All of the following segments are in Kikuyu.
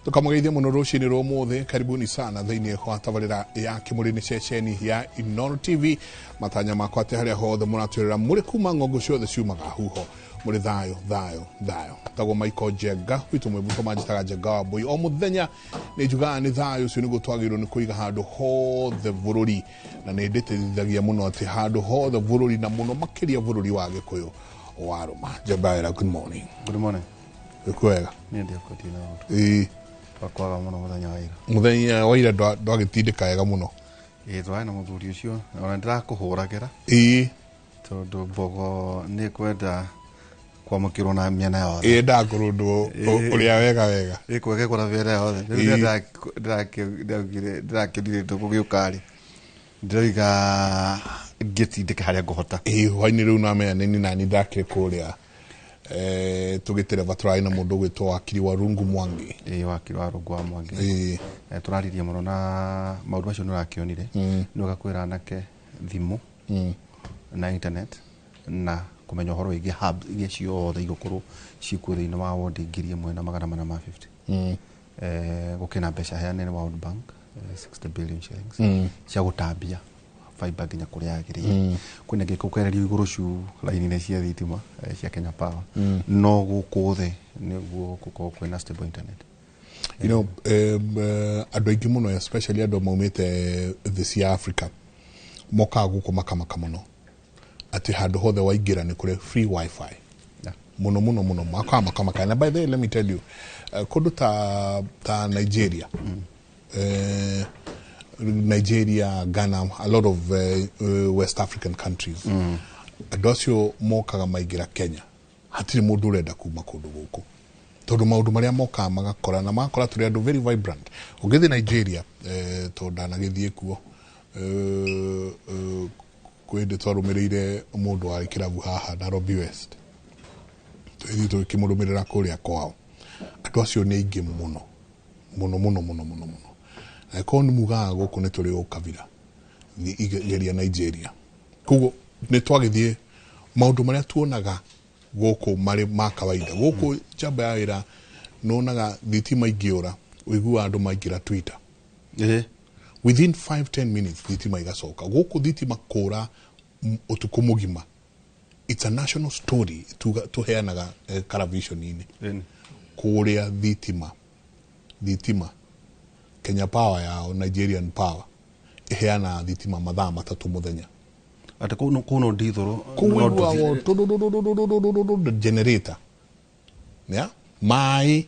Tukamũgeithia mũno rũcinĩ rwa ũmũthĩ. Karibuni sana thĩinĩ wa tabarĩra ya Kĩmũrĩ, nĩ ceceni ya Inooro TV. Matanya makwa atĩ harĩa hothe mũratwĩrĩra mũrĩ kuma ng'ongo ciothe ciumaga huho, mũrĩ thayũ thayũ thayũ. Tagwo Michael Njenga witũ, mwĩbuto manjĩtaga Njenga wa Mbũi. O mũthenya nĩ njugaga nĩ thayũ ũcio nĩguo twagĩrĩirwo nĩ kũiga handũ hothe bũrũri, na nĩ ndĩtĩrithagia mũno atĩ handũ hothe bũrũri, na mũno makĩria bũrũri wa Gĩkũyũ warũma. Njamba wĩra, good morning. Good morning. Wĩkuo wega? Niĩ ndiakwendie na ũndũ. Ĩĩ. Twakwaga mũno mũthenya wa ira. Mũthenya wa ira ndwagĩtindĩka wega mũno. Ĩĩ, twarĩ na mũthuri ũcio, ona ndĩrakũhũragĩra tondũ mbogo nĩ kwenda kwamũkĩrwo na mĩena yothe. Ĩĩ, ndakũrũndwo ũrĩa wega wega. Ĩkwegekwo na mĩena yothe. Rĩu ndĩrakĩonire tũgũgĩũka rĩ, ndĩroiga ngĩtindĩke harĩa ngũhota. Ĩĩ, hwainĩ rĩu namenya nĩ nani ndakĩrĩ kũrĩa, tũgĩtereba tũrarĩ na mũndũ ũgwĩtwo wakiri wa Rungu Mwangi. Ĩĩ, wakiri wa Rungu wa Mwangi. Ĩĩ. Tũraririe mũno na maũndũ macio nĩ ũrakĩonire. Nĩ wega kwĩra anake thimũ na internet na kũmenya ũhoro wĩgiĩ hub iria ciothe igũkorwo ciĩkuo thĩinĩ wa wondi 1450. Gũkĩna mbeca heane nĩ World Bank, 60 billion shillings cia gũtambia fiber nginya kũrĩa yagĩrĩire. Kwĩna gĩko kwererio igũrũ cu raini-inĩ cia thitima, cia Kenya Power, no gũkũ thĩ nĩguo gũkorwo kwĩna stable internet. Andũ aingĩ mũno, especially andũ maumĩte thĩ cia Africa, mokaga gũkũ makamaka mũno atĩ handũ hothe waingĩra nĩ kũrĩ free wifi. Mũno mũno mũno makaga makamaka. Na by the way, let me tell you, kũndũ ta Nigeria, Nigeria, Ghana, a lot of West African countries, andũ acio mokaga maingĩra Kenya, hatirĩ mũndũ ũrenda kuma kũndũ gũkũ, tondũ maũndũ marĩa mokaga magakora na magakora tũrĩ andũ very vibrant. Ũngĩthiĩ Nigeria, tondũ ndanagĩthiĩ kuo, kwĩ hĩndĩ twarũmĩrĩire mũndũ warĩ kĩrabu haha Nairobi West, tũgĩthiĩ tũgĩkĩmũrũmĩrĩra kũrĩa kwao. Andũ acio nĩ aingĩ mũno mũno mũno mũno mũno mũno. Angĩkorwo nĩ mugaga gũkũ nĩ tũrĩ ũkabira, geria Nigeria. Koguo nĩ twagĩthiĩ maũndũ marĩa tuonaga gũkũ marĩ ma kawaida gũkũ njamba ya wĩra, nĩwonaga thitima ingĩũra, ũiguaga andũ maingĩra Twitter. Within 5 10 minutes thitima igacoka. Gũkũ thitima kũra ũtukũ mũgima, it's a national story tũheanaga television-inĩ. Kũrĩa thitima Kenya Power yao, Nigerian Power, ĩheanaga thitima mathaa 3 mũthenya. Atĩ kũu no ndithũrũ? Kũu ũiguaga generator ya maĩ.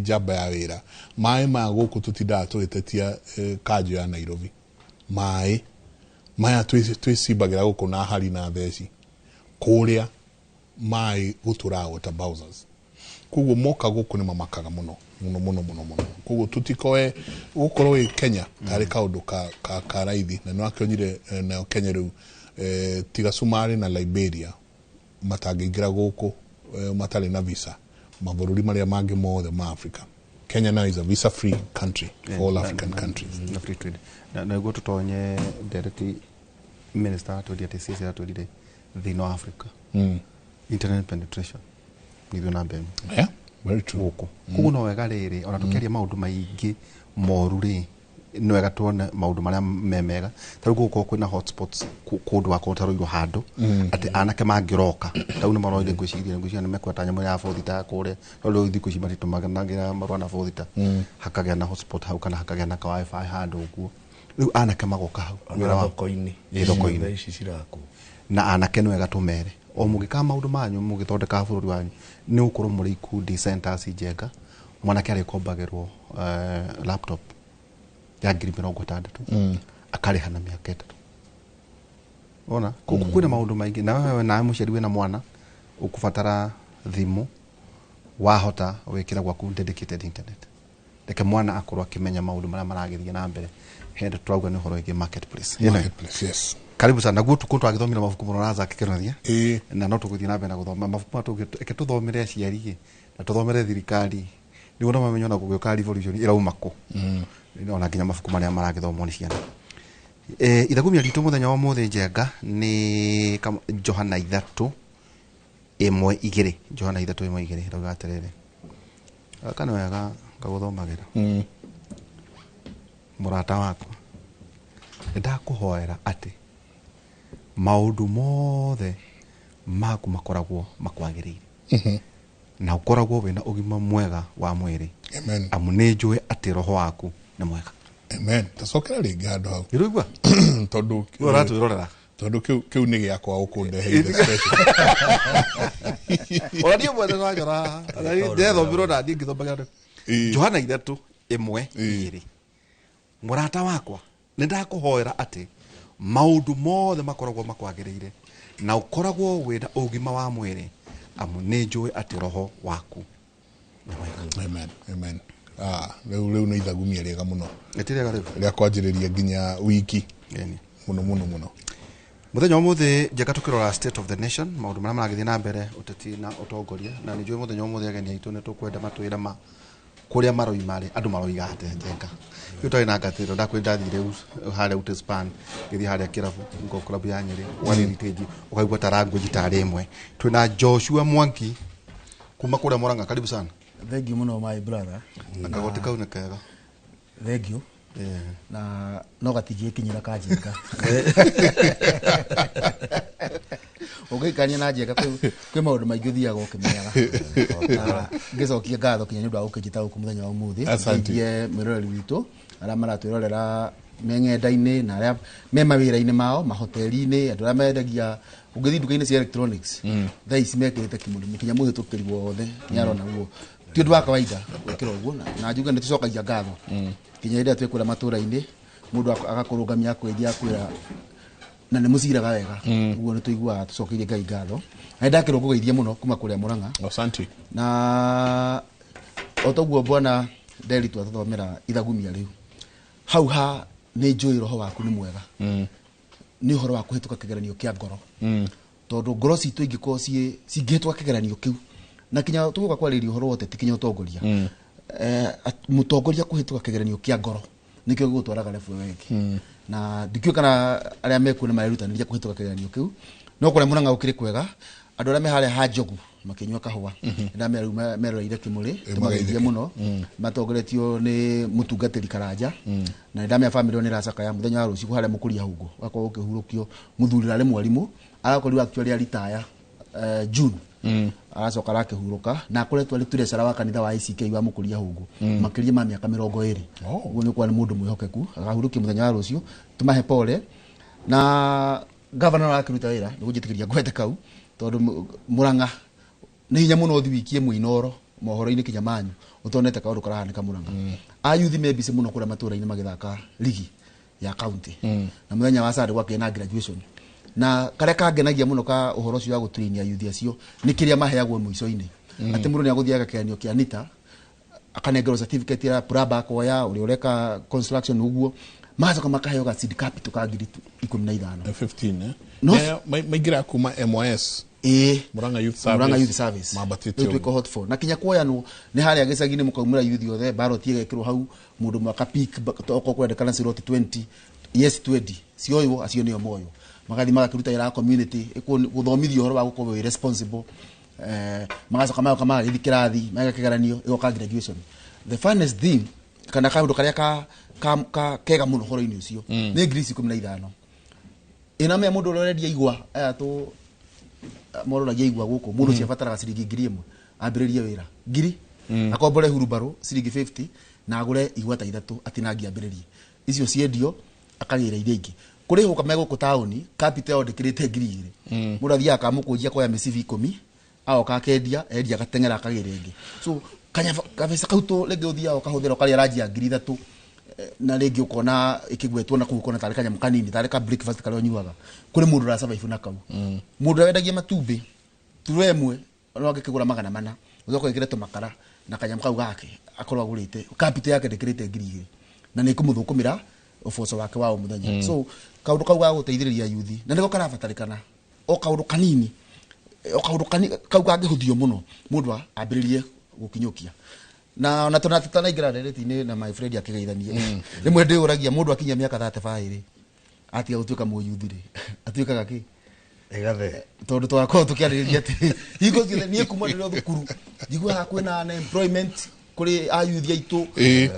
Njamba ya wĩra, maĩ maya gũkũ tũtindaga tũgĩtetia, kanjũ ya Nairobi, maĩ maya twĩcimbagĩra gũkũ na hari na theci. Kũrĩa maĩ gũtũraga water bowsers. Koguo moka gũkũ nĩ mamakaga mũno mũno mũno mũno mũno. Koguo tũtikoe gũkorwo wĩ Kenya tarĩ kaũndũ ka raithi. Na nĩ wakĩonire, nayo Kenya rĩu, tiga Somalia na Liberia matangĩingĩra gũkũ matarĩ na visa, mabũrũri marĩa mangĩ mothe ma Africa, Kenya now is a visa free country for all African countries. Na free trade. Na nĩguo tũtonye ndereti, minister atwĩrire atĩ CC atwĩrire thĩinĩ wa Africa internet penetration nĩ ithuĩ namba 1. Yeah, very true. Gũkũ koguo no wega rĩrĩ, ona tũkĩaria maũndũ maingĩ moru rĩ, nĩ wega tuone maũndũ marĩa me mega. Ta rĩu gũgũkorwo kwĩna hotspots kũndũ wakorwo taroirwo handũ atĩ anake mangĩroka ta rĩu nĩ maroire, ngwĩciria nĩ mekweta nyamũ ya bothita kũrĩa, no rĩu thikũ ici matitũmanagĩra marũa na bothita. Hakagĩa na hotspot hau kana hakagĩa na ka wifi handũ ũguo, rĩu anake magoka hau. Ona Wĩra wao. Thoko-inĩ. Ĩ, thoko-inĩ. Thaa ici cirakwo. Na anake nĩ wega tũmere o mũgĩkaga maũndũ manyu, mũgĩthondekaga bũrũri wanyu, nĩ gũkorwo mũrĩ ikundi centers njenga. Mwanake arĩkombagĩrwo laptop ya 60,000, akarĩha na mĩaka 3. Ona kwĩna maũndũ maingĩ. Na wewe nawe mũciari wĩna mwana ũkũbatara thimũ, wahota wĩkĩra gwaku dedicated internet, reke mwana akorwo akĩmenya maũndũ marĩa maragĩthiĩ na mbere. Hĩndĩ tũrauga nĩ ũhoro wĩgiĩ marketplace. Marketplace, yes. Karibu sana. Naguo tukũ twagĩthomire mabuku mũno na Zack Kĩronia. Ĩĩ. Na no tũgũthiĩ na mbere na gũthoma mabuku maya. Reke tũthomere aciari ĩ, na tũthomere thirikari nĩguo no mamenye ona gũgĩũka revolution ĩrauma kũ, ona nginya mabuku marĩa maragĩthomwo nĩ ciana. Ithagumia ritũ mũthenya wa ũmũthĩ njenga nĩ Johana 3:1-2, Johana 3:1-2 ĩrauga atĩrĩrĩ, gaka nĩ wega. Ngagũthomagĩra. Mũrata wakwa, nĩndakũhoera atĩ maũndũ mothe maku makoragwo makwagĩrĩire na ũkoragwo wĩna ũgima mwega wa mwĩrĩ. Amen. Amu nĩ njũĩ atĩ roho waku nĩ mwega. Amen. Tacokera rĩngĩ handũ hau. Nĩũraigua? Tondũ We ũratwĩrorera. Tondũ kĩu nĩ gĩakwa ũkũndeheire special. Ona niĩ mwene nĩwanyora, ndethomirwo na niĩ ngĩthomagĩra. Johana 3:1-2. Mũrata wakwa, nĩndakũhoera atĩ maũndũ mothe makoragwo makwagĩrĩire na ũkoragwo wĩna ũgima wa mwĩrĩ, amu nĩ njũĩ atĩ roho waku nĩ mwega. Amen. Amen. Rĩu nĩ ithagumia rĩega mũno. Nĩ rĩega rĩu. Rĩa kwanjĩrĩria nginya wiki. Ĩni. Mũno mũno mũno. Mũthenya wa ũmũthĩ njega tũkĩrora state of the nation, maũndũ marĩa maragĩthiĩ na mbere ũteti na ũtongoria, na nĩ njũĩ mũthenya wa ũmũthĩ ageni aitũ nĩ tũkwenda matwĩre ma kũrĩa maroima rĩ, andũ maroiga atĩa njenga. Rĩu twarĩ na ngatĩro, ndakwĩ ndathire harĩa Utespan, ngĩthiĩ harĩa kĩrabu, ngo club ya Nyĩrĩ, ũgathiĩ thitĩnji, ũkaigua ta language tarĩ ĩmwe. Twĩna Joshua Mwangi kuma kũrĩa Murang'a, karibu sana. Thank you mũno my brother. Na kagoti kau nĩ kega. Thank you. Na no gatingĩkinyĩra ka njenga. Ũngĩikania na njenga kwĩ maũndũ maingĩ ũthiaga ũkĩmenyaga. Na ngĩcokia ngatho kinya nĩ ũndũ wa gũkĩnjĩta gũkũ mũthenya wa ũmũthĩ. Asante. Ngeithie mwĩroreri witũ arĩa maratwĩrorera me ng'enda-inĩ na arĩa me mawĩra-inĩ mao, mahoteli-inĩ, andũ arĩa mendagia, ũngĩthiĩ nduka-inĩ cia electronics, thaa ici mekĩrĩte kĩmũrĩmũ kinya mũhĩtũkĩri wothe nĩ arona ũguo. Ti ũndũ wa kawaida gwĩkĩra ũguo, na njuge nĩ tũcokagia ngatho. Kinya hĩndĩ ĩrĩa twĩ kũrĩa matũũra-inĩ, mũndũ agakũrũgamia akwĩria akwĩra na nĩ mũciraga wega. Ũguo nĩ tũiguaga tũcokeirie Ngai ngatho. Na nĩ ndakĩrwo ngũgeithie mũno kuma kũrĩa Murang'a. Asante. Na o toguo bwana Nderi twatũthomera ithagumia rĩu. Hau ha nĩ njũĩ roho waku nĩ mwega. Nĩ ũhoro wa kũhĩtũka kĩgeranio kĩa ngoro. Tondũ ngoro citũ ingĩkorwo cingĩhĩtũka kĩgeranio kĩu, na kinya tũgũka kwarĩrĩria ũhoro wa ũteti kinya ũtongoria. Mũtongoria kũhĩtũka kĩgeranio kĩa ngoro nĩkĩo gĩgũtwaraga level ĩyo ĩngĩ. Na ndikĩũĩ kana arĩa mekuo nĩ marerutanĩria kũhĩtũka kĩgeranio kĩu, no kũrĩa Murang'a gũkĩrĩ kwega, andũ arĩa me harĩa ha Njogu makĩnyua kahũa, nĩndamera rĩu meroreire Kĩmũrĩ, tũmageithie mũno, matongoretio nĩ mũtungatĩri Karanja, na nĩndamera bamĩrĩ ĩyo nĩ ĩracakaya mũthenya wa rũciũ harĩa Mũkũria Hũngũ, gũgakorwo gũkĩhurũkio mũthuri ũrarĩ mwarimũ, arakorirwo actually aritaya, June. Aracoka arakĩhurũka, na akoretwo arĩ treasurer wa kanitha wa ACK wa Mũkũria Hũngũ, makĩria ma mĩaka 20. Ũguo nĩ kuona nĩ mũndũ mwĩhokeku, akahurũkio mũthenya wa rũciũ, tũmahe pole. Na governor arakĩruta wĩra, nĩ gũnjĩtĩkĩria ngwete kau, tondũ Murang'a nĩ hinya mũno ũthiĩ wikie mũinoro mohoro-inĩ kinya manyu, ũtonete kaũndũ karahanĩka Murang'a. Ayuthi me busy mũno kũrĩa matũũra-inĩ magĩthaka ligi ya county. Na mũthenya wa Sunday gwakĩrĩ na graduation. Na karĩa kangenagia mũno ka ũhoro ũcio wa gũtrain ayuthi acio nĩ kĩrĩa maheagwo mũico-inĩ. Atĩ mũndũ nĩ agũthiaga kĩgeranio kĩa NITA, akanengerwo certificate ya plumber akoya, ũrĩa ũreka construction ũguo, magacoka makaheo ga seed capital ka ngiri 15. 15, eh? No. Maingĩra kuma MYS. Ĩĩ. Murang'a Youth Service. Murang'a Youth Service. Mambatĩte Rĩu twĩ ũguo. cohort 4. Na kinya kuoyanwo nĩ harĩa gĩcagi-inĩ mũkaumĩra youth othe, ballot ĩgekĩrwo hau, mũndũ ũmwe aka pick, okorwo kũrendekana slot 20, yes 20, cioywo, acio nĩo moywo. Magathiĩ magakĩruta wĩra wa community, gũthomithio ũhoro wa gũkorwo wĩ responsible. Magacoka magoka magagĩthiĩ kĩrathi, mageka kĩgeranio, ĩgoka graduation. The funniest thing, kana kaũndũ karĩa kega mũno ũhoro-inĩ ũcio, nĩ ngiri ici 15. Ĩna mea mũndũ ũrĩa ũrendia igwa, aya tũ mororagia igwa gũkũ, mũndũ ũcio abataraga ciringi ngiri ĩmwe, ambĩrĩrie wĩra. Ngiri? Akombore hurumbarũ, ciringi 50, na agũre igwa ta ithatũ, atinangie ambĩrĩrie. Icio ciendio, akagĩra iria ingĩ. Kũrĩ hũka me gũkũ taũni, capital yao ndĩkĩrĩte ngiri igĩrĩ. Mũndũ athiaga akamũkũnjia akoya mĩcibi 10, agoka akendia, endia agateng'era akagĩra ĩngĩ. So, kabeca kau tũ rĩngĩ ũthiaga ũkahũthĩra ũkarĩa ranji ya ngiri ithatũ, na rĩngĩ ũkona ĩkĩgwetwo na kũu ũkona tarĩ kanyamũ kanini, tarĩ ka breakfast karĩa ũnyuaga. Kũrĩ mũndũ ũra survive na kau. Mũndũ ũrĩa wendagia matumbĩ, turo ĩmwe, no angĩkĩgũra magana mana, ũcoke wĩkĩre tũmakara na kanyamũ kau gake akorwo agũrĩte, capital yake ndĩkĩrĩte ngiri igĩrĩ, na nĩ ĩkũmũthũkũmĩra ũboco wake wa o mũthenya. So, kaũndũ kau ga gũteithĩrĩria yuthi, na nĩko karabatarĩkana, o kaũndũ kanini, o kaũndũ kau kangĩhũthio mũno, mũndũ ambĩrĩrie gũkinyũkia. Na ona tũna tũtanaingĩra ndereti-inĩ na my friend akĩgeithanie. Rĩmwe ndĩũragia mũndũ akinyia mĩaka 35 rĩ, atiga gũtuĩka mũyuthi rĩ, atuĩkaga kĩ? Ĩgathe. Tondũ twakorwo tũkĩarĩrĩria atĩ hingo ciothe niĩ kuma ndĩrĩ o thukuru, njiguaga kwĩna unemployment, Kũrĩ ayuthi aitũ.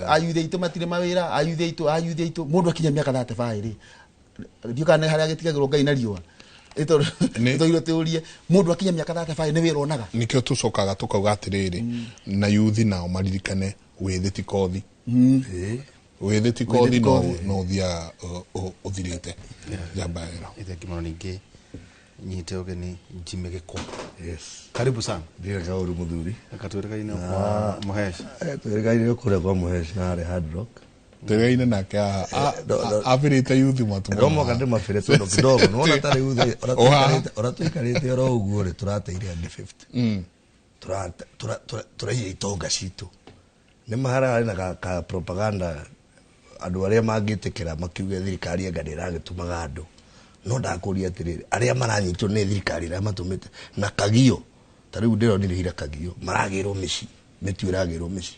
Ayuthi aitũ matirĩ mawĩra, ayuthi aitũ mũndũ akinya mĩaka 35 rĩ, ndiũ kana nĩ harĩa agĩtigagĩrwo Ngai na riũa. Ĩtũire tũrie mũndũ akinya mĩaka 35 nĩ wĩra onaga. Nikio tucokaga tukauga atiriri, na yuthi nao maririkane wĩthĩ ti kothi, wĩthĩ ti kothi. Ti no kothi. No ũthiaga ũthirĩte njamba ĩno. Thengi mũno. Ningĩ nyite ũgeni Jimmy Gĩkwa. Yes. Karibu sana. Ndirĩ kaũru, mũthuri. Katwĩrĩkaine kwa Mũhesh. Twĩrĩkaine kũrĩa kwa Mũhesh na harĩa Hard Rock. Tũrĩgaine nake haha. Abĩrĩte yuthi matu. No mwaka ndĩmabĩre tondũ kidogo nĩwona ta rĩu thĩ O haha. Ũrĩa tũikarĩte oro ũguo rĩ, tũrateire angĩ 50. Tũraiya itonga citũ nĩ mahararĩ na ka propaganda, andũ arĩa mangĩtĩkĩra makiuge thirikari anga ndĩragĩtũmaga andũ. No ndakũria atĩrĩrĩ, arĩa maranyitwo nĩ thirikari ĩrĩa matũmĩte na kagio, ta rĩu ndĩronire ira kagio maragĩrwo mĩciĩ, mĩtu ĩragĩrwo mĩciĩ,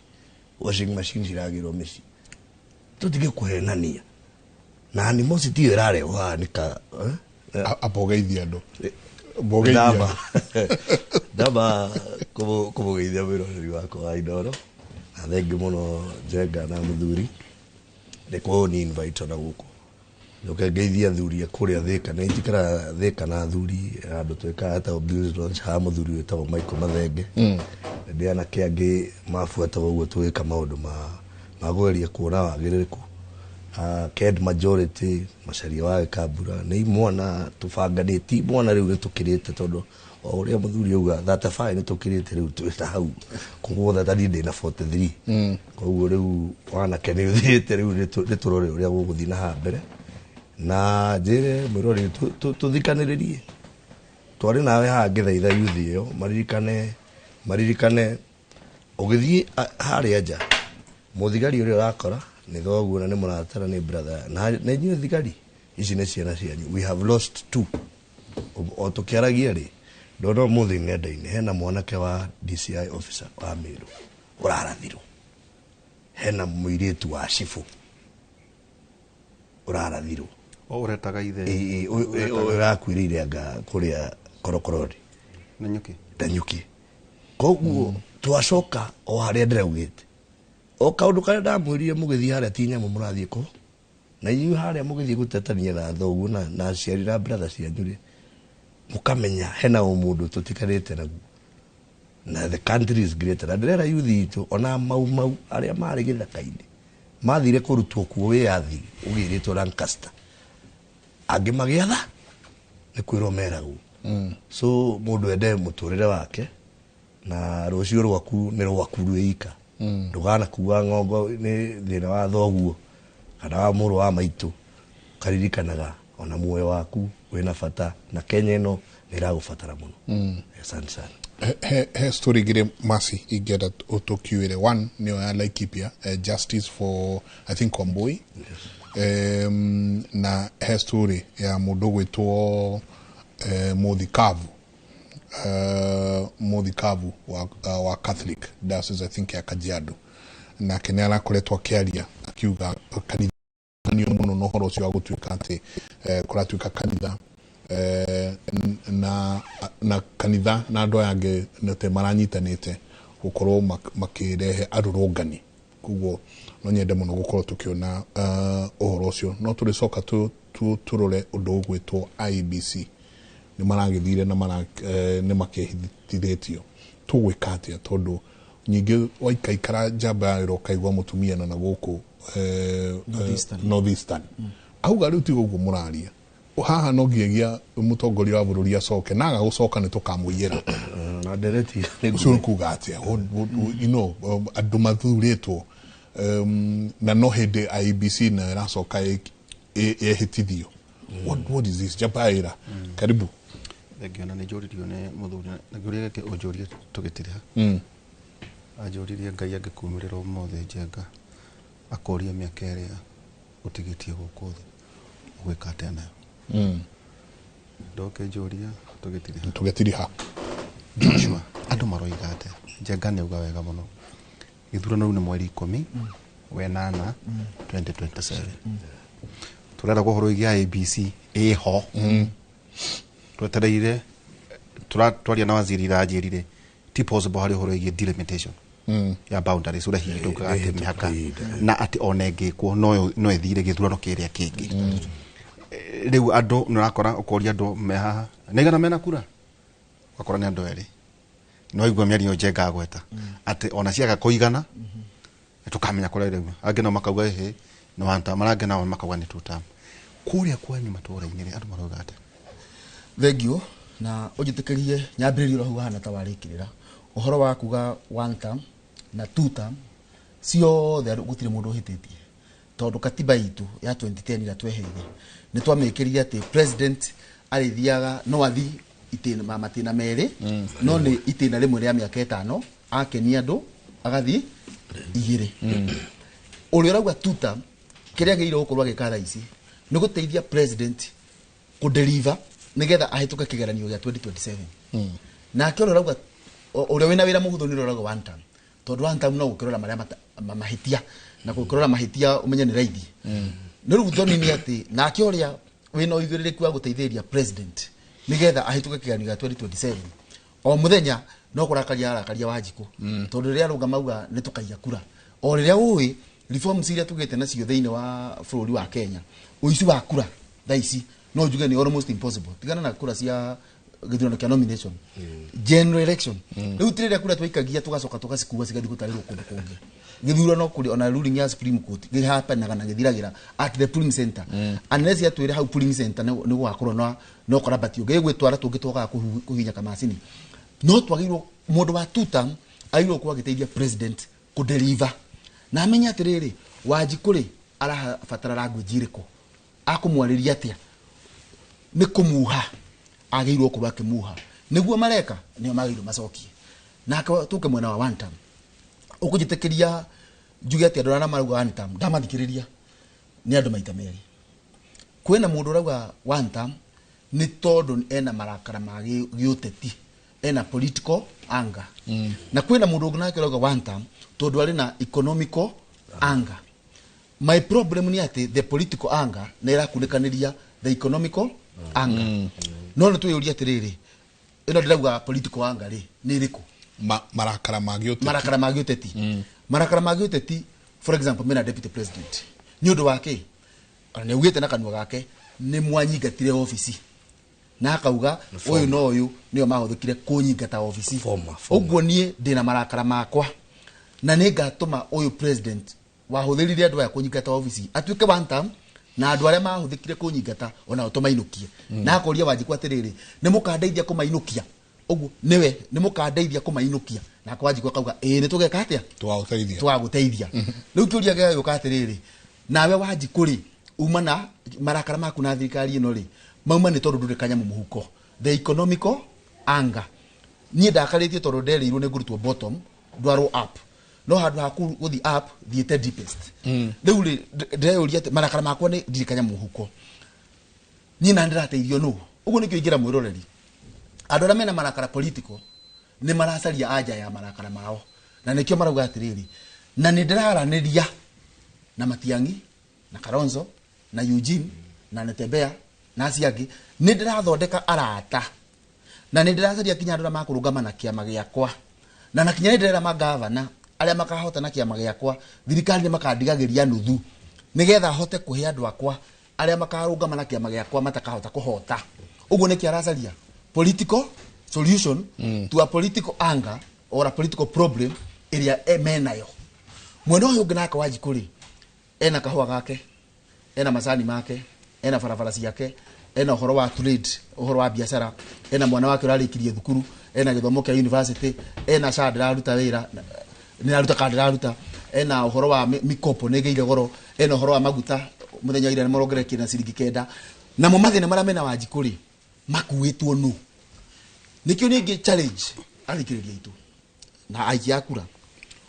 washing machines iragĩrwo mĩciĩ. Tũtige kũhenania na animosity ĩyo ĩrarehwo haha nĩ ka, eh? Amba ũgeithie andũ. Amba ũgeithie Ndamba andũ. Ndamba kũmũgeithia mwĩroreri wakwa wa Inooro, na thengi mũno Njenga na mũthuri nĩ kũni invite ona gũkũ njoke ngeithie athuri a kũrĩa Thĩka. Nĩ njikaraga Thĩka na athuri handũ twĩkaga etagwo Blues Lounge, haha mũthuri wĩtagwo Michael Mathenge. Ndĩ anake angĩ mabuataga ũguo tũgĩka maũndũ ma kũgeria kuona wagĩrĩrĩku. Ked majority Macaria wa Gĩkambura nĩ imwana tũbanganĩti imwana. Rĩu nĩ tũkĩrĩte tondũ o ũrĩa mũthuri auga 35 nĩ tũkĩrĩte, rĩu twĩna hau kũgũtha ta niĩ ndĩna 43, koguo rĩu wanake nĩ ũthiĩte. Rĩu nĩ tũrore ũrĩa gũgũthiĩ na haha mbere, na njĩre mwĩrori tũthikanĩrĩrie twarĩ nawe haha ngĩthaitha yuthi ĩyo maririkane ũgĩthiĩ harĩa nja mũthigari ũrĩa ũrakora nĩ thoguo na nĩ mũrata na nĩ brother na inyuĩ thigari ici nĩ ciana cianyu. We have lost two. O tũkĩaragia rĩ, ndona ũmũthĩ ng'enda-inĩ hena mwanake wa DCI officer wa Meru ũrarathirwo, hena mũirĩtu wa cibũ ũrarathirwo. O ũretaga ithe. Ũrakuĩrĩire anga kũrĩa korokoroni. Na nyuki. Ndanyuki. Koguo twacoka o harĩa ndĩraugĩte, o kaũndũ karĩa ndamwĩrire, mũgĩthiĩ harĩa ti nyamũ mũrathiĩ kũ na inyuĩ harĩa mũgĩthiĩ gũtetania na thoguo na aciari na brother cianyu rĩ, mũkamenya hena ũmũndũ tũtikarĩte naguo na the country is great. Na ndĩrera yuthi itũ ona mau mau arĩa marĩ gĩthaka-inĩ mathire kũrutwo kuo wĩyathi ũgĩrĩtwo Lancaster, angĩ magĩatha nĩ kwĩrwo meragwo. So mũndũ ende mũtũrĩre wake na rũciũ rwaku nĩ rwaku rwĩika, ndũganakua ng'ongo nĩ thĩna wa thoguo kana wa mũrũ wa maitũ. Karirikanaga ona muoyo waku wĩna bata na Kenya ĩno nĩ ĩragũbatara mũno. Asante sana. He story igĩrĩ masi ingĩenda ũtũkiuĩre. One nĩyo ya Laikipia, justice for, I think, Wambui. Na he story ya mũndũ gwĩtwo Mũthikavu, Mũthikavu wa Catholic Diocese, I think, ya Kajiado, nake nĩ arakoretwo akĩaria akiuga kanitha mũno na ũhoro ũcio wa gũtuĩka atĩ kũratuĩka kanitha na kanitha na andũ aya angĩ nĩte maranyitanĩte gũkorwo makĩrehe arũrũngani. Koguo no nyende mũno gũkorwo tũkĩona ũhoro ũcio, no tũrĩcoka tũrore ũndũ ũgwĩtwo IEBC nĩ maragĩthire na nĩ makĩhithithĩtio tũgwĩka atĩa, tondũ nyingĩ waikaikara njamba ya wĩra ũkaigua mũtumia na gũkũ Northeastern. Northeastern auga rĩu tiga ũguo mũraria haha no nginyagia mũtongoria wa bũrũri acoke na aga gũcoka nĩ tũkamũiyĩra. Na ndereti Ũcio nĩ kuga atĩa? Andũ mathurĩtwo na no hĩndĩ IEBC nayo ĩracoka ĩhĩtithio. What is this? Njamba ya wĩra, karibu. Thengiũ. Na nĩ njũririo nĩ mũthuri na kĩũria gĩkĩ ũnjũrie tũgĩtiriha. Anjũririe Ngai angĩkumĩrĩra ũmũthĩ Njenga akũrie mĩaka ĩrĩa ũtigĩtie gũkũ thĩ ũgwĩka atĩa nayo. Ndoke njũria tũgĩtiriha. Tũgĩtiriha. Joshua, andũ maroiga atĩa? Njenga nĩ auga wega mũno, gĩthurano rĩu nĩ mweri 18 2027. Tũreragwo ũhoro wĩgiĩ IEBC ĩho, twetereire twaria na waziri iranjĩrire ti possible harĩ ũhoro wĩgiĩ delimitation. Ya boundaries ũrĩa hihi tũkaga atĩ mĩhaka na atĩ ona ĩngĩkwo no ĩthire gĩthurano kĩrĩa kĩngĩ. Rĩu andũ nĩ ũrakora ũkoria andũ me haha nĩ aigana mena kura, ũgakora nĩ andũ erĩ. No igua mĩario Njenga agweta atĩ ona ciaga kũigana tũkamenya kũrĩa rĩu angĩ nao makauga ĩhĩ nĩ one term, arĩa angĩ nao makauga nĩ two term. Kũrĩa kwanyu matũũra-inĩ rĩ, andũ marauga atĩa? Thengiũ na ũnjĩtĩkĩrie nyambĩrĩrie ũrĩa hau hahana ta warĩkĩrĩra ũhoro wa kuga one term na two term ciothe andũ gũtirĩ mũndũ ũhĩtĩtie, tondũ katiba itũ ya 2010 ĩrĩa tweheire nĩ twamĩkĩrire atĩ president arĩthiaga no athi itĩna matĩna merĩ, no nĩ itĩna rĩmwe rĩa mĩaka 5 akenia andũ agathi 2. Ũrĩa ũrauga two term kĩrĩa agĩrĩirwo gũkorwo agĩka thaa ici nĩ gũteithia president kũdeliver nĩgetha ahĩtũke kĩgeranio gĩa 2027. Nake ũrĩa ũrauga ũrĩa wĩna wĩra mũhũthũ nĩ ũrĩa ũrauga one term, tondũ one term no gũkĩrora marĩa mahĩtia na gũkĩrora mahĩtia ũmenye nĩ raithi. Nĩ rĩu thoni nĩ atĩ nake ũrĩa wĩna ũigĩrĩrĩku wa gũteithĩrĩria president nĩgetha ahĩtũke kĩgeranio gĩa 2027 o mũthenya no kũrakaria arakaria Wanjikũ, tondũ rĩrĩa arũgama auga nĩ tũkaiya kura, o rĩrĩa ũĩ reforms iria tugĩte nacio thĩinĩ wa bũrũri wa Kenya, ũici wa kura thaa ici no njuge nĩ almost impossible. Tigana na kura cia gĩthurano kĩa nomination, general election rĩu ti rĩrĩa kura twaikagia tũgacoka tũgacikua cigathiĩ gũtarĩrwo kũndũ kũngĩ. Gĩthurano kũrĩ ona ruling ya Supreme Court gĩhapenaga na gĩthiragĩra at the polling center, unless yatwĩre hau polling center nĩ gũgakorwo na no kũrambatio gĩgwĩtwara tũngĩ twokaga kũhihinya kamacini. No twagĩrĩirwo mũndũ wa two term agĩrĩirwo gũkorwo agĩteithia president kũdeliver na amenye atĩrĩrĩ, Wanjikũ rĩ arabatara language ĩrĩkũ, akũmwarĩria atĩa, nĩ kũmuha agĩrĩirwo gũkorwo akĩmuha nĩguo mareka nĩo magĩrĩirwo macokie. Nake tũke mwena wa one term, ũkũnjĩtĩkĩria njuge atĩ andũ arĩa marauga one term ndamathikĩrĩria nĩ andũ maita merĩ. Kwĩna mũndũ ũrauga one term nĩ tondũ ena marakara ma gĩũteti, ena political anger. Na kwĩna mũndũ ũngĩ nake ũrauga one term tondũ arĩ na economical anger. My problem nĩ atĩ the political anger nĩ ĩrakunĩkanĩria the economical anger. No nĩ twĩyũrie atĩrĩrĩ, ĩno ndĩrauga political anger rĩ nĩ ĩrĩkũ? Marakara ma gĩũteti. Marakara ma gĩũteti. Marakara ma gĩũteti, for example, mena deputy president nĩ ũndũ wa kĩ? Ona nĩ augĩte na kanua gake nĩ mwanyingatire obici na akauga ũyũ na ũyũ nĩo mahũthĩkire kũnyingata obici. Ũguo niĩ ndĩna marakara makwa na nĩ ngatũma ũyũ president wahũthĩrire andũ aya kũnyingata obici atuĩke one term, na andũ arĩa mahũthĩkire kũnyingata ona tũmainũkie. Na akoria Wanjikũ atĩrĩrĩ, nĩ mũkandeithia kũmainũkia? Ũguo nĩwe nĩ mũkandeithia kũmainũkia? Nake Wanjikũ akauga ĩĩ, nĩ tũgeka atĩa? Tũgagũteithia. Tũgagũteithia. Rĩu kĩũria gĩgagĩũka atĩrĩrĩ, nawe Wanjikũ rĩ, uma na marakara maku na thirikari ĩno rĩ, mauma nĩ tondũ ndũrĩ kanyamũ mũhuko, the economical anger. Niĩ ndakarĩtio tondũ nderĩirwo nĩ ngũrutwo bottom ndwarwo up, no handũ ha gũthiĩ up thiĩte deepest. Rĩu rĩ, ndĩreyũria atĩ marakara makwa nĩ ndirĩ kanyamũ mũhuko, niĩ na ndĩrateithio nũ? Ũguo nĩkĩo ingĩra mwĩroreri, andũ arĩa mena marakara political nĩ maracaria anja ya marakara mao, na nĩkĩo marauga atĩrĩrĩ, na nĩ ndĩraranĩria na Matiang'i na Kalonzo na Eugene na Natembeya na acio angĩ, nĩ ndĩrathondeka arata na nĩ ndĩracaria kinya andũ arĩa makũrũgama na kĩama gĩakwa, na kinya nĩ ndĩrera magavana arĩa makahota na kĩama gĩakwa, thirikari nĩ makandigagĩria nuthu nĩgetha hote kũhe andũ akwa arĩa makarũgama na kĩama gĩakwa matakahota kũhota. Ũguo nĩkĩo aracaria political solution to a political anger or a political problem ĩrĩa menayo. Mwena ũyũ ũngĩ nake Wanjikũ rĩ, ena kahũa gake, ena macani make, ena barabara ciake, ena ũhoro wa trade, ũhoro wa biacara, ena mwana wake ũrarĩkirie thukuru, ena gĩthomo kĩa university, ena SHA ndĩraruta wĩra, nĩraruta kana ndĩraruta, ena ũhoro wa mikopo nĩgĩire goro, ena ũhoro wa maguta mũthenya wa ira nĩmarongererekire na ciringi 9. Namo mathĩna marĩa mena Wanjikũ rĩ, makuĩtwo nũ? Nĩkĩo niĩ challenge athikĩrĩria aitũ na aikia a kura,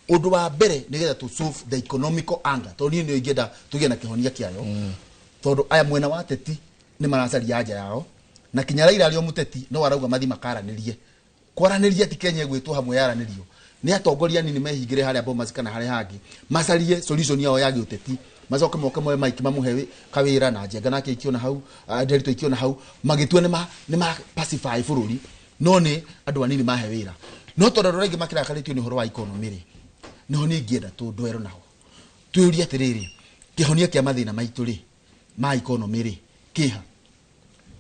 ũndũ wa mbere nĩgetha to solve the economical anger, tondũ niĩ nĩyo ingĩenda tũgĩe na kĩhonia kĩayo, tondũ aya mwena wa ateti nĩ maracaria anja yao, na kinya Raila arĩ o mũteti no arauga mathi makaranĩrie. Kwaranĩria ti Kenya ĩgwĩtwo hamwe yaranĩrio, nĩ atongoria anini mehingĩre harĩa Bomas kana harĩa hangĩ, macarie solution yao ya gĩũteti, macoke moke moe mic mamũhe kawĩra na Njenga nake ikiona hau, Nderitu ikiona hau, magĩtua nĩ ma pacify bũrũri, no nĩ andũ anini mahe wĩra. No tondũ andũ aingĩ makĩrakarĩtio nĩ ũhoro wa economy rĩ, Niho niĩ ingĩenda tũndwero naho twĩũrie atĩrĩrĩ, kĩhonia kĩa mathĩna maitũ rĩ ma economy rĩ kĩha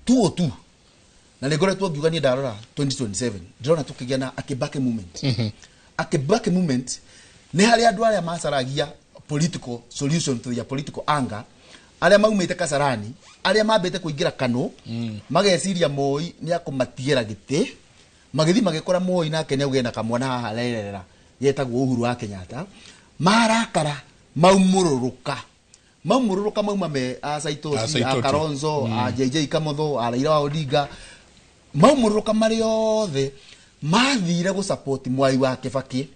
tuo tu. Na nĩ ngoretwo ngiuga niĩ ndarora 2027 ndĩrona tũkĩgĩa na a Kibaki movement. A Kibaki movement nĩ harĩ andũ arĩa macaragia political solution to their political anger, arĩa maumĩte Kasarani, arĩa mambĩte kũingĩra Kano, mageciria Moi nĩ akũmatigĩra gĩtĩ, magĩthiĩ magĩkora Moi nake nĩ augĩre na kamwana haha arererera getagwo Uhuru wa Kenyatta, marakara maumũrũrũka maumũrũrũka mauma me a Saitosi, A a Saitoti. Kalonzo, a JJ Kamotho, a Raila wa Odinga, maumũrũrũka marĩ othe mathire gũsupport Mwai wa Kibaki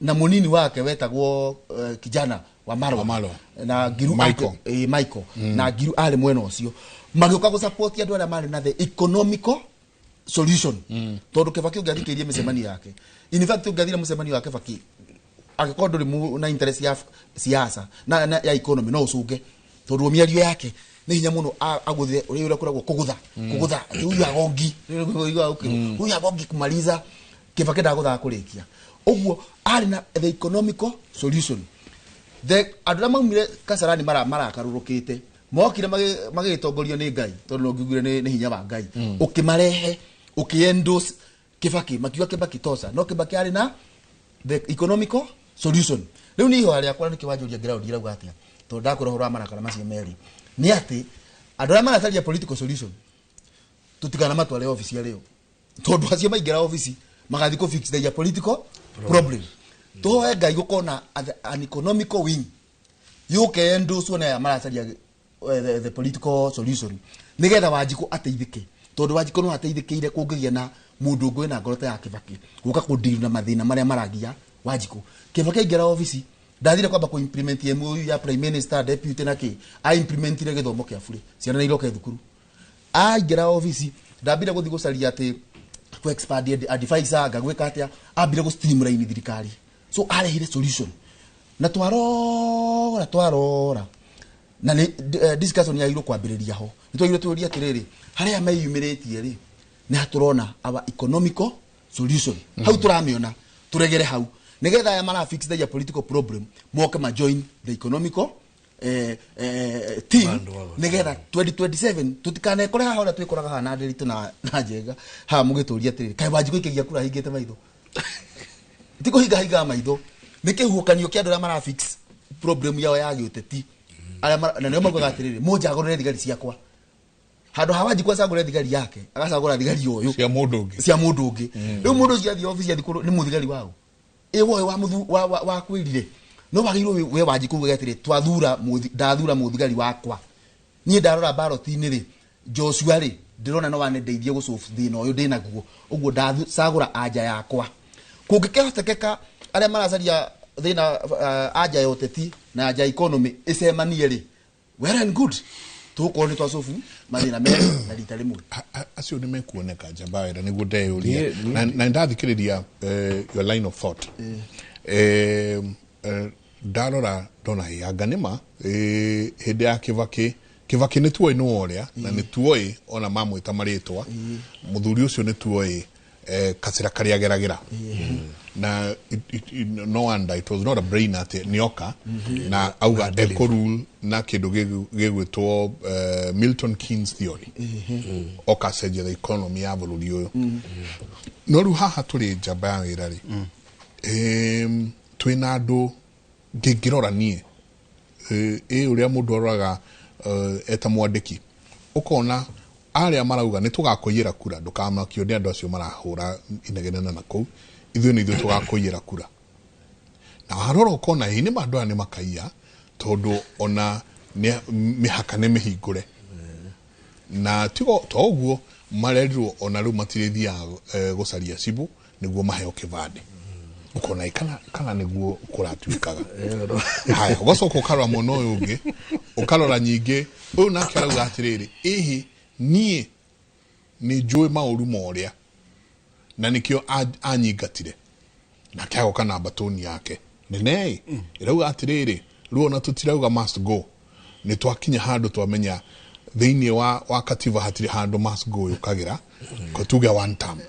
na munini wake wetagwo kijana wa Marwa, Wa Marwa. Na Ngiru. Michael. Michael. Na Ngiru arĩ mwena ũcio, magĩũka gũsupport andũ arĩa marĩ na the economical solution, tondũ Kibaki ũngĩathikĩrĩrie mĩcemanio yake, in fact ũngĩathire mũcemanio wa Kibaki angĩkorwo ndũrĩ na interest ya siasa na ya economy, no ũcunge, tondũ mĩario yake nĩ hinya mũno agũthe ũrĩa ũrĩa kũragwo kũgũtha kũgũtha atĩ huyu agongi huyu agongi kumaliza. Kibaki ndagũthaga kũrĩkia ũguo, arĩ na the economical solution. The andũ arĩa maumire Kasarani marakarũrũkĩte mokire magĩtongorio nĩ Ngai, tondũ no ngĩugire nĩ hinya wa Ngai ũkĩmarehe ũkĩ-endorse Kibaki, makiuga Kibaki tosa, no Kibaki arĩ na the economical solution. Rĩu nĩ ihoya rĩakwa, nĩkĩo wanjũria ground irauga atĩa, tondũ ndakwĩra ũhoro wa marakara macio merĩ nĩ atĩ andũ arĩa maracaria political solution tutikana matware ofici arĩo, tondũ acio maingĩra ofici magathiĩ kũ fix their political problem. Tũhoe Ngai gũkorwo na an economical wing yũke endũcwo na aya maracaria the political solution, nigetha Wanjikũ ateithĩke, tondũ Wanjikũ no ateithĩkĩire kũngĩgĩa na mũndũ ũngĩ wĩna ngoro ta ya Kibaki gũka kũdeal na mathĩna marĩa maragia Wanjikũ. Kibaki aingĩra ofici ndathire kwamba kũ implement MOU ya prime minister, deputy na kĩ, a implementire gĩthomo kĩa bure, ciana nĩ iroke thukuru. Aingĩra ofici ndambire gũthiĩ gũcaria atĩ kũ expand advisor ngagwĩka atĩa, ambire gũ streamline thirikari, so arehire solution na twarora twarora na nĩ discussion yagĩrĩirwo kwambĩrĩria ho. Nĩ twagĩrĩirwo tũrie atĩrĩrĩ, harĩa meyumĩrĩtie rĩ nĩ hatũrona our economical solution hau tũramĩona, tũregere hau nĩgetha aya mara fix their political problem moke ma join the economical team, Bandwagon. Nĩgetha 2027 tũtikanekore haha ũrĩa twĩkoraga haha na Nderitu na Njenga haha mũgĩtũria atĩrĩrĩ, kaĩ Wanjikũ ikagia kura hingĩte maitho? Ti kũhinga hingaga maitho, nĩ kĩhuhũkanio kĩa andũ arĩa mara fix problem yao ya gĩũteti, arĩa na nĩo maugaga atĩrĩrĩ, mũnjagũrĩre thigari ciakwa. Handũ ha Wanjikũ acagũre thigari yake, agacagũra thigari ũyũ cia mũndũ ũngĩ. Cia mũndũ ũngĩ. Rĩu mũndũ ũcio athiĩ obici athiĩ kũrũ nĩ mũthigari wao ĩ woĩ wa mũthu wa kwĩrire no wagĩrĩirwo we Wanjikũ uge atĩrĩ, twathura ndathura mũthigari wakwa. Niĩ ndarora ballot-inĩ rĩ, Joshua rĩ, ndĩrona no wanendeithie gũsolve thĩna ũyũ ndĩnaguo, ũguo ndacagũra anja yakwa. Kũngĩkĩhotekeka arĩa maracaria thĩna anja ya ũteti na anja ya economy ĩcemanie rĩ, well and good, tũgũkorwo nĩ twacobu mathĩna merĩ na rita rĩmwe. Acio nĩ mekuoneka njamba wĩra nĩguo ndeyũria na ndathikĩrĩria your line of thought. Ndarora ndona ĩ anga nĩma hĩndĩ ya Kibaki, Kibaki nĩ tuoĩ nĩ ũrĩa na nĩ tuoĩ ona mamwĩta marĩtwa mũthuri ũcio, nĩ tuoĩ kacĩra karĩa ageragĩra na no wonder it was not a brain atĩ nĩoka na auga eco rule na kĩndũ gĩgwĩtwo Milton Keynes theory, oka cenjia the economy ya bũrũri ũyũ. No rĩu haha tũrĩ njamba ya wĩra rĩ, twĩna andũ ngĩngĩrora niĩ ĩ ũrĩa mũndũ aroraga eta mwandĩki, ũkona arĩa marauga nĩ tũgakũiyĩra kura, ndũkamakio nĩ andũ acio marahũra inegene na nakũu, ithuĩ nĩ ithuĩ tũgakũiyĩra kura. Na warora ũkona ĩ nĩ ma andũ aya nĩ makaiya, tondũ ona mĩhaka nĩ mĩhingũre na tigo to ũguo marerirwo ona rĩu matirĩthiaga gũcaria cibũ nĩguo maheo kĩbandĩ. Ũkona ĩ kana nĩguo kũratuĩkaga. Haya, ũgacoka ũkarora mwena ũyũ ũngĩ, ũkarora nyingĩ ũyũ nake arauga atĩrĩrĩ, ĩhĩ niĩ nĩ njũĩ maũru ma ũrĩa na nĩkĩo anyingatire, nake agoka na mbatũni yake nene ĩrauga atĩrĩrĩ, rĩu ona tũtirauga must go, nĩ twakinya handũ twamenya thĩinĩ wa katiba hatirĩ handũ must go yũkagĩra ko tuge one term.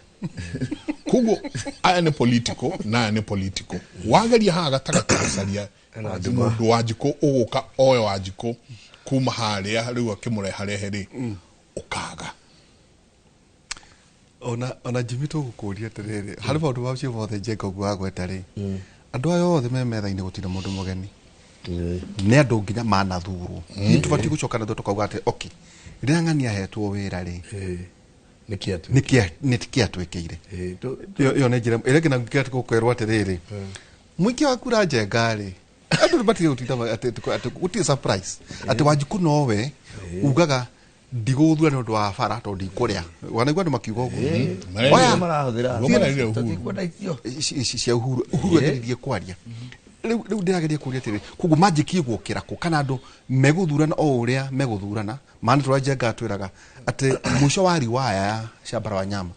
Koguo aya nĩ political na aya nĩ political. Wageria haha gatagatĩ gũcaria Ena nduma. mũndũ Wanjikũ ũgũka oe Wanjikũ kuma harĩa rĩu akĩmũreharehe rĩ, ũkaga. Ona Jimmy, tũgũkũria atĩrĩrĩ, harĩ maũndũ macio mothe Njenga ũguo wagweta rĩ, andũ aya othe me metha-inĩ gũtirĩ mũndũ mũgeni, nĩ andũ nginya manathurwo. Hihi tũbatiĩ gũcoka na thutha tũkauga atĩ okay, rĩrĩa ng'ania ahetwo wĩra rĩ, Nĩkĩ atu nĩkĩ atwĩkĩire? Ĩyo nĩ njĩra ĩrĩa ĩngĩ na gũkwĩrwo atĩrĩrĩ, mũikia wa kura Njenga rĩ, andũ nĩ matige gũtinda atĩ gũtirĩ surprise atĩ Wanjikũ nowe ugaga ndigũthura nĩ ũndũ wa bara tondũ ndikũrĩa. Wanaigua andũ makiuga ũguo? Oya. Marahũthĩra. Nĩguo marerire Uhuru. Tũtikwenda itio. Cia Uhuru. Uhuru ageririe kwaria. Rĩu ndĩrageria kũria atĩrĩrĩ, koguo manjĩkie gũkĩra kũ kana andũ megũthurana o ũrĩa megũthurana? Maana tũrĩa Njenga atwĩraga atĩ mũico wa riwaya ya shamba la wanyama,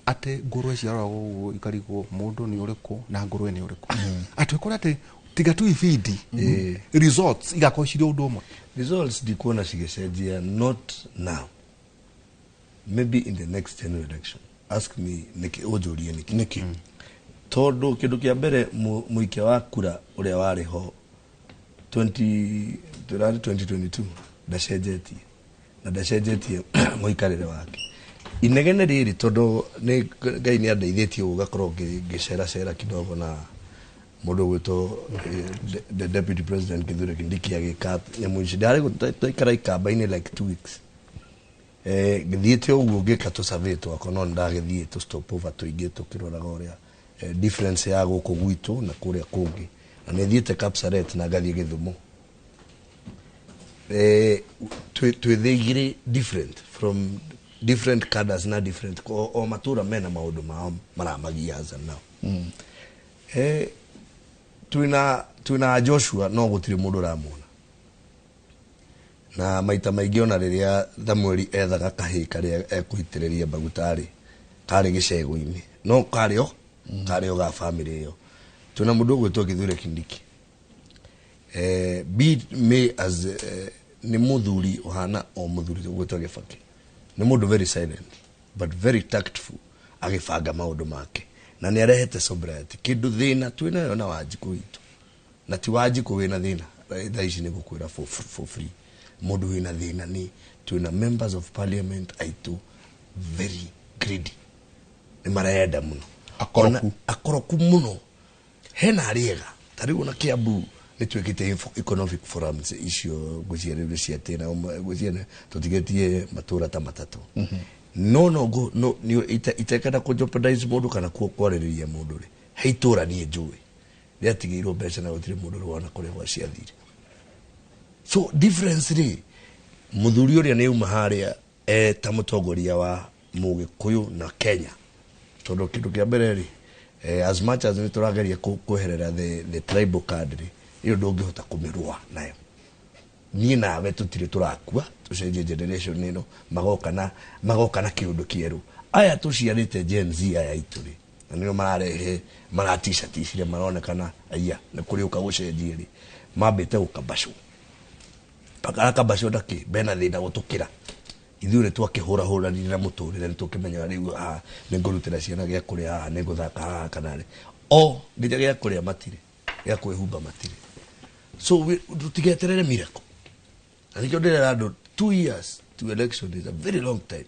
atĩ ngũrwe ciaroragwo ũguo ikarigwo mũndũ nĩ ũrĩkũ na ngũrwe nĩ ũrĩkũ, atĩ ũkore atĩ tiga tu ibindi, results igakorwo cirĩ ũndũ ũmwe. Results ndikuona cigĩcenjia, not now, maybe in the next general election. Ask me nĩkĩ, ũnjũrie nĩkĩ. Nĩkĩ? Tondũ kĩndũ kĩa mbere, mũikia wa kura ũrĩa warĩ ho 20 tũrarĩ 2022 ndacenjetie, na ndacenjetie mũikarĩre wake. Inegene rĩrĩ, tondũ nĩ Ngai nĩ andeithĩtie ũguo ngakorwo ngĩceracera kidogo na mũndũ ũgwĩtwo the deputy president Kithure Kindiki, agĩka nyamũ ici ndarĩ twaikara ikamba-inĩ like 2 weeks, ngĩthiĩte ũguo ngĩka tũ survey twakwa, no nĩndagĩthiĩ tũ stop over tũingĩ tũkĩroraga ũrĩa difference ya gũkũ gwitũ na kũrĩa kũngĩ, na nĩ thiĩte Kapsaret na ngathiĩ Gĩthumo. Twĩ thĩ igĩrĩ different from different cadres na different o matũra mena maũndũ mao maramagia as now. Twĩna Joshua, no gũtirĩ mũndũ ũramuona, na maita maingĩ ona rĩrĩa Samueli ethaga kahĩĩ karĩa ekũitĩrĩria maguta rĩ, karĩ gĩcegũ-inĩ, no karĩ o ga family ĩyo. Twĩna mũndũ ũgwĩtwo Kithure Kindiki, be me as nĩ mũthuri ũhana o mũthuri ũgwĩtwo Gĩbakĩ, nĩ mũndũ very silent but very tactful agĩbanga maũndũ make, na nĩ arehete sobriety. Kĩndũ thĩna twĩnayo na Wanjikũ witũ, na ti Wanjikũ wĩna thĩna thaa ici, nĩ gũkwĩra for free, mũndũ wĩna thĩna nĩ twĩna members of parliament aitũ very greedy, nĩ marenda mũno. Akoroku. Akoroku mũno. Hena arĩega, ta rĩu ona Kiambu nĩ twĩkĩte economic forums icio, ngwĩciria rĩu nĩ ciatĩ na ngwĩciria tũtigĩtie matũra ta matatũ, no no nĩ itekenda kũ jeopardize mũndũ kana kwarĩrĩria mũndũ rĩ, he itũra niĩ njũĩ rĩatigĩirwo mbeca na gũtirĩ mũndũ rwona kũrĩa gwa ciathire. So difference rĩ, mũthuri ũrĩa nĩ auma harĩa ta mũtongoria wa Mũgĩkũyũ na Kenya, tondũ kĩndũ kĩa mbere rĩ, as much as nĩ tũrageria kweherera the tribal card rĩ, ĩyo ndũngĩhota kũmĩrũa nayo. Niĩ nawe tũtirĩ tũrakua, tũcenjie generation ĩno, magoka na kĩũndũ kĩerũ. Aya tũciarĩte Gen Z aya aitũ rĩ, na nĩo mararehe maraticaticire, maronekana aya nĩ kũrĩ ũka gũcenjie rĩ, mambĩte gũkambacwo pakakambacwo ndakĩ bena thĩna gũtũkĩra ithuĩ. Nĩ twakĩhũrahũranire na mũtũrĩre, nĩ tũkĩmenyaga rĩu haha nĩ ngũrutĩra ciana gĩa kũrĩa, haha nĩ ngũthaka haha, kana rĩ o nginya gĩa kũrĩa matirĩ, gĩa kwĩhumba matirĩ. So tũtigeterere miracle, na nĩkĩo ndĩrera andũ 2 years to election is a very long time.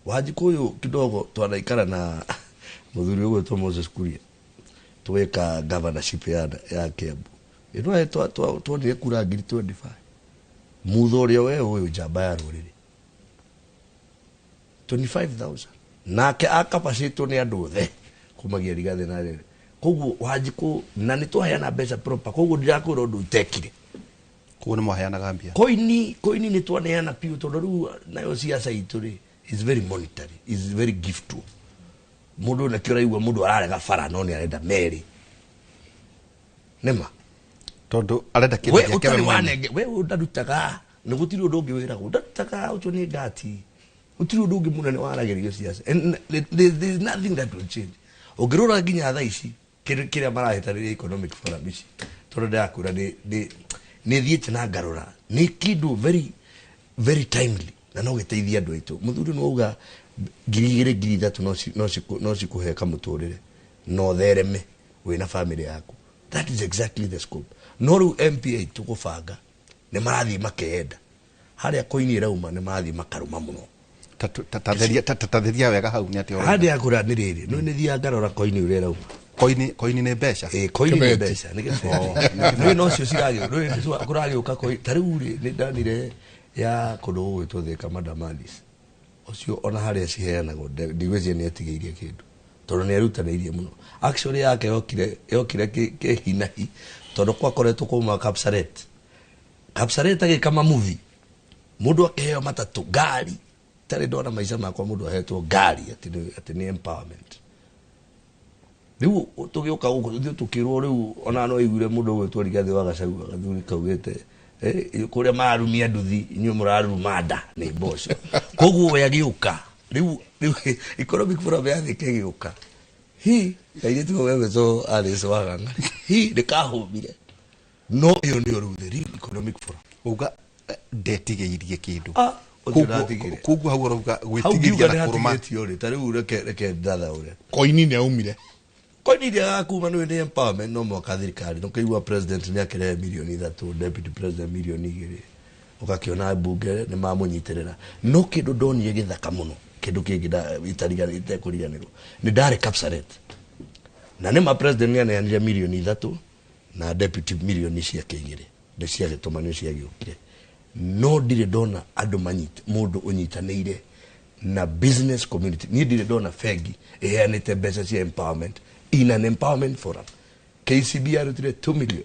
Wanjikũ ũyũ kidogo twanaikara na mũthuri ũgwĩtwo Moses Kuria tweka governorship ya Kiambu ĩno, twonire kura 25,000. Mutho ũrĩa we ũyũ njamba ya rũrĩrĩ, 25,000 nake akabacĩtwo nĩ andũ othe kumagia Rigathĩ na rĩrĩ. Koguo Wanjikũ na nĩ twaheana mbeca proper, koguo ndirakwĩra ũndũ itekire. Koguo nĩ mwaheanaga mbia? Koini nĩ twaneana piũ, tondũ rĩu nayo siasa itũ rĩ is very monetary, is very giftful. Mũndũ nakĩo ũraigua mũndũ ararega bara no nĩ arenda merĩ nĩma. Tondũ arenda kĩndũ We gĩake we ũtarĩ mwene. Wanenge we ũndarutaga nĩ gũtirĩ ũndũ ũngĩ wĩragwo ũndarutaga ũcio nĩ ngati, gũtirĩ ũndũ ũngĩ mũnene waragĩrio siasa. And there is nothing that will change. Ũngĩrora nginya thaa ici kĩrĩa marahĩtanĩria economic forum ici, tondũ ndĩrakwĩra nĩ thiĩte na ngarora nĩ kĩndũ very very timely na no gĩteithie andũ aitũ. Mũthuri nĩ wauga 2,000 3,000 no cikũhe kamũtũrĩre no thereme. Wĩna family yaku. That is exactly the scope. No rĩu MP aitũ gũbanga nĩ marathiĩ makeyenda harĩa koini ĩrauma, nĩ marathiĩ makarũma mũno. Tatheria wega hau nĩ atĩa ũrauga? Harĩa yakũra nĩ rĩrĩ, no nĩ thiaga ngarora koini ũrĩa ĩrauma. Koini nĩ mbeca. Ĩ, koini nĩ Kĩbeti. mbeca, nĩ gĩbeti. Nĩ nocio ciragĩ kũragĩũka koini ta rĩu rĩ, nĩ ndanire ya kũndũ gũgwĩtwo Thika Madamalis ũcio, ona harĩa ciheanagwo ndigwĩciria nĩ etigĩirie kĩndũ tondũ nĩ erutanĩirie mũno. Actually yake yokire kĩhinahi tondũ gwakoretwo kuma Kapsaret. Kapsaret agĩka mamuvi, mũndũ akĩheo matatũ, ngari tarĩ ndona maica makwa mũndũ ahetwo ngari atĩ nĩ empowerment. Rĩu tũgĩũka gũkũ ithuĩ tũkĩrwo rĩu ona no iguire mũndũ ũgwĩtwo Rigathĩ wa Gachagua gathuri kaugĩte kũrĩa mararumia nduthi, inyuĩ mũraruma nda nĩ mboco. Koguo we agĩũka rĩu economic forum ya Thika ĩgĩũka, hi kairĩtu kau gegwĩtwo Alice Waganga hi nĩ kahũmire, no ĩyo nĩyo rĩu the real economic forum. Uga ndetigĩirie kĩndũ. Ah, ũcio ndatigire. Koguo hau ũrauga Hau gwĩtigĩria ngiuga na nĩ kũrũma. hatigĩtio rĩ, ta rĩu reke ndathaũre. Koini nĩ aumire. Koini iria kuma nĩ empowerment, no mwaka thirikari no kĩigua president nĩ akĩrehe mirioni 3, deputy president mirioni 2, ũgakĩona mbunge nĩ mamũnyitĩrĩra. No kĩndũ ndonire gĩthaka mũno, kĩndũ kĩngĩ itekũriganĩrwo, nĩ ndarĩ Kapsaret na nĩ ma president nĩ aneanire mirioni 3 na deputy mirioni ciake 2 nĩ ciagĩtũmanio ciagĩũkire, no ndirĩ ndona andũ manyite mũndũ ũnyitanĩire na business community. Niĩ ndirĩ ndona bengi ĩheanĩte mbeca cia empowerment in an empowerment forum. KCB arutire 2 million,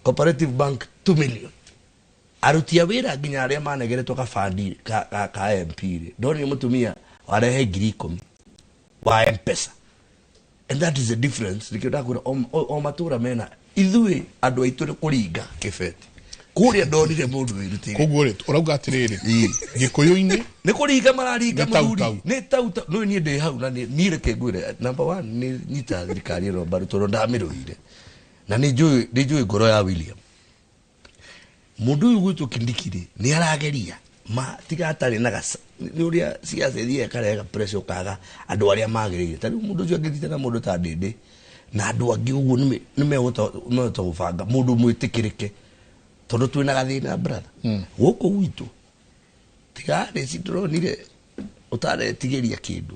Cooperative Bank 2 million, aruti a wĩra nginya arĩa manegeretwo kabandi ka MP rĩ, ndonire mũtumia warehe 10,000 wa M-Pesa, and that is the difference. Nikio ndakwĩra o matũra mena ithuĩ andũ aitũ nĩ kũringa kĩbeti kũrĩa ndonire mũndũ wĩrutĩire. Koguo rĩ, ũrauga atĩrĩrĩ, gĩkũyũ-inĩ Nĩ kũringa mararinga. Nĩ tau Mũthuri tau. Nĩ tau tau. No niĩ ndĩ hau na niĩ reke ngwĩre, number one, nĩ nyitaga thirikari ĩno mbaru tondũ ndamĩrũire na nĩ njũĩ ngoro ya William. Mũndũ ũyũ gwĩtwo Kindiki rĩ, nĩ arageria ma tiga atarĩ na gaca nĩ ũrĩa ciaca ithiaga ĩkarehe pressure, ũkaga andũ arĩa magĩrĩire. Ta rĩu mũndũ ũcio angĩnyita na mũndũ ta Ndĩndĩ na andũ angĩ ũguo nĩ mehota gũbanga mũndũ mwĩtĩkĩrĩke, tondũ twĩna gathĩna, brother, gũkũ gwitũ tiga rĩci ndĩronire ũtaretigĩria kĩndũ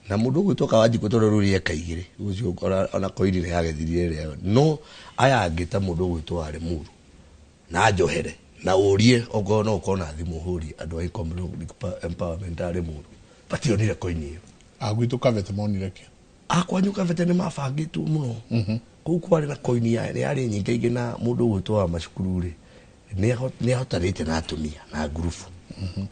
na mũndũ ũgwĩtwo Kawanjikũ, tondũ rĩu eka igĩrĩ ũcio ona koini nĩ yagethirire ĩrĩa, no aya angĩ ta mũndũ ũgwĩtwo warĩ Muru na njohere na ũrie okorwo no ũkorwo na thimũ ũhũrie andũ a economic empowerment arĩ Muru mationire koini ĩyo. Agwitũ Kabete monire kĩ? Akwanyu Kabete nĩ mabangĩtwo mũno. Kũu kwarĩ na koini yarĩ nyingĩ ingĩ, na mũndũ ũgwĩtwo wa macukuru rĩ, nĩ ahotanĩte na atumia na ngurubu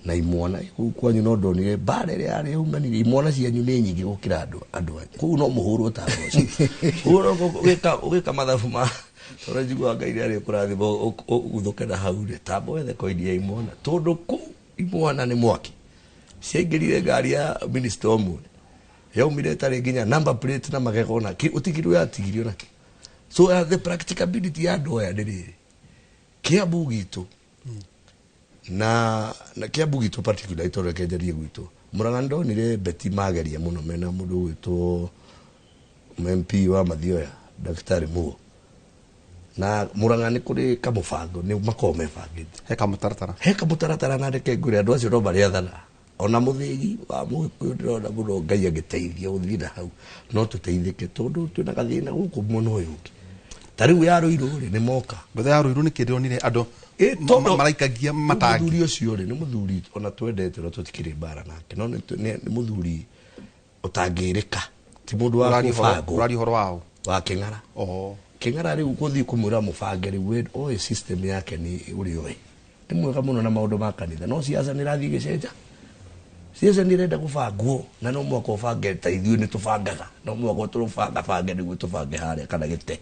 na imwana kũu kwanyu, no ndonire mbara ĩrĩa yarĩ yaumanire. Imwana cianyu nĩ nyingĩ gũkĩra andũ anyu kũu, no mũhũrwo ta mboco. Kũu no ũgĩka mathabu ma tondũ njiguaga Ngai nĩ arĩ kũrathima ũguthũke na hau rĩ, tamba wethe koini ya imwana, tondũ kũu imwana nĩ mwaki ciaingĩrire ngari ya minista ũmwe yaumire ĩtarĩ nginya number plate na magego na ũtigirwo yatigirio nakĩ. So the practicability ya andũ aya nĩ rĩrĩ, Kiambu gitũ na Kiambu gitũ particular, itoro reke njarie gwitũ Murang'a, ndonire beti mageria mũno mena mũndũ ũgwĩtwo MP wa Mathioya, Daktari Mugo, na Murang'a nĩ kũrĩ kamũbango nĩ makoragwo mebangĩte. He kamũtaratara. He kamũtaratara, na reke ngwĩre andũ acio no marĩathana ona mũthĩgi wa mũgĩkũyũ ndĩrona mũno Ngai agĩteithia gũthiĩ na hau no tũteithĩke, tondũ twĩna gathĩna gũkũ mwena ũyũ ũngĩ ta rĩu ya Rũirũ rĩ, nĩ moka. Ngothe ya Rũirũ nĩ kĩndĩronire andũ Ĩ, tondũ maraikagia matangi. Mũthuri ũcio rĩ, nĩ mũthuri ona twendete na tũtikĩrĩ mbara nake, no nĩ mũthuri ũtangĩrĩka, ti mũndũ wa Ũraria ũhoro- kũbangwo. Ũraria ũhoro wao? Wa Kĩng'ara. Oho. Kĩng'ara rĩu gũthiĩ kũmwĩra mũbange rĩu we oĩ system yake nĩ ũrĩa oĩ nĩ mwega mũno na maũndũ ma kanitha, no siasa nĩ ĩrathiĩ ĩgĩcenja. Siasa nĩ ĩrenda gũbangwo na no mũhaka ũbange ta ithuĩ nĩ tũbangaga, no mũhaka tũbanga bange nĩguo tũbange harĩa kana gĩte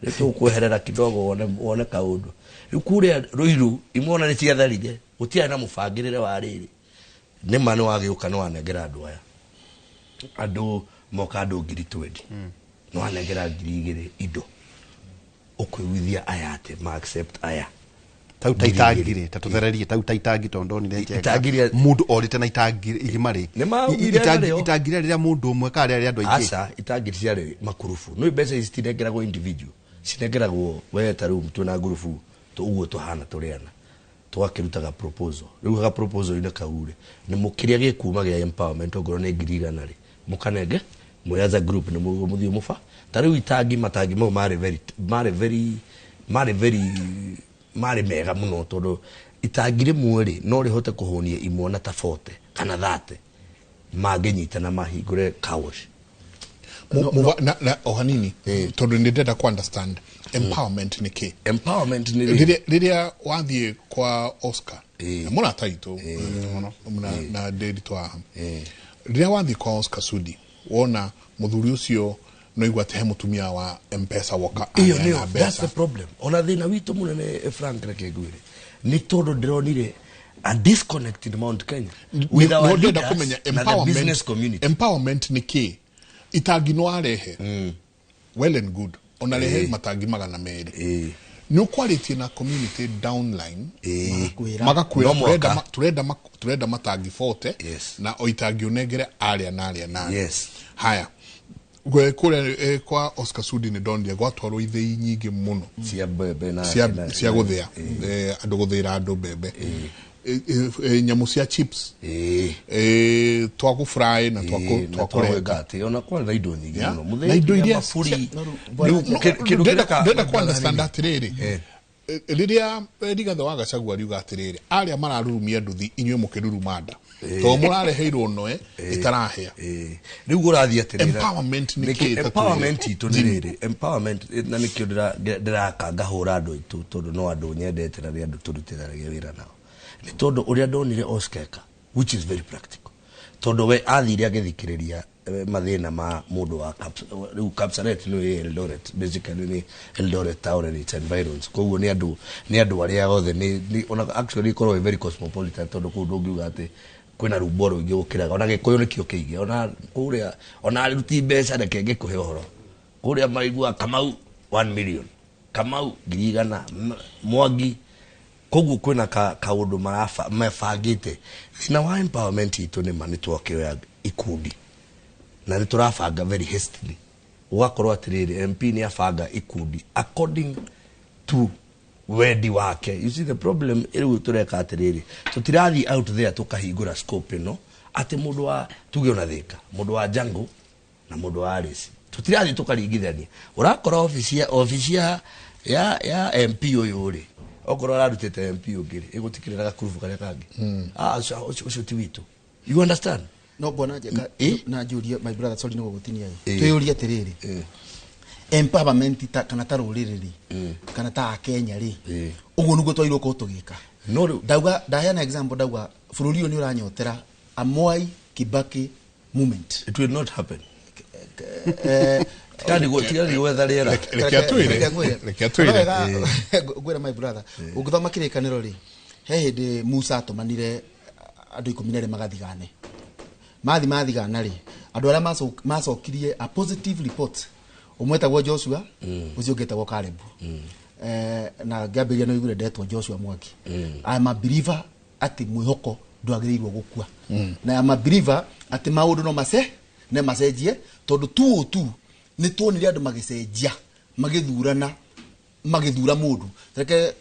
rĩu tũkweherera kidogo wone kaũndũ. Rĩu kũrĩa Rũirũ imwana nĩ ciatharire, gũtiarĩ na mũbangĩrĩre wa rĩrĩ. Nĩ ma nĩ wagĩũka nĩ wanengera andũ aya, andũ moka andũ 20,000, nĩ wanengera 2,000 indo, ũkũiguithia aya atĩ ma accept aya. Tau ta itangi rĩ, ta tũthererie tau ta itangi tondũ ndonire Njenga. Itangi rĩa- Mũndũ orĩte na itangi igima rĩ. Nĩ maugire narĩo. Itangi rĩrĩa mũndũ ũmwe kana rĩrĩa andũ aingĩ. Aca, itangi ciarĩ makurubu. No mbeca ici citinengeragwo individual, cinengeragwo we. Ta rĩu twĩna ngurubu ũguo tũhana tũrĩ ana, tũgakĩrutaga proposal. Rĩu ga proposal-inĩ kau rĩ, nĩ kĩrĩa gĩkuma gĩa empowerment, ongorwo nĩ 100,000 rĩ, mũkanenge mwĩ as a group, nĩ mũthiĩ mũba. Ta rĩu itangi, matangi mau marĩ mega mũno, tondũ itangi rĩmwe rĩ no rĩhote kũhũnia imwana ta 40 kana 30 mangĩnyitana mahingũre car wash. Na o hanini, tondũ nĩ ndĩrenda ku understand empowerment nĩ kĩ. Empowerment nĩ rĩ Rĩrĩa wathiĩ kwa Oscar na mũrata witũ na ndĩritũ haha, rĩrĩa wathiĩ kwa Oscar Sudi wona mũthuri ũcio, no igua atĩ he mũtumia wa Mpesa woka Iyo aneana nĩyo, that's mbeca. the problem. Ona thĩna witũ mũnene, Frank, reke ngwĩre, nĩ tondũ ndĩronire a disconnect in Mount Kenya with our No ndĩrenda leaders kũmenya na the business community. Empowerment nĩ kĩ? Itangi no arehe, well and good, ona rehe matangi 200, nĩ ũkwarĩtie na community downline, Magakwĩra. magakwĩra No mũhaka. turenda matangi 40, na o itangi ũnengere arĩa na arĩa na arĩa. Haya, kũrĩa kwa Oscar Sudi nĩ ndonire gwatwarwo ithĩi nyingĩ mũno cia mbembe na cia cia gũthĩa, andũ gũthĩra andũ mbembe, nyamũ cia chips, twa gũfry na twa na twa twagwĩka kũrenga. Atĩ ona kwarĩ na indo nyingĩ mũno. Mũthĩi Na indo nginya iria maburi. Rĩu, Rĩu, kĩndũ Ndĩrenda ku understand atĩrĩrĩ, rĩrĩa Rigathĩ wa Gachagua riuga atĩrĩrĩ, arĩa mararurumia nduthi, inyuĩ mũkĩruruma nda, tondũ mũrareheirwo noe ĩtarahĩa. Rĩu ũrathiĩ atĩrĩrĩ, Empowerment nĩ kĩĩ ta twĩre? Empowerment itũ nĩ rĩrĩ, empowerment, na nĩkĩo ndĩraka ngahũra andũ aitũ, tondũ no andũ nyendete na nĩ andũ tũrutithanagia wĩra nao, nĩ tondũ ũrĩa ndonire Oscar eka, which is very practical, tondũ we athire agĩthikĩrĩria mathĩna ma mũndũ wa rĩu Kapsaret nĩ Eldoret, basically nĩ Eldoret town and its environs. Koguo nĩ andũ arĩa othe nĩ ona actually ĩkoragwo ĩ very cosmopolitan, tondũ kũu ndũngiuga atĩ kwĩna rumbo rũingĩ gũkĩraga ona Gĩkũyũ nĩkĩo kĩingĩ ona kũrĩa. Ona aruti mbeca, reke ngĩkũhe ũhoro, kũrĩa maigua Kamau 1 million, Kamau 100,000, Mwangi. Koguo kwĩna kaũndũ mebangĩte. Thĩna wa empowerment itũ nĩ ma nĩ twakĩoya ikundi na nĩ tũrabanga very hastily, ũgakorwo atĩrĩrĩ, MP nĩ abanga ikundi according to wendi wake. You see the problem? Rĩu tũreka atĩrĩrĩ, tũtirathiĩ out there tũkahingũra scope ĩno atĩ mũndũ wa tuge ona Thĩka, mũndũ wa Jango na mũndũ wa Alice, tũtirathiĩ tũkaringithania. Ũrakora obici ya MP ũyũ rĩ, okorwo ararutĩte MP ũngĩ rĩ, ĩgũtikĩrĩra gakurubu karĩa kangĩ. Ah, ũcio ti witũ, you understand? No bwana Njenga, na njũrie, my brother, sorry nĩ gũgũtinia. Twĩyũrie atĩrĩrĩ, empowerment ta kana ta rũrĩrĩ rĩ, kana ta Akenya rĩ, ũguo nĩguo twagĩrĩirwo gũkorwo tũgĩka? No rĩu Ndauga, ndaheana example, ndauga bũrũri ũyũ nĩ ũranyotera a Mwai Kibaki movement. It will not happen. Tiga gwetha rĩera. Reke atwĩre. Reke atwĩre. No wega ngwĩra, my brother, ũngĩthoma Kĩrĩkanĩro rĩ, he hĩndĩ Musa atũmanire andũ 12 magathigane. Mathi mathigana rĩ, andũ arĩa macokirie a positive report, ũmwe etagwo Joshua, ũcio ũngĩ etagwo Caleb. Na ngĩambĩrĩria no igure ndetwo Joshua Mwangi. I am a believer atĩ mwĩhoko ndwagĩrĩirwo gũkua, na I am a believer atĩ maũndũ no mace ne macenjie, tondũ tu ũ tu nĩ tuonire andũ magĩcenjia magĩthurana magĩthura mũndũ. Reke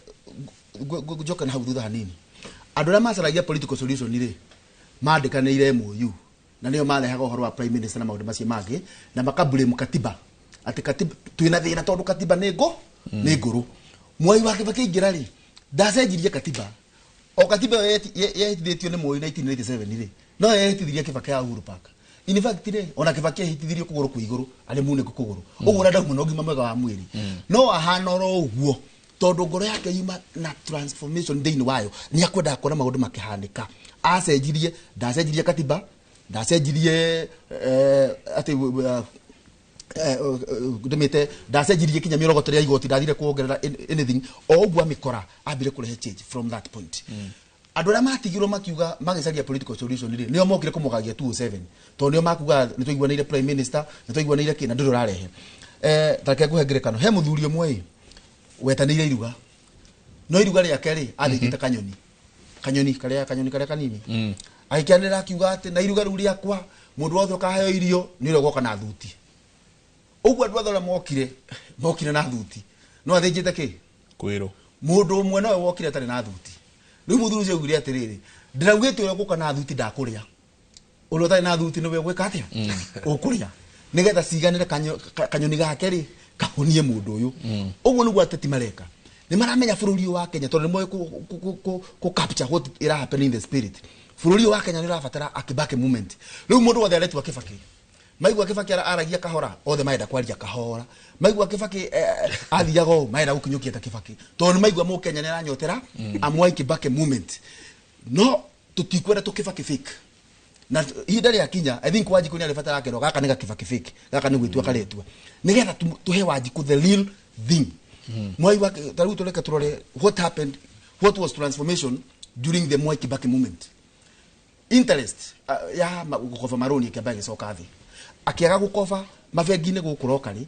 njoke na hau thutha hanini. Andũ arĩa macaragia political solution rĩ, mandĩkanĩire MOU, na nĩo marehaga ũhoro wa prime minister na maũndũ macio mangĩ, na makablame katiba atĩ katiba twĩna thĩna, tondũ katiba nĩ ngũ nĩ ngũrũ. Mwai wa Kibaki aingĩra rĩ, ndacenjirie katiba, o katiba ĩyo yehĩtithĩtio nĩ Moi 1997 rĩ, no yehĩtithirie Kibaki ya Uhuru Park. In fact rĩ, ona Kibaki ehĩtithirio kũgũrũ kwĩ igũrũ, arĩ munĩku kũgũrũ ũguo, ũrĩa ndauma na ũgima mwega wa mwĩrĩ, no ahana oro ũguo, tondũ ngoro yake yuma na transformation thĩinĩ wayo, nĩ akwendaga kuona maũndũ makĩhanĩka. Acenjirie, ndacenjirie katiba, ndacenjirie atĩ ndĩmĩte, ndacenjirie kinya mĩorogoto ya igoti, ndathire kuongerera anything o ũguo amĩkora ambire kũrehe change from that point. Andũ arĩa matigirwo makiuga magĩcaria political solution rĩ, nĩo mokire kũmũgagia 207, tondũ nĩo makuga nĩ twaiguanĩire prime minister, nĩ twaiguanĩire kĩ, na ndũrĩ ũrarehe. Ta reke ngũhe ngerekano. He mũthuri ũmwe ĩ wetanĩire iruga, No iruga rĩake rĩ athĩnjĩte kanyoni. Kanyoni karĩa kanyoni karĩa kanini. Agĩkĩanĩrĩra akiuga atĩ na iruga rĩu rĩakwa mũndũ wothe ũkaheo irio nĩ ũrĩa ũgoka na thuti. Ũguo andũ othe arĩa mokire mokire na thuti. No athĩnjĩte kĩ? Kwĩrwo. Mũndũ ũmwe nowe wokire atarĩ na thuti. Rĩu mũthuri ũcio augire atĩrĩrĩ, ndĩraugĩte ũrĩa ũgũka na thuti ndakũrĩa. Ũrĩa ũtarĩ na thuti nĩwe ũgwĩka atĩa? Ũkũrĩa. Nĩgetha ciganĩre kanyoni gake rĩ kahũnie mũndũ ũyũ. Ũguo nĩguo ateti mareka. Nĩ maramenya bũrũri ũyũ wa Kenya tondũ nĩ moĩ kũ capture what ira happen in the spirit. Bũrũri ũyũ wa Kenya nĩ ũrabatara a Kibaki movement. Rĩu mũndũ wothe aretua Kibaki. Maigua Kibaki aragia kahora, othe marenda kwaria kahora. Maigua Kibaki athiaga ũũ, marenda gũkinyũkia ta Kibaki. Tondũ nĩ maigua mũkenya nĩ aranyotera a Mwai Kibaki movement. No tũtikwenda tũkibaki fake. Na ihinda rĩa kinya, I think Wanjikũ nĩ arĩbatara akerwo gaka nĩ gakibaki fake, gaka nĩ gwĩtua karetua. Nĩgetha tũhe Wanjikũ the real thing. Mwai wa ta rĩu tũreke tũrore what happened, what was transformation during the Mwai Kibaki movement. Interest ya gũkoba marũni ĩkĩamba ĩgĩcoka thĩ. Akĩaga gũkoba mabengi-inĩ gũkũ locally,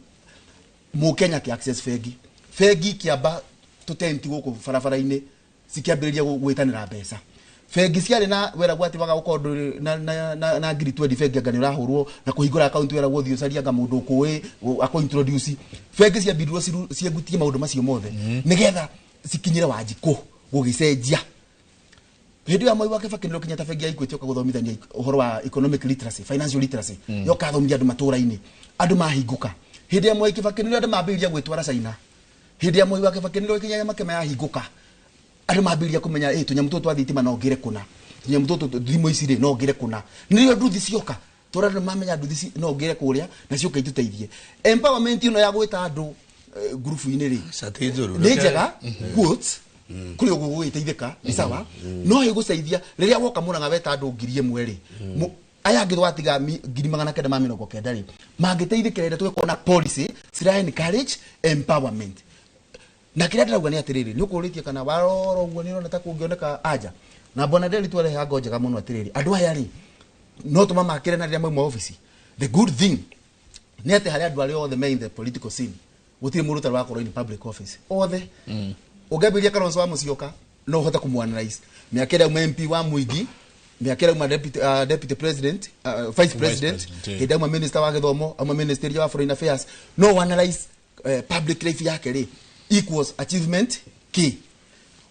mũkenya akĩ access bengi. Bengi ikĩamba tũtenti gũkũ barabara-inĩ cikĩambĩrĩria gwĩtanĩra mbeca. Bengi ciarĩ na weragwo atĩ waga gũkorwo ndũrĩ na ngiri 20 bengi anga nĩ ũrahũrwo na kũhingũra account weragwo ũthiĩ ũcarie anga mũndũ ũkũĩ akũ introduce. Bengi ciambirwo ciengutie maũndũ macio mothe nĩgetha cikinyĩre Wanjikũ gũgĩcenjia. Hĩndĩ ĩyo Mwai wa Kibaki nĩrĩo kinya ta bengi ya Equity yoka gũthomithania ũhoro wa economic literacy, financial literacy. Yoka athomithia andũ matũũra-inĩ, andũ mahingũka. Hĩndĩ ya Mwai Kibaki nĩrĩo andũ mambĩrĩria gwĩtwara China. Hĩndĩ ya Mwai wa Kibaki nĩrĩo kinya Makema yahingũka. Andũ mambĩrĩria kũmenya, tũnyamũ tũtũ twa thitima no ngĩre kũna. Tũnyamũ tũtũ thimũ ici rĩ no ngĩre kũna. Nĩrĩo nduthi cioka. Tũrĩa andũ mamenya nduthi no ngĩre kũrĩa na cioka itũteithie. Empowerment ĩno ya gwĩta andũ ngurubu-inĩ rĩ. Cati njũru. Nĩ njega, quotes, kũrĩ ũguo gũgĩteithĩka, nĩ sawa. No ĩgũteithia rĩrĩa woka Mũrang'a weta andũ 1,000 rĩ. Aya angĩ twatiga 990 rĩ. Mangĩteithĩkĩra rĩrĩa tũgĩkorwo na policy cira encourage empowerment. Na kĩrĩa ndĩrauga nĩ atĩrĩrĩ, nĩ ũkũrĩtie kana warora ũguo nĩ ũrona ta kũngĩoneka anja. Na Bwana Nderi twarehe ngo njega mũno atĩrĩrĩ, andũ aya rĩ, no tũmamakĩre na rĩrĩa mauma office. The good thing nĩ atĩ harĩ andũ arĩa othe me in the political scene, gũtirĩ mũndũ ũtarĩ wakorwo in public office. Othe. Ũngĩambĩrĩria Kalonzo wa Musyoka, no ũhote kũmũ-analyze. Mĩaka ĩrĩa auma MP wa Mwingi, mĩaka ĩrĩa auma deputy president, vice president, President, hĩndĩ auma minister wa gĩthomo, auma minister wa foreign affairs, no analyze public life yake rĩ equals achievement k.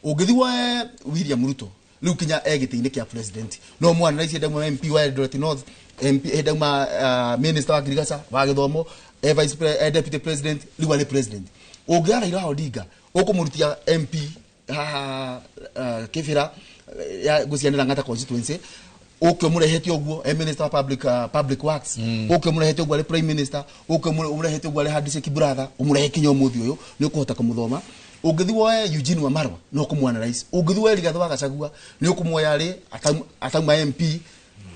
Ũngĩthiĩ woe William Ruto, rĩu kinya e gĩtĩ-inĩ kĩa president, no mũ analyze hĩndĩ auma MP wa Eldoret North, MP hĩndĩ auma minister wa Girigaca wa gĩthomo, e vice e deputy president, rĩu arĩ president. Ũngĩoya Raila Odinga, ũkũmũrutia MP haha Kibera, ya gũcianĩra Ng'ata constituency, ũke ũmũrehete ũguo e minister wa public works, ũke ũmũrehete ũguo arĩ prime minister, ũke ũmũrehete ũguo arĩ handshake brother, ũmũrehe kinya ũmũthĩ ũyũ, nĩ ũkũhota kũmũthoma. Ũngĩthiĩ woe Eugene Wamalwa, no ũkũmũ-analyze. Ũngĩthiĩ woe Rigathĩ wa Gachagua, nĩ ũkũmuoya arĩ atauma MP,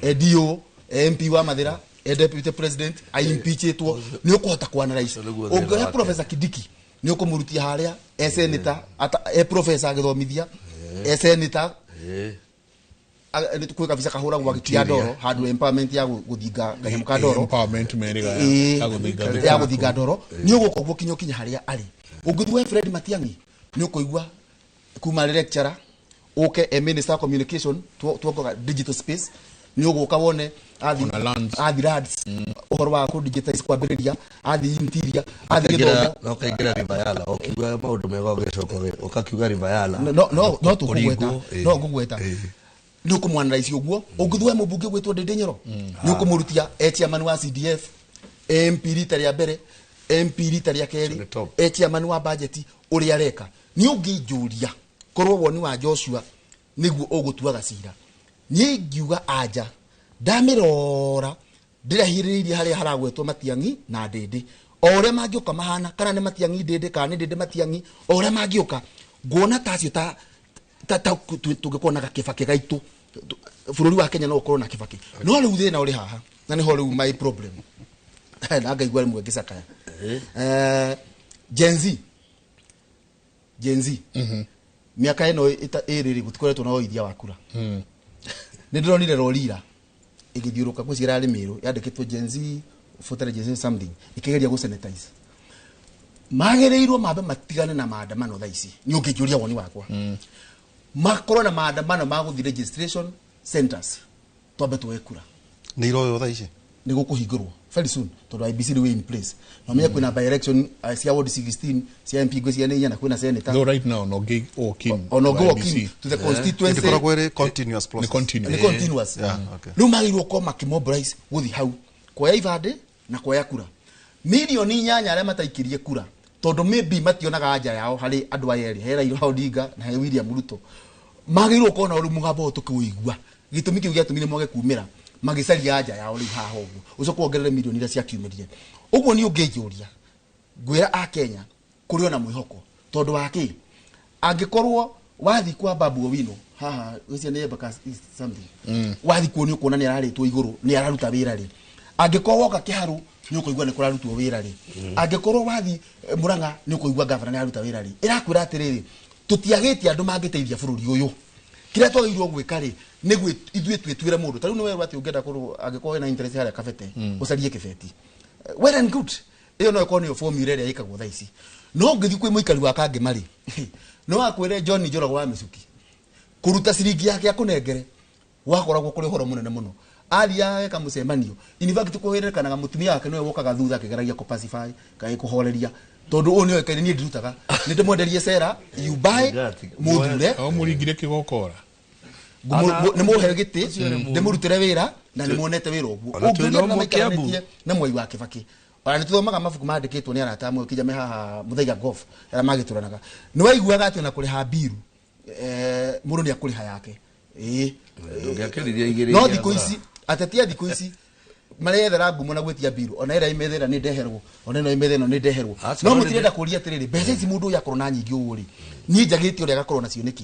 e DO, e MP wa Mathĩra, e deputy president, a-impeachĩtwo, nĩ ũkũhota kũ-analyze. Ũcio nĩguo thĩna Ũngĩoya wake. Professor Kindiki, nĩ ũkũmũrutia harĩa e senator, e professor agĩthomithia, e senator, nĩ kwĩ kabica kahũragwo agĩtia ndoro handũ empowerment ya gũthinga kanyamũ ka ndoro. Empowerment merĩga ya gũthinga Ya thukuru. gũthinga ndoro. Nĩ ũgũka ũguo kinya ũkinya harĩa arĩ. Ũngĩthiĩ woe Fred Matiang'i, nĩ ũkũigua kuma arĩ lecturer, ũke e minister of communication, tuongoga digital space, nĩ ũgũka wone Ona lands. athi lands, ũhoro wa kũ digitize kwambĩrĩria, athi interior, athi gĩthomo. No kaingĩra Rivayala, ũkiuga maũndũ mega ũgĩcoka ũkakiuga Rivayala. No, no, no, no tũkũgweta, Kũringwo, no ngũgweta. Nĩ ũkũmũ-analyze ũguo. Ũngĩthiĩ woe mũmbunge gwĩtwo Ndindi Nyoro, nĩ ũkũmũrutia e chairman wa CDF, MP rita rĩa mbere, MP rita rĩa kerĩ, Nĩ top. e chairman wa budget, ũrĩa areka. Nĩ ũngĩnjũria korwo woni wa Joshua nĩguo ũgũtuaga cira, niĩ ingiuga anja ndamĩrora ndĩrahirĩrĩirie harĩa haragwetwo Matiang'i na Ndindi, o ũrĩa mangĩũka mahana, kana nĩ Matiang'i Ndindi kana nĩ Ndindi Matiang'i, o ũrĩa mangĩũka nguona ta acio ta tũngĩkorwo na gakĩbakĩ gaitũ, bũrũri wa Kenya no ũkorwo na kĩbakĩ. No rĩu thĩna ũrĩ haha, na nĩho rĩu my problem. Na ngaigua rĩmwe ngĩcakaya. Gen Z. Gen Z. Mĩaka ĩno ĩrĩ rĩ, gũtikoretwo na ũithia wa kura. Nĩ ndĩronire rori ira ĩgĩthiũrũka gwĩciria ĩrarĩ Mĩrũ, yandĩkĩtwo Gen Z, voter Gen Z something, ĩkĩgeria gũ sanitize. Magĩrĩirwo mambe matigane na maandamano thaa ici. Nĩ ũngĩnjũria woni wakwa. Makorwo na maandamano ma gũthiĩ registration centers. Twambe tuoe kura. Nĩ iroywo thaa ici? Nĩ gũkũhingũrwo very soon tondũ IEBC rĩu in place. Na ũmenye kwĩna by election cia ward 16 cia MP ngwĩciria nĩ inya na kwĩna senator. Though right now no ngĩ walk in. Ona ũngĩ walk in to the constituency. Ĩkoragwo ĩrĩ continuous process. Nĩ continuous. Nĩ continuous. Yeah, okay. Rĩu magĩrĩirwo gũkorwo makĩmobilize gũthiĩ hau kuoya ibandĩ na kuoya kura. 8 million arĩa mataikirie kura tondũ maybe mationaga anja yao harĩ andũ aya erĩ, he Raila Odinga na he William Ruto, magĩrĩirwo gũkorwo na rĩu mũgambo ũyũ tũkĩũigua. Gĩtũmi kĩu gĩatũmire mwage kumĩra magĩcaria anja yao rĩu haha ũguo, ũcoke wongerere mirioni iria ciakiumĩrire ũguo. Nĩ ũngĩnjũria ngwĩra a Kenya kũrĩ ona mwĩhoko tondũ wa kĩ angĩkorwo wathi kwa Babu Owino haha ũcio nĩ Embakasi East something, wathi kuo nĩ ũkuona nĩ ararĩtwo igũrũ nĩ araruta wĩra rĩ. Angĩkorwo woka Kĩharũ nĩ ũkũigua nĩ kũrarutwo wĩra rĩ. Angĩkorwo wathi Murang'a nĩ ũkũigua gavana nĩ araruta wĩra rĩ. Ĩrakwĩra atĩrĩrĩ, tũtiagĩte andũ mangĩteithia bũrũri ũyũ. Kĩrĩa twagĩrĩirwo gwĩka rĩ nĩ ithuĩ twĩtuĩre mũndũ. Ta rĩu nĩ werwo atĩ ũngĩenda kũrũ angĩkorwo wĩna interest harĩa Kabete ũcarie kĩbeti, well and good, ĩyo no ĩkorwo nĩyo formula ĩrĩa ĩkagwo thaa ici. No ũngĩthiĩ kwĩ mũikari wa Kangema rĩ, no akwĩre John Njoroge wa Mĩcuki kũruta ciringi yake akũnengere wakoragwo kũrĩ ũhoro mũnene mũno. Athiaga eka mũcemanio, in fact kũhĩrĩkanaga mũtumia wake nĩwe wokaga thutha akĩgeragia kũ-pacify kaĩ kũhoreria tondũ ũyũ nĩoĩkaine niĩ ndirutaga nĩ ndĩmwenderie cera, you buy mũthure. O mũringire kĩgokora. Nĩ mũhe gĩtĩ ndĩmũrutĩre wĩra na nĩ muonete wĩra ũguo. Ona twĩna Ũngĩũria ũmwe Kiambu. maikaranĩtie na Mwai wa Kĩbakĩ, ona nĩ tũthomaga mabuku mandĩkĩtwo nĩ arata amwe kinya me haha Mũthaiga Golf arĩa magĩtũranaga, nĩ waiguaga atĩ ona kũrĩha mbiru mũndũ nĩ akũrĩha yake ĩĩ. Ndũngĩakĩririe igĩrĩ No iria thikũ ici ateti a thikũ ici marethera ngumo na gwĩtia mbiru, ona ĩrĩa imethera nĩ ndeherwo, ona ĩno imethera nĩ ndeherwo. Aca, no no mũtirenda kũria atĩrĩrĩ, mbeca ici mũndũ ũyũ akorwo na nyingĩ ũũ rĩ, niĩ njagĩte ũrĩa agakorwo nacio nĩkĩ?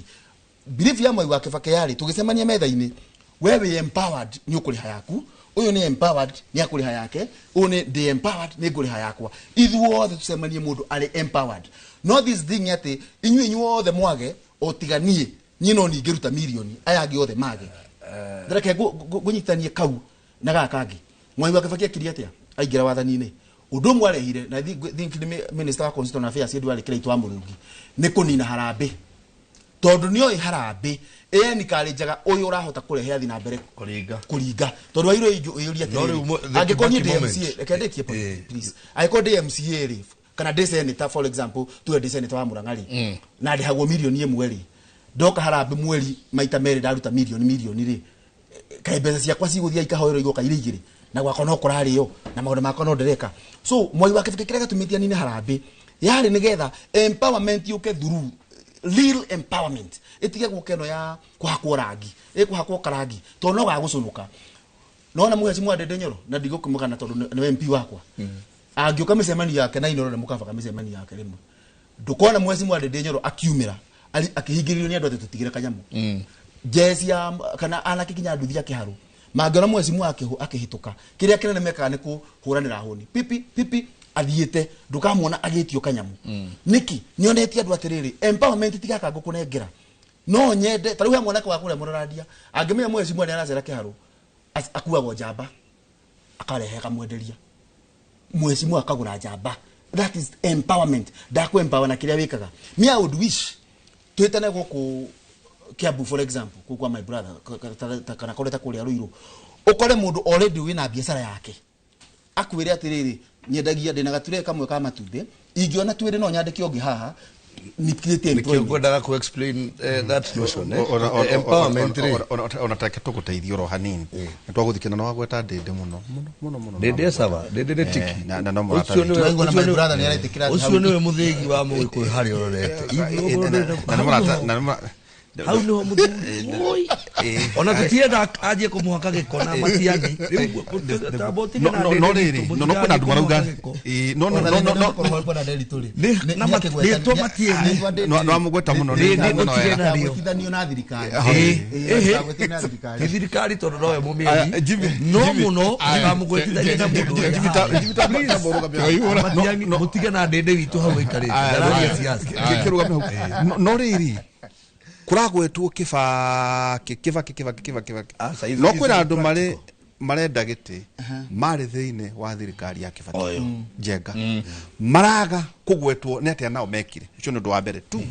Belief ya Mwai wa Kĩbakĩ yarĩ tũgĩcemania metha-inĩ, we wĩ empowered nĩ ũkũrĩha yaku, ũyũ nĩ empowered nĩ akũrĩha yake, ũyũ nĩ ndĩ empowered nĩ ngũrĩha yakwa, ithuothe tũcemanie mũndũ arĩ empowered. No this thing atĩ inyuĩ inyuothe mwage o tiga niĩ, niĩ no ningĩruta mirioni aya angĩ othe mage. Reke ngũnyitanie kau na gaka kangĩ. Mwai wa Kĩbakĩ akirie atĩa aingĩra wathani-inĩ? Ũndũ ũmwe arehire na think nĩ minister wa constitutional affairs Edward Kĩraitũ wa Mũrungi nĩ kũnina harambĩ tondũ nĩoĩ harambĩ encourageaga ũyũ ũrahota kũrehe athi na mbere Kũringa. Kũringa tondũ wairwo ĩyũria No rĩu the angĩkorwo niĩ Kibaki ndĩ moment. MCA, reke ndĩkie point, please, angĩkorwo ndĩ MCA rĩ kana ndĩ senator, for example, tuge ndĩ senator wa Murang'a rĩ na ndĩhagwo 1 million rĩ, ndoka harambĩ mweri maita merĩ ndaruta mirioni mirioni rĩ, kaĩ mbeca ciakwa cigũthiĩ ikahoerwo igoka irĩ igĩrĩ na gwakwa no kũrarĩo na maũndũ makwa no ndĩreka. So Mwai wa Kĩbakĩ kĩrĩa gĩtũmĩte anine harambĩ yarĩ nĩgetha empowerment yũke through real empowerment, ĩtige gũka ĩno ya kũhakwo rangi, ĩkũhakwo karangi tondũ no gagũcũnũka. Nona mũheci Ndĩndĩ Nyoro na ndigũkĩmũgana tondũ nĩwe MP wakwa, angĩũka mĩcemanio yake na Inooro nĩ mũkabaga mĩcemanio yake rĩmwe, ndũkona mũheci Ndĩndĩ Nyoro akiumĩra akĩhingĩrĩrio nĩ andũ atĩ tũtigĩre kanyamũ jeci ya kana anake kinya nduthi ya kĩharũ mangĩona mũhecimu akĩhĩtũka kĩrĩa kĩnene mekaga nĩ kũhũranĩra hũni pipi pipi athiĩte, ndũkamuona agĩtio kanyamũ. Nĩkĩ nĩonetie andũ atĩrĩrĩ, empowerment ti gaka ngũkũnengera no nyende. Ta rĩu he mwanake wa kũrĩa mũrarandia angĩmenya mũhecimu nĩ aracera kĩharũ akuagwo njamba akarehe akamwenderia mũhecimu akagũra njamba. That is empowerment. Ndakũ empower na kĩrĩa wĩkaga. Me, I would wish twĩtane gũkũ Kiambu, for example, kũu kwa my brother kana kũrĩa ta kũrĩa Ruiru, ũkore mũndũ already wĩna biacara yake akwĩre atĩrĩrĩ, nyendagia ndĩna gature kamwe ka matumbĩ, ingĩona twĩrĩ no nyandĩke ũngĩ haha ni create Nĩkĩo employment. ngwendaga ku explain that notion empowerment rĩ. Ona take tũgũteithia oro hanini nĩ twagũthikĩna na wagweta Ndĩndĩ mũno mũno mũno mũno. Ndĩndĩ sawa, Ndĩndĩ nĩ tiki. Na no mũrata Ũcio witũ. nĩwe- Tũraigua na ũcio my nĩwe- brother nĩ aretĩkĩra atĩ ũcio hau- nĩwe mũthĩgi wa mũgĩkũyũ harĩa ũrorete. Na nĩ mũrata na nĩ mũra- Hau niho mũthuri. Oi. Ona tũtirenda anjie kũmũhaka gĩko na Matiang'i. Rĩu tamba ũtige na no Ndĩndĩ rĩrĩ witũ, no kwĩna andũ marauga mũtigathiĩ kũmũhaka gĩko. No no Ona no no thĩna no nĩ gũkorwo kwĩna Nderitu rĩ. Na rĩtwa Matiang'i. No amũgweta mũno Ndĩndĩ no gũtirĩ wega. narĩo. Ndagwĩtithanio na thirikari. Ĩĩ. Na thirikari. Ti thirikari tondũ nowe Aya, mũmĩeni Jimmy, no Jimmy. mũno kamũgwetithania na mũndũ ũrĩa Jimmy haha. Jimmy Twaihũra. Matiang'i, mũtige na Ndĩndĩ witũ hau aikarĩte. Ndararia siasa. Kĩrũgame hau. No rĩrĩ kũragwetwo Kĩbakĩ Kĩbakĩ Kĩbakĩ Kĩbakĩ Aca, Kĩbakĩ no ithuĩ kwĩna ithuĩ andũ marĩ practical. Marenda gĩtĩ marĩ thĩinĩ wa thirikari ya Kibaki. Oyo. Njenga maraga kũgwetwo nĩ atĩa nao mekire. Ũcio nĩ ũndũ wa mbere tu.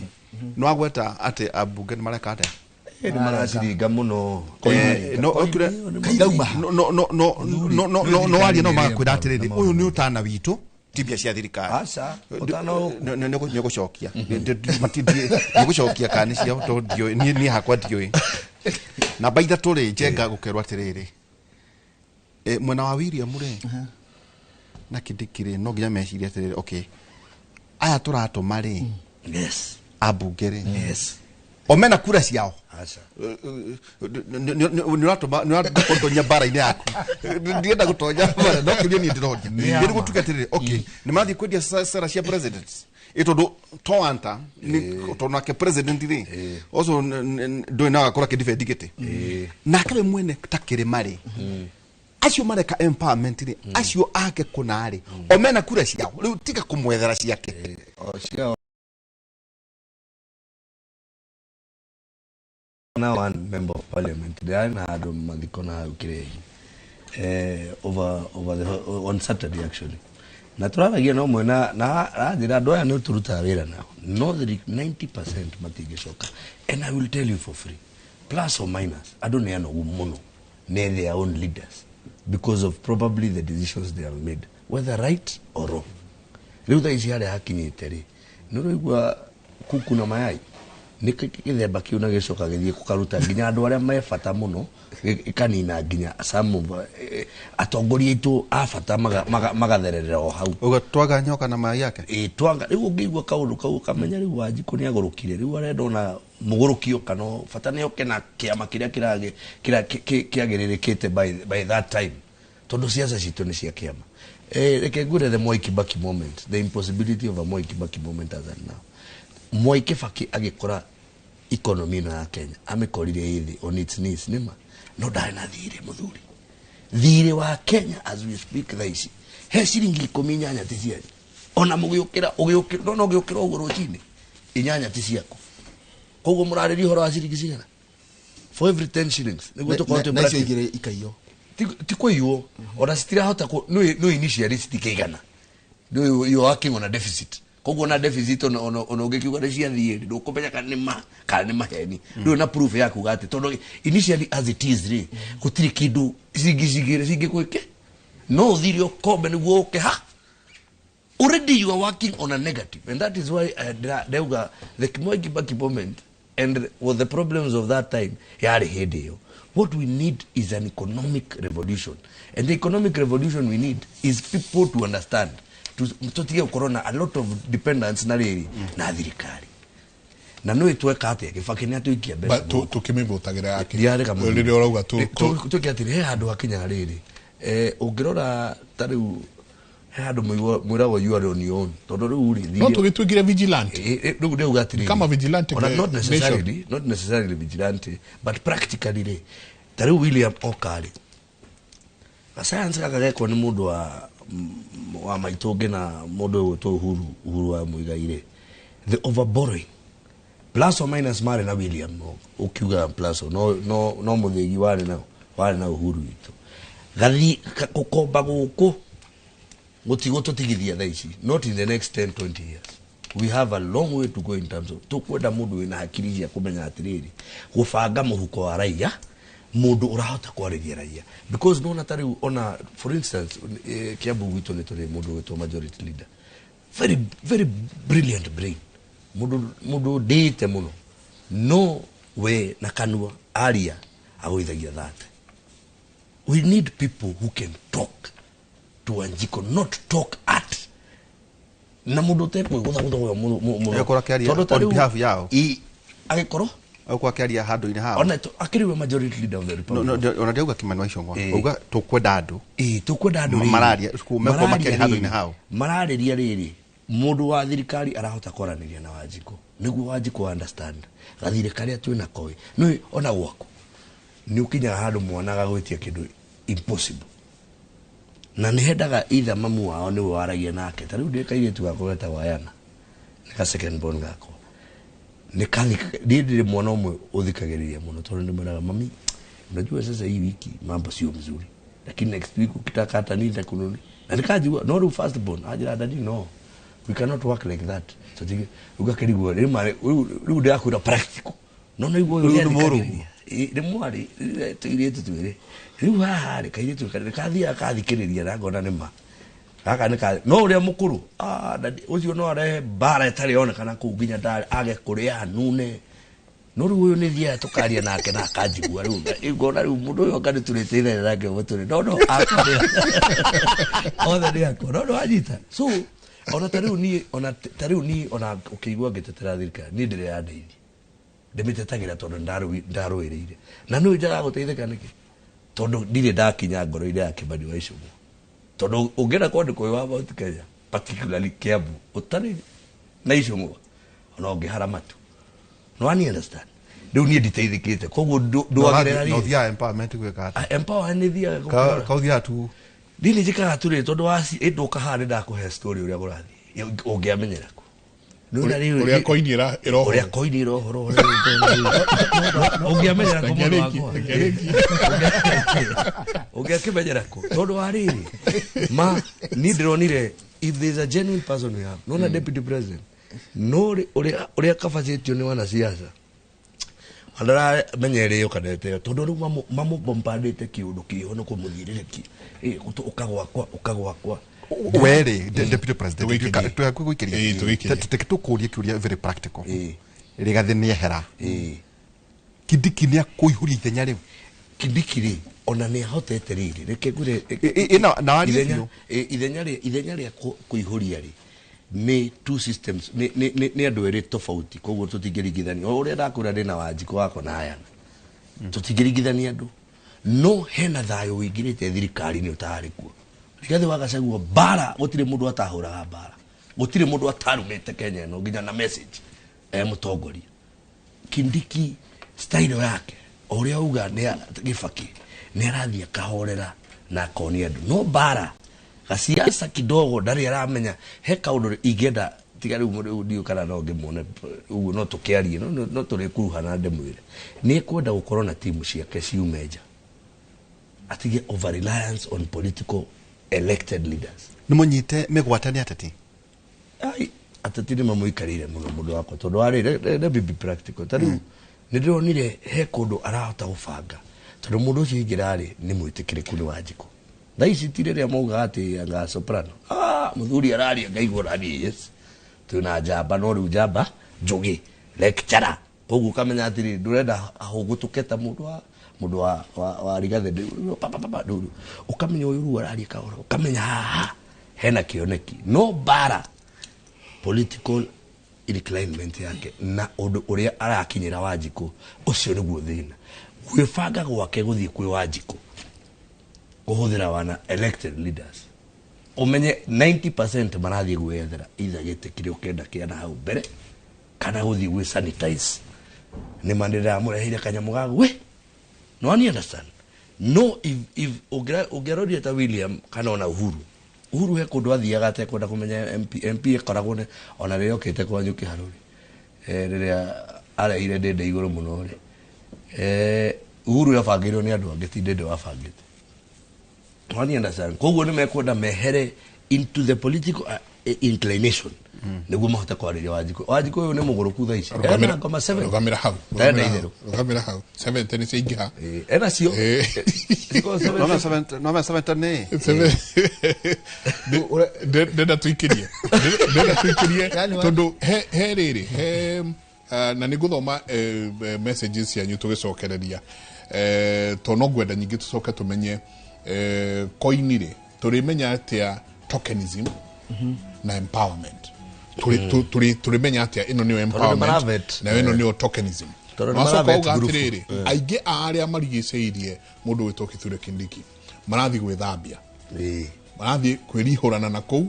Nĩ wagweta atĩ ambunge nĩ mareka atĩa? Nĩ maraciringa mũno. No okire Kairauma. no no no no no no no no waria no magakwĩra atĩrĩrĩ, ũyũ nĩ ũtana witũ, ti mbia cia thirikari. Aca, ũtana ũkũ. Nĩ gũcokia nĩ gũcokia kana nĩ ciao, tondũ ndiũĩ niĩ hakwa ndiũĩ. Namba 3 rĩ, Njenga gũkerwo atĩrĩrĩ, mwena wa William rĩ na Kindiki rĩ, no nginya mecirie atĩrĩrĩ, okay, aya tũratũma rĩ, ambunge rĩ, o mena kura ciao. Aca. Nä ũratũma nä ũratũtonya mbara-inĩ yaku, ndienda gũtonya mbara, no kĩũria niĩ ndĩroria nĩ gũtuĩka atĩrĩrĩ, okay, nĩ marathiĩ kwendia cera cia president ĩ, tondũ toanta tondũ nake president rĩ ũcio ndũĩ no agakorwo akĩdefend gĩtĩ nake we mwene ta kĩrĩma rĩ, acio mareka empowerment rĩ, acio ake kũna rĩ, o mena kura ciao, rĩu tiga kũmwethera ciake. O ciao. Na one member of parliament ndĩrarĩ na andũ mathiko na hau kĩrĩhi, over the on Saturday actually, na tũraragia na ũmwe na aranjĩra andũ aya nĩ tũrutaga wĩra nao, no 90% matingĩcoka, and I will tell you for free, plus or minus, andũ nĩ anogu mũno nĩ their own leaders because of probably the decisions they have made, whether right or wrong. Rĩu thaa ici harĩa hakinyĩte rĩ, nĩ ũraigua kuku na mayai nĩ gĩthemba kĩu, na gĩcoka gĩthiĩ gũkaruta nginya andũ arĩa me bata mũno, ĩkanina nginya some of atongoria aitũ a bata magathererera o hau. Ũguo twaga nyoka na mai yake. Ĩ, twanga rĩu ũngĩigua kaũndũ kau ũkamenya rĩu Wanjikũ nĩ agũrũkire, rĩu arenda ona mũgũrũkio kana bata nĩ oke na kĩama kĩrĩa kĩagĩrĩrĩkĩte by that time, tondũ ciaca citũ nĩ cia kĩama. Reke ngwĩre the Moi Kibaki moment, the impossibility of a Moi Kibaki moment as at now. Moi Kibaki agĩkora economy ĩno ya Kenya amĩkorire ĩ thĩ on its knees, nĩma no ndarĩ na thirĩ. Mũthuri, thirĩ wa Kenya as we speak thaa ici he ciringi 10, 8 ti cianyu. Ona mũgĩũkĩra ũgĩũkĩra no ũgĩũkĩra ũguo rũcinĩ, 8 ti ciaku. Koguo mũrarĩria ũhoro wa ciringi cigana for every 10 shillings nĩguo tũkorwo twĩ Na icio practice. igĩrĩ ikaiywo. Ti kũiywo, ona citirahota no initially citikĩigana, no you are working on a deficit. Koguo na deficit ona ũngĩkiuga nĩ ciathiĩ rĩ, ndũkũmenya kana nĩ ma kana nĩ maheni. Ndũrĩ na proof ya kuga atĩ, tondũ initially as it is rĩ, gũtirĩ kĩndũ ciringi cigĩrĩ cingĩkwĩke, no ũthire ũkombe nĩguo ũke ha. Already you are working on a negative, and that is why ndauga the Moi Kibaki moment and with the problems of that time yarĩ hĩndĩ ĩyo. What we need is an economic revolution, and the economic revolution we need is people to understand, tũtige gũkorwo na a lot of dependence na rĩrĩ na thirikari. Na nĩ tweka atĩa? Kibaki nĩ atũikia mbeca But moko. Tũkĩmĩvũtagĩra yake. Ndiarega. Rĩrĩa ũrauga Tuke atĩrĩ, he handũ hakinyaga rĩrĩ, ũngĩrora ta rĩu he handũ mwĩragwo you are on your own, tondũ rĩu rĩ No tũgĩtuĩkire vigilante. Rĩu ndĩuga atĩrĩrĩ, Kama vigilante ona not nation. necessarily, not necessarily vigilante, but practically rĩ, ta rĩu William oka rĩ, gacience gaka gekwo nĩ mũndũ wa maitũ ũngĩ na mũndũ ũgwĩtwo Uhuru wa Muigai rĩ, the overborrowing, plus or minus, marĩ na William ũkiuga plus or no mũthĩgi warĩ na Uhuru witũ gathi gũkomba gũkũ gũtigũtũtigithia thaa ici, not in the next 10 20 years. We have a long way to go in terms of tũkwenda mũndũ wĩna hakiri cia kũmenya atĩrĩrĩ, gũbanga mũhuko wa raia, mũndũ ũrahota kwarĩria raia, because nona ta rĩu ona for instance, Kiambu gwitũ nĩ tũrĩ mũndũ wĩtwo majority leader, very very brilliant brain, mũndũ ndĩte mũno, no we na kanua aria agũithagia thate. We need people who can talk to Wanjiko, not talk at na mũndũ ũtekwĩgũthagũtha mũno. Agĩkorwo akĩaria Tondũ ta on rĩu- behalf yao. Agĩkorwo agũkorwo akĩaria handũ-inĩ hao. Ona akĩrĩ we majority leader of the No, republic. no, ona ndiauga Kimani wa Ichung'wa. Auga tũkwenda andũ Ĩ, tũkwenda andũ rĩrĩ. Mararia, mekwo makĩaria Mararĩria handũ-inĩ rĩrĩ. hao. Mararĩria rĩrĩ, mũndũ wa thirikari arahota kwaranĩria na Wanjikũ nĩguo Wanjikũ understand gathirĩ karĩa twĩna koĩ nĩ ona gwaku nĩ ũkinyaga handũ mwana agagwĩtia kĩndũ impossible, na nĩ hendaga either mamu wao nĩwe waragia nake. Ta rĩu ndĩ kairĩtu gakwa getagwo Ayana, nĩ ka second born gakwa, nĩ kathika niĩ ndĩrĩ mwana ũmwe ũthikagĩrĩria mũno, tondũ ndĩmwĩraga, "Mami, unajua sasa hii wiki mambo sio mzuri." Lakini next week ukitaka hata nini nitakununulia. Na nikajua no rĩu first born anjĩra, "Daddy, no, we cannot work like that." So tige ugakĩrigwo rĩu rĩu ndĩrakwĩra practical no no igua. Rĩu nĩ mũrũ? Nĩ mwarĩ tũirĩtu twĩrĩ. Rĩu haha rĩ, kairĩtu kathiaga kathikĩrĩria na ngona nĩ ma gaka nĩ ka no ũrĩa mũkũrũ, ah, daddy, ũcio no arehe mbara ĩtarĩ yonekana kũu nginya age kũrĩa nune. No rĩu ũyũ nĩ thiaga tũkaria nake na akanjigua. Rĩu ngona rĩu mũndũ ũyũ anga nĩ tũrĩteithania nake mũtũrĩ no akwa othe nĩ akwa no wanyita. So ona ta rĩu niĩ, ona ta rĩu niĩ, ona ũkĩigua ngĩtetera thirikari, niĩ ndĩrĩ yandeithia, ndĩmĩtetagĩra tondũ ndarũĩrĩire na nĩ njagaga gũteithĩka nĩkĩ, tondũ ndirĩ ndakinya ngoro-inĩ ya Kĩmani wa Icũng'wa. Tondũ ũngĩenda kwandĩkwo wĩ wa Mount Kenya, particularly Kiambu, ũtarĩ na Icũng'wa, ona ũngĩhara matu no ani understand. Rĩu niĩ nditeithĩkĩte, koguo ndwagĩrĩra. Na ũthiaga empowerment gwĩka atĩa? Empower nĩ thiaga Ka ũthiaga tu? Niĩ nĩ njĩkaga tũrĩ tondũ waci ĩndũka haha nĩ ndakũhe story ũrĩa kũrathiĩ ũngĩamenyera kũ. Nĩwona ũrĩa koini ĩrohoro. Ũrĩa koini ĩrohoro ũngĩamenyera kũ mũndũ wakwa ũngĩakĩmenyera kũ, tondũ wa rĩrĩ ma niĩ ndĩronire if there's a genuine person we have nona deputy president no ũrĩa ũrĩa kabacĩtio nĩ wanasiasa andaramenya ĩrĩo kana ĩteo, tondũ rĩu mamũbombardĩte kĩũndũ kĩho nĩ kũmũthiĩrĩrĩkia ũka gwakwa, ũka gwakwa. Werĩ deputy president. Tũgĩikĩrie. Tũgũikĩria. Tũgĩikĩrie. Tũkũrie kĩũria very practical. Ĩĩ. Rigathĩ nĩ ehera. Ĩĩ. Kindiki nĩ akũihũria ithenya rĩu? Kindiki rĩ, ona nĩ ahotete rĩrĩ, reke ngwĩre. Na warie Ithenya biũ. ithenya rĩa kũihũria rĩ nĩ two systems, nĩ andũ erĩ tofauti, koguo tũtingĩringithania. O ũrĩa ndakwĩra, ndĩna Wanjikũ wakwa na Ayana, tũtingĩringithania andũ, no hena thayũ ũingĩrĩte thirikari-inĩ ũtarĩ kuo. Rigathĩ wa Gachagua mbara, gũtirĩ mũndũ atahũraga mbara, gũtirĩ mũndũ atarumĩte Kenya ĩno nginya na message e mũtongoria. Kindiki style yake o ũrĩa uga nĩ Gĩbaki nĩ arathiĩ akahorera na akonia andũ, no mbara gasiasa kidogo ndarĩ aramenya. He kaũndũ ingĩenda tiga rĩu rĩu ndiũ kana no ngĩmuone ũguo no tũkĩarie, no tũrĩkuruhana ndĩmwĩre nĩ ekwenda gũkorwo na timu ciake ciume nja, atige over reliance on political elected leaders. Nĩ mũnyite mĩgwate nĩ ateti? Ai, ateti nĩ mamũikarĩire mũno mũndũ wakwa, tondũ warĩ let me be practical. Ta rĩu nĩ ndĩronire he kũndũ arahota gũbanga, tondũ mũndũ ũcio ingĩrarĩ nĩ mwĩtĩkĩrĩku nĩ Wanjikũ. Thaa ici ti rĩrĩa maugaga atĩ anga soprano, ah, mũthuri araria ngaigua nani. Yes, twĩna njamba, no rĩu njamba njũgĩ lecturer, koguo ũkamenya atĩrĩ ndũrenda ahũgũtũke ta mũndũ wa Rigathĩ pa, pa, pa, pa, ũkamenya ũyũ rĩu araria kahora, ũkamenya haha hena kĩoneki. No mbara political inclinement yake na ũndũ ũrĩa arakinyĩra Wanjikũ, ũcio nĩguo thĩna. Gwĩbanga gwake gũthiĩ kwĩ Wanjikũ kũhũthĩra wana elected leaders, ũmenye 90% marathiĩ gwĩethera either gĩtĩ kĩrĩa ũkenda kĩa na hau mbere kana gũthiĩ gwĩ sanitize nĩ ma ndĩramũreheire kanyamũ ga gwĩ no ani understand. No if ũngĩarorire ta William kana ona Uhuru, Uhuru he kũndũ athiaga atekwenda kũmenya MP. MP ĩkoragwo ona rĩrĩa okĩte kwanyu kĩharũ rĩ, rĩrĩa arehire ndĩndĩ igũrũ mũno rĩ, Uhuru yabangĩirwo nĩ andũ angĩ, ti ndĩndĩ wabangĩte. Wani understand? Koguo nĩ mekwenda mehere into the political inclination nĩguo mahote kwarĩria Wanjikũ. Wanjikũ ũyũ nĩ mũgũrũku thaa ici, ena ngoma 7. Rũgamĩra hau. Ena itherũ. Rũgamĩra hau, 70 nĩ ciaingĩha. Ena cio. Cikorwo 70. Nome 70 nĩ Ndenda tuikirie, ndenda tuikirie. Yani Tondũ he rĩrĩ he na nĩ ngũthoma messages cianyu tũgĩcokereria, tondũ no ngwenda nyingĩ tũcoke tũmenye koini rĩ tũrĩmenya atĩa tokenism na empowerment. Tũrĩmenya atĩa ĩno nĩyo empowerment maravet. na ĩno nĩyo tokenism? Tondũ nĩ Wacoka maravet uga group. atĩrĩrĩ, aingĩ a arĩa marigicĩirie mũndũ wĩtwo Kithure Kindiki marathiĩ gwĩthambia, marathiĩ kwĩrihũrana na kũu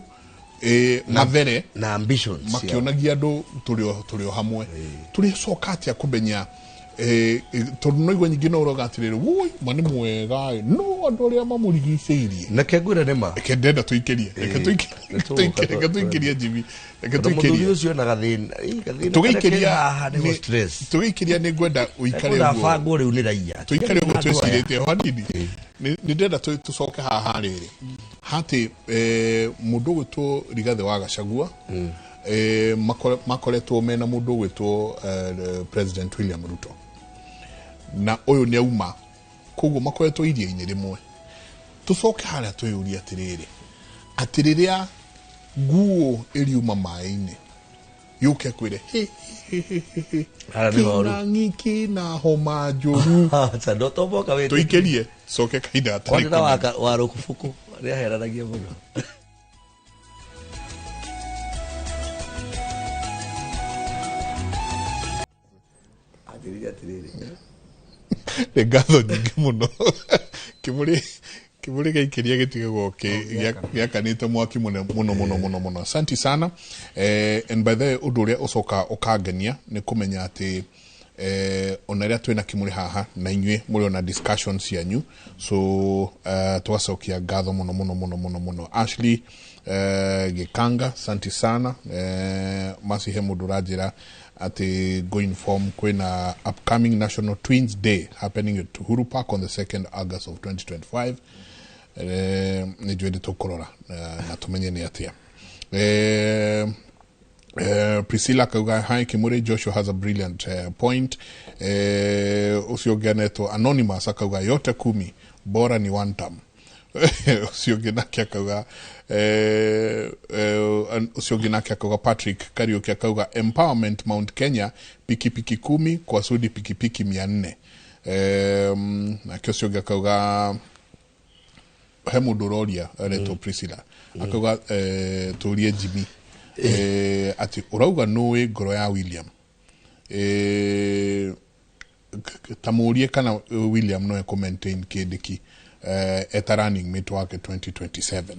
mathere Na ambitions ciao. Makĩonagia andũ tũrĩ o hamwe. Tũrĩcoka atĩa kũmenya tondũ no igua nyingĩ no ũroga atĩrĩrĩ, woi ma nĩ mwega ĩ, no andũ arĩa mamũrigicĩirie. Neke ngwĩre nĩ ma. Reke ndenda tũikĩrie, reke tũikĩrie. Nĩ tũgũka reke tũikĩrie Jimmy, reke Tondũ mũthuri tũikĩrie. Ũcio ena gathĩna, ĩ, gathĩna karĩa ke Tũgĩikĩria haha nĩho stress. Tũgĩikĩria nĩ ngwenda ũikare Ekwenda ũguo. abangwo rĩu nĩ raia. Tũikare ũguo Andũ aya. twĩcirĩtie ho hanini. Nĩ ndĩrenda tũcoke haha rĩrĩ hatĩ mũndũ ũgwĩtwo Rigathĩ wa Gachagua makoretwo mena mũndũ ũgwĩtwo President William Ruto, na ũyũ nĩ auma, koguo makoretwo iria-inĩ rĩmwe. Tũcoke harĩa twĩyũrie atĩrĩrĩ, atĩ rĩrĩa nguo ĩriuma maĩ-inĩ yũke kwĩre "Hĩ, hĩ, hĩ, hĩ, hĩ, Haha nĩ horu. kĩng'ang'i kĩna homa njũru." Aca, no to moka wĩtĩkie. Tũikĩrie coke kahinda gatarĩ Kwanĩ na kũnene. wa rũkubũkũ nĩaheranagia mũno. Anjĩrire atĩrĩrĩ, Nĩ ngatho nyingĩ mũno. Kĩmũrĩ gĩaikĩria gĩtigagwo gĩakanĩte mwaki mũno mũno mũno mũno mũno. Asante sana. And by the way, ũndũ ũrĩa ũcoka ũkangenia nĩ kũmenya atĩ ona rĩrĩa twĩna kĩmũrĩ haha na inyuĩ mũrĩ ona discussion cianyu, so tũgacokia ngatho mũno mũno mũno mũno mũno. Ashley Gĩkanga, asante sana. Macihe mũndũ ũranjĩra atĩ go inform kwĩna upcoming National Twins Day happening at Uhuru Park on the 2nd August of 2025. Nĩ njũĩ nĩ tũkũrora na tũmenye nĩ atĩa. Priscilla Kauga, hi Kimuri, Joshua has a brilliant point. Ũcio ũngĩ anetwo Anonymous akauga yote kumi bora ni one term. Ũcio ũngĩ nake akauga ũcio ũngĩ nake akauga Patrick Kariuki akauga empowerment Mount Kenya pikipiki 10 kwa Sudi pikipiki 400. Nake ũcio ũngĩ akauga he mũndũ ũroria aretwo Priscilla akauga tũrie Jimmy atĩ ũrauga nũĩ ngoro ya William, ta mũrie kana William no ekũ maintain kĩndĩki eta running mate wake 2027.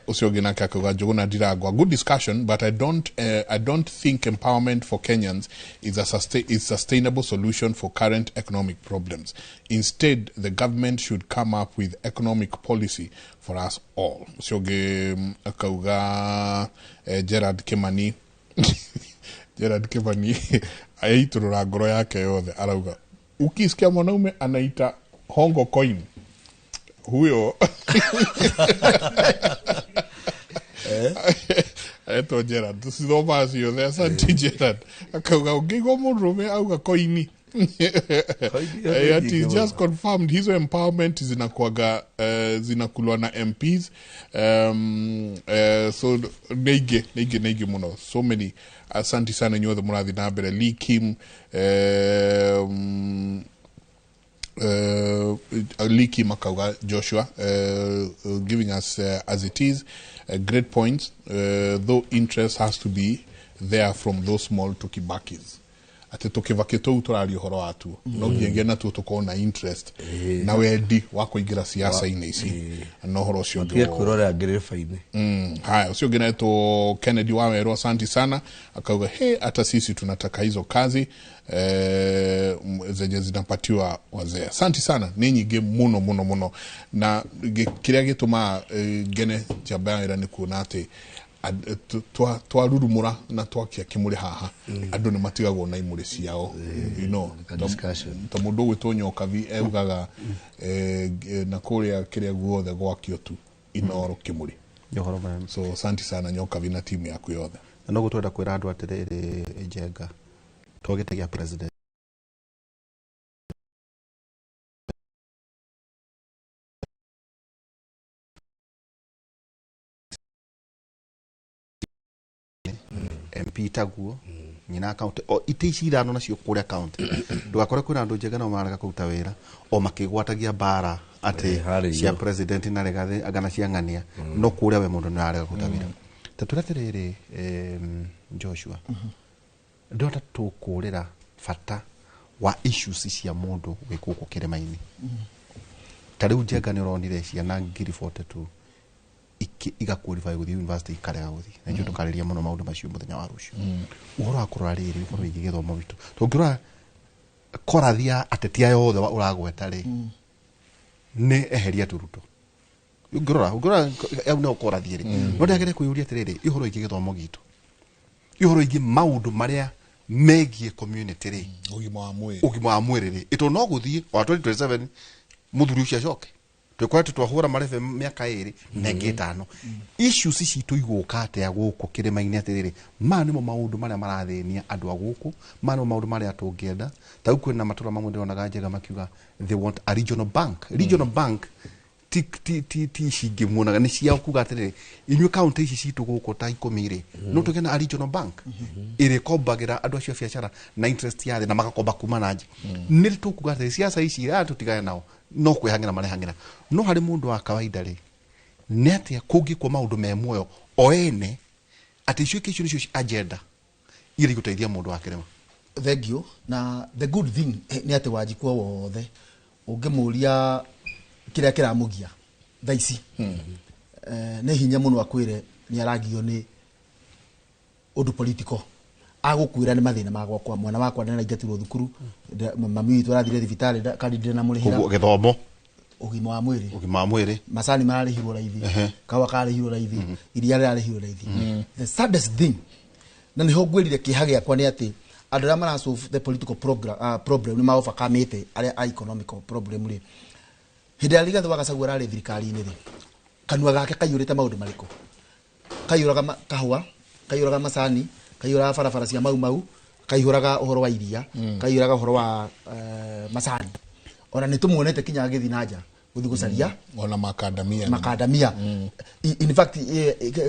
Ũcio ũngĩ nake akauga Njũgũna Ndirangwa, good discussion, but I don't think empowerment for Kenyans is a is sustainable solution for current economic problems. Instead, the government should come up with economic policy for us all. Ũcio ũngĩ akauga Gerard Kimani, Gerard Kimani aiturura ngoro yake yothe, arauga ukisikia mwanaume anaita hongo coin, huyo etwo Gerard. Tucithomaga ciothe. Asante Gerard. Akauga ũngĩigua mũndũrũme auga koini. Koini hiyo nĩ Ati nyingĩ just mũno. Confirmed hizo empowerment zinakuaga zinakulwa na MPs. So nĩ ingĩ nĩ ingĩ mũno, so many. Asante sana inyuothe mũrathiĩ na mbere. Lee Kim, Liki Makauga Joshua giving us as it is great points, though interest has to be there from those small tukibakis, atĩ tũkĩbakĩ tũu tũraria ũhoro watuo no nginya natuo tũkorwo na interest na wendi wa kũingĩra siasa-inĩ ici na ũhoro ũcio ũngĩ Matige wothe. kwĩrorera ngĩrĩba-inĩ. Haya, ũcio ũngĩ naitwo Kennedy Wawerũ, asante sana, akauga he, hata sisi tunataka hizo kazi zenye zinapatiwa wazee. Asante sana, nĩ nyingĩ mũno mũno mũno, na kĩrĩa gĩtũmaga ngene njamba ya wĩra nĩ kuona atĩ twarurumũra na twakia kĩmũrĩ haha, andũ nĩ matigagwo na imũrĩ ciao. Ka discussion. Ta mũndũ ũgwĩtwo Nyokabi eugaga na kũrĩa kĩrĩa guothe gwakio tu Inoro kĩmũrĩ. Nĩ ũhoro mũnene. So asante sana Nyokabi na timu yaku yothe. Na noguo twenda kwĩra andũ atĩrĩrĩ, Njenga twagĩte gĩa president MP taguo nyina akaunti o itĩ ici ithano nacio kũrĩa kaunti, ndũgakore kwĩna andũ Njenga nao mararega kũruta wĩra o makĩgwatagia mbara atĩ Harĩa cia igũrũ. President na Rigathĩ angana cia ng'ania, no kũrĩa we mũndũ nĩ ararega kũruta wĩra. Ta twĩre atĩrĩrĩ, Joshua, ndĩrona tũkũrĩra bata wa issues cia mũndũ wĩ gũkũ kĩrĩma-inĩ. Ta rĩu Njenga nĩ ũronire ciana 42,000 igaqualify gũthiĩ university ikarega gũthiĩ, na ithuĩ tũkarĩria mũno maũndũ macio mũthenya wa rũciũ, ũhoro wa kũrora rĩrĩ, ũhoro wĩgiĩ gĩthomo gitũ. Tũngĩrora korathi ya ateti aya othe ũragweta rĩ, nĩ eheria turuto. Ũngĩrora au no korathi rĩ, no ndagere kwĩyũria atĩrĩrĩ, ũhoro wĩgiĩ gĩthomo gitũ, ũhoro wĩgiĩ maũndũ marĩa megiĩ community rĩ, ũgima wa mwĩrĩ, ũgima wa mwĩrĩ rĩ, ĩtũ no gũthiĩ o 2027 Muthuri ucio acoke twikoretwo twahura marebe miaka iri na ĩngĩ ĩtano. Issues citũ igũka atĩa gũkũ kĩrĩma-inĩ? Atĩrĩrĩ, maya nĩmo maũndũ marĩa marathĩnia andũ a gũkũ, maya nĩmo maũndũ marĩa tũngĩenda. Ta rĩu kwĩna matũra mamwe ndĩronaga njega makiuga they want a regional bank. Regional bank ti ici ingĩ muonaga nĩ ciao, kuga atĩrĩrĩ, inyuĩ kaunti ici citũ gũkũ ta 10 rĩ, no tũgĩe na a regional bank ĩrĩa ĩkombagĩra andũ acio a biacara na interest ya thĩ na magakomba kuma na nja. Nĩ tũkuga atĩrĩ, ciaca ici aya tũtigane nao, no kwĩhang'ĩra marehang'ĩra. No harĩ mũndũ wa kawaida rĩ, nĩ atĩa kũngĩkwo maũndũ me muoyo o ene atĩ icio icio nĩcio agenda iria igũteithia mũndũ wa kĩrĩma? Thank you. Na the good thing nĩ atĩ Wanjikũ o wothe ũngĩmũria kĩrĩa kĩramũgia thaa ici, nĩ hinya mũno akwĩre nĩ aragio nĩ ũndũ political. Agũkwĩra nĩ mathĩna ma gwakwa, mwana wakwa nĩaraingatirwo thukuru, mami witũ arathire thibitarĩ, kandi ndĩrĩ na mũrĩhĩra. Koguo gĩthomo, ũgima wa mwĩrĩ, ũgima wa mwĩrĩ, macani mararĩhirwo raithi, kahũa kararĩhirwo raithi, iria rĩrarĩhirwo raithi. The saddest thing, na nĩho ngwĩrire kĩeha gĩakwa, nĩ atĩ andũ arĩa mara solve the political problem nĩ maovercomĩte arĩa a economical problem rĩ. Hĩndĩ ĩrĩa Rigathĩ wa Gachagua ararĩ thirikari-inĩ rĩ, kanua gake kaiyũrĩte maũndũ marĩkũ? Kaiyũraga kahũa, kaiyũraga macani, kaiyũraga barabara cia Mau Mau, kaihũraga ũhoro wa iria, kaihũraga ũhoro wa macani. Ona nĩ tũmuonete kinya agĩthiĩ na nja gũthiĩ gũcaria ona makandamia. Makandamia. In fact,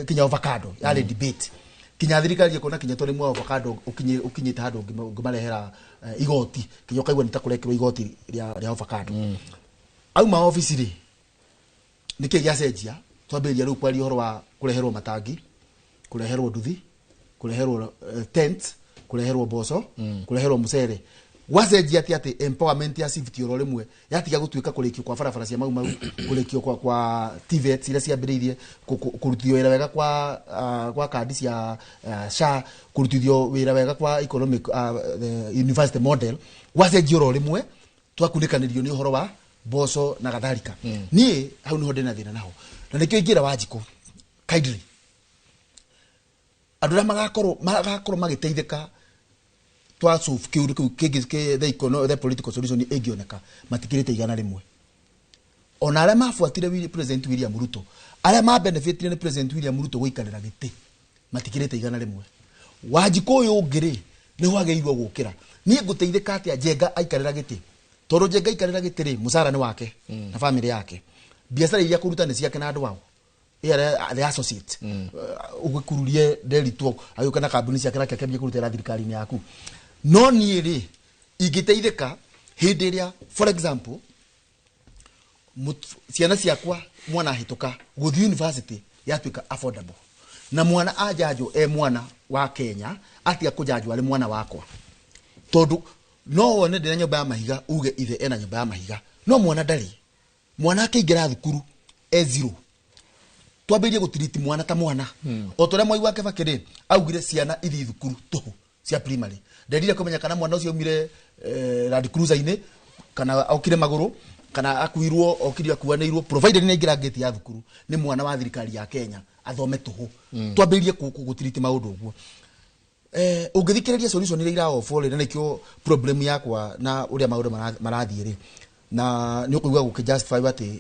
kinya avocado yarĩ debate, kinya thirikari ĩkona kinya tũrĩmi wa avocado ũkinyĩte handũ ũngĩmarehera igoti, kinya ũkaigua nĩ ta kũrekĩrwo igoti rĩa avocado. Auma obici rĩ, nĩkĩ gĩacenjia? Twambĩrĩria rĩu kwaria ũhoro wa kũreherwo matangi, kũreherwo nduthi, kũreherwo tent, kũreherwo mboco, kũreherwo mũcere. Gwacenjia atĩ empowerment ya civic oro rĩmwe yatiga gũtuĩka kũrĩkio kwa barabara cia Mau Mau, kũrĩkio kwa TVETs iria ciambĩrĩirie, kũrutithio wĩra wega kwa kandi cia SHA, kũrutithio wĩra wega kwa economic the university model. Gwacenjia oro rĩmwe twakunĩkanĩrio nĩ ũhoro wa mboco na gatharika. Niĩ hau niho ndĩna thĩna naho, na nĩkĩo ingĩra Wanjikũ kindly, andũ arĩa magakorwo magĩteithĩka twa solve kĩũndũ kĩu kĩngĩ the political solution ĩngĩoneka matikĩrĩte 100. Ona arĩa mabuatire President William Ruto, arĩa ma benefitire nĩ President William Ruto gũikarĩra gĩtĩ, matikĩrĩte 100. Wanjikũ ũyũ ũngĩ rĩ, nĩho agĩrĩirwo gũkĩra. Niĩ ngũteithĩka atĩa Njenga aikarĩra gĩtĩ? Tondũ Njenga aikarĩra gĩtĩ rĩ, mũcara nĩ wake na famĩlĩ yake, biacara iria kũruta nĩ ciake na andũ ao ĩarĩa the associate. Ũgĩkururie Nderitu agĩũka na kambuni ciake nake akĩambia kũrutĩra thirikari-inĩ yaku. No niĩ rĩ, ingĩteithĩka hĩndĩ ĩrĩa, for example, ciana ciakwa, mwana ahĩtũka gũthiĩ university yatuĩka affordable, na mwana anjanjwo e mwana wa Kenya, atiga kũjanjwo arĩ mwana wakwa. Tondũ no wone ndĩna nyũmba ya mahiga, uge ithe ena nyũmba ya mahiga, no mwana ndarĩ. Mwana akĩingĩra thukuru e zero. Twambĩrĩrie gũtiriti mwana ta mwana. O ta ũrĩa Mwai wa Kibaki rĩ augire ciana ithiĩ thukuru tũhũ cia primary, ndendire kũmenya kana mwana ũcio aumire Land Cruiser-inĩ, kana okire magũrũ, kana akuirwo, okire akuanĩirwo, provided nĩ aingĩra ngĩti ya thukuru, nĩ mwana wa thirikari ya Kenya, athome tũhũ. Twambĩrĩrie gũtiriti maũndũ ũguo. Ũngĩthikĩrĩria solution iria iraofo rĩ, na nĩkĩo problem yakwa na ũrĩa maũndũ marathiĩ rĩ, na nĩ ũkũigua gũkĩ justify atĩ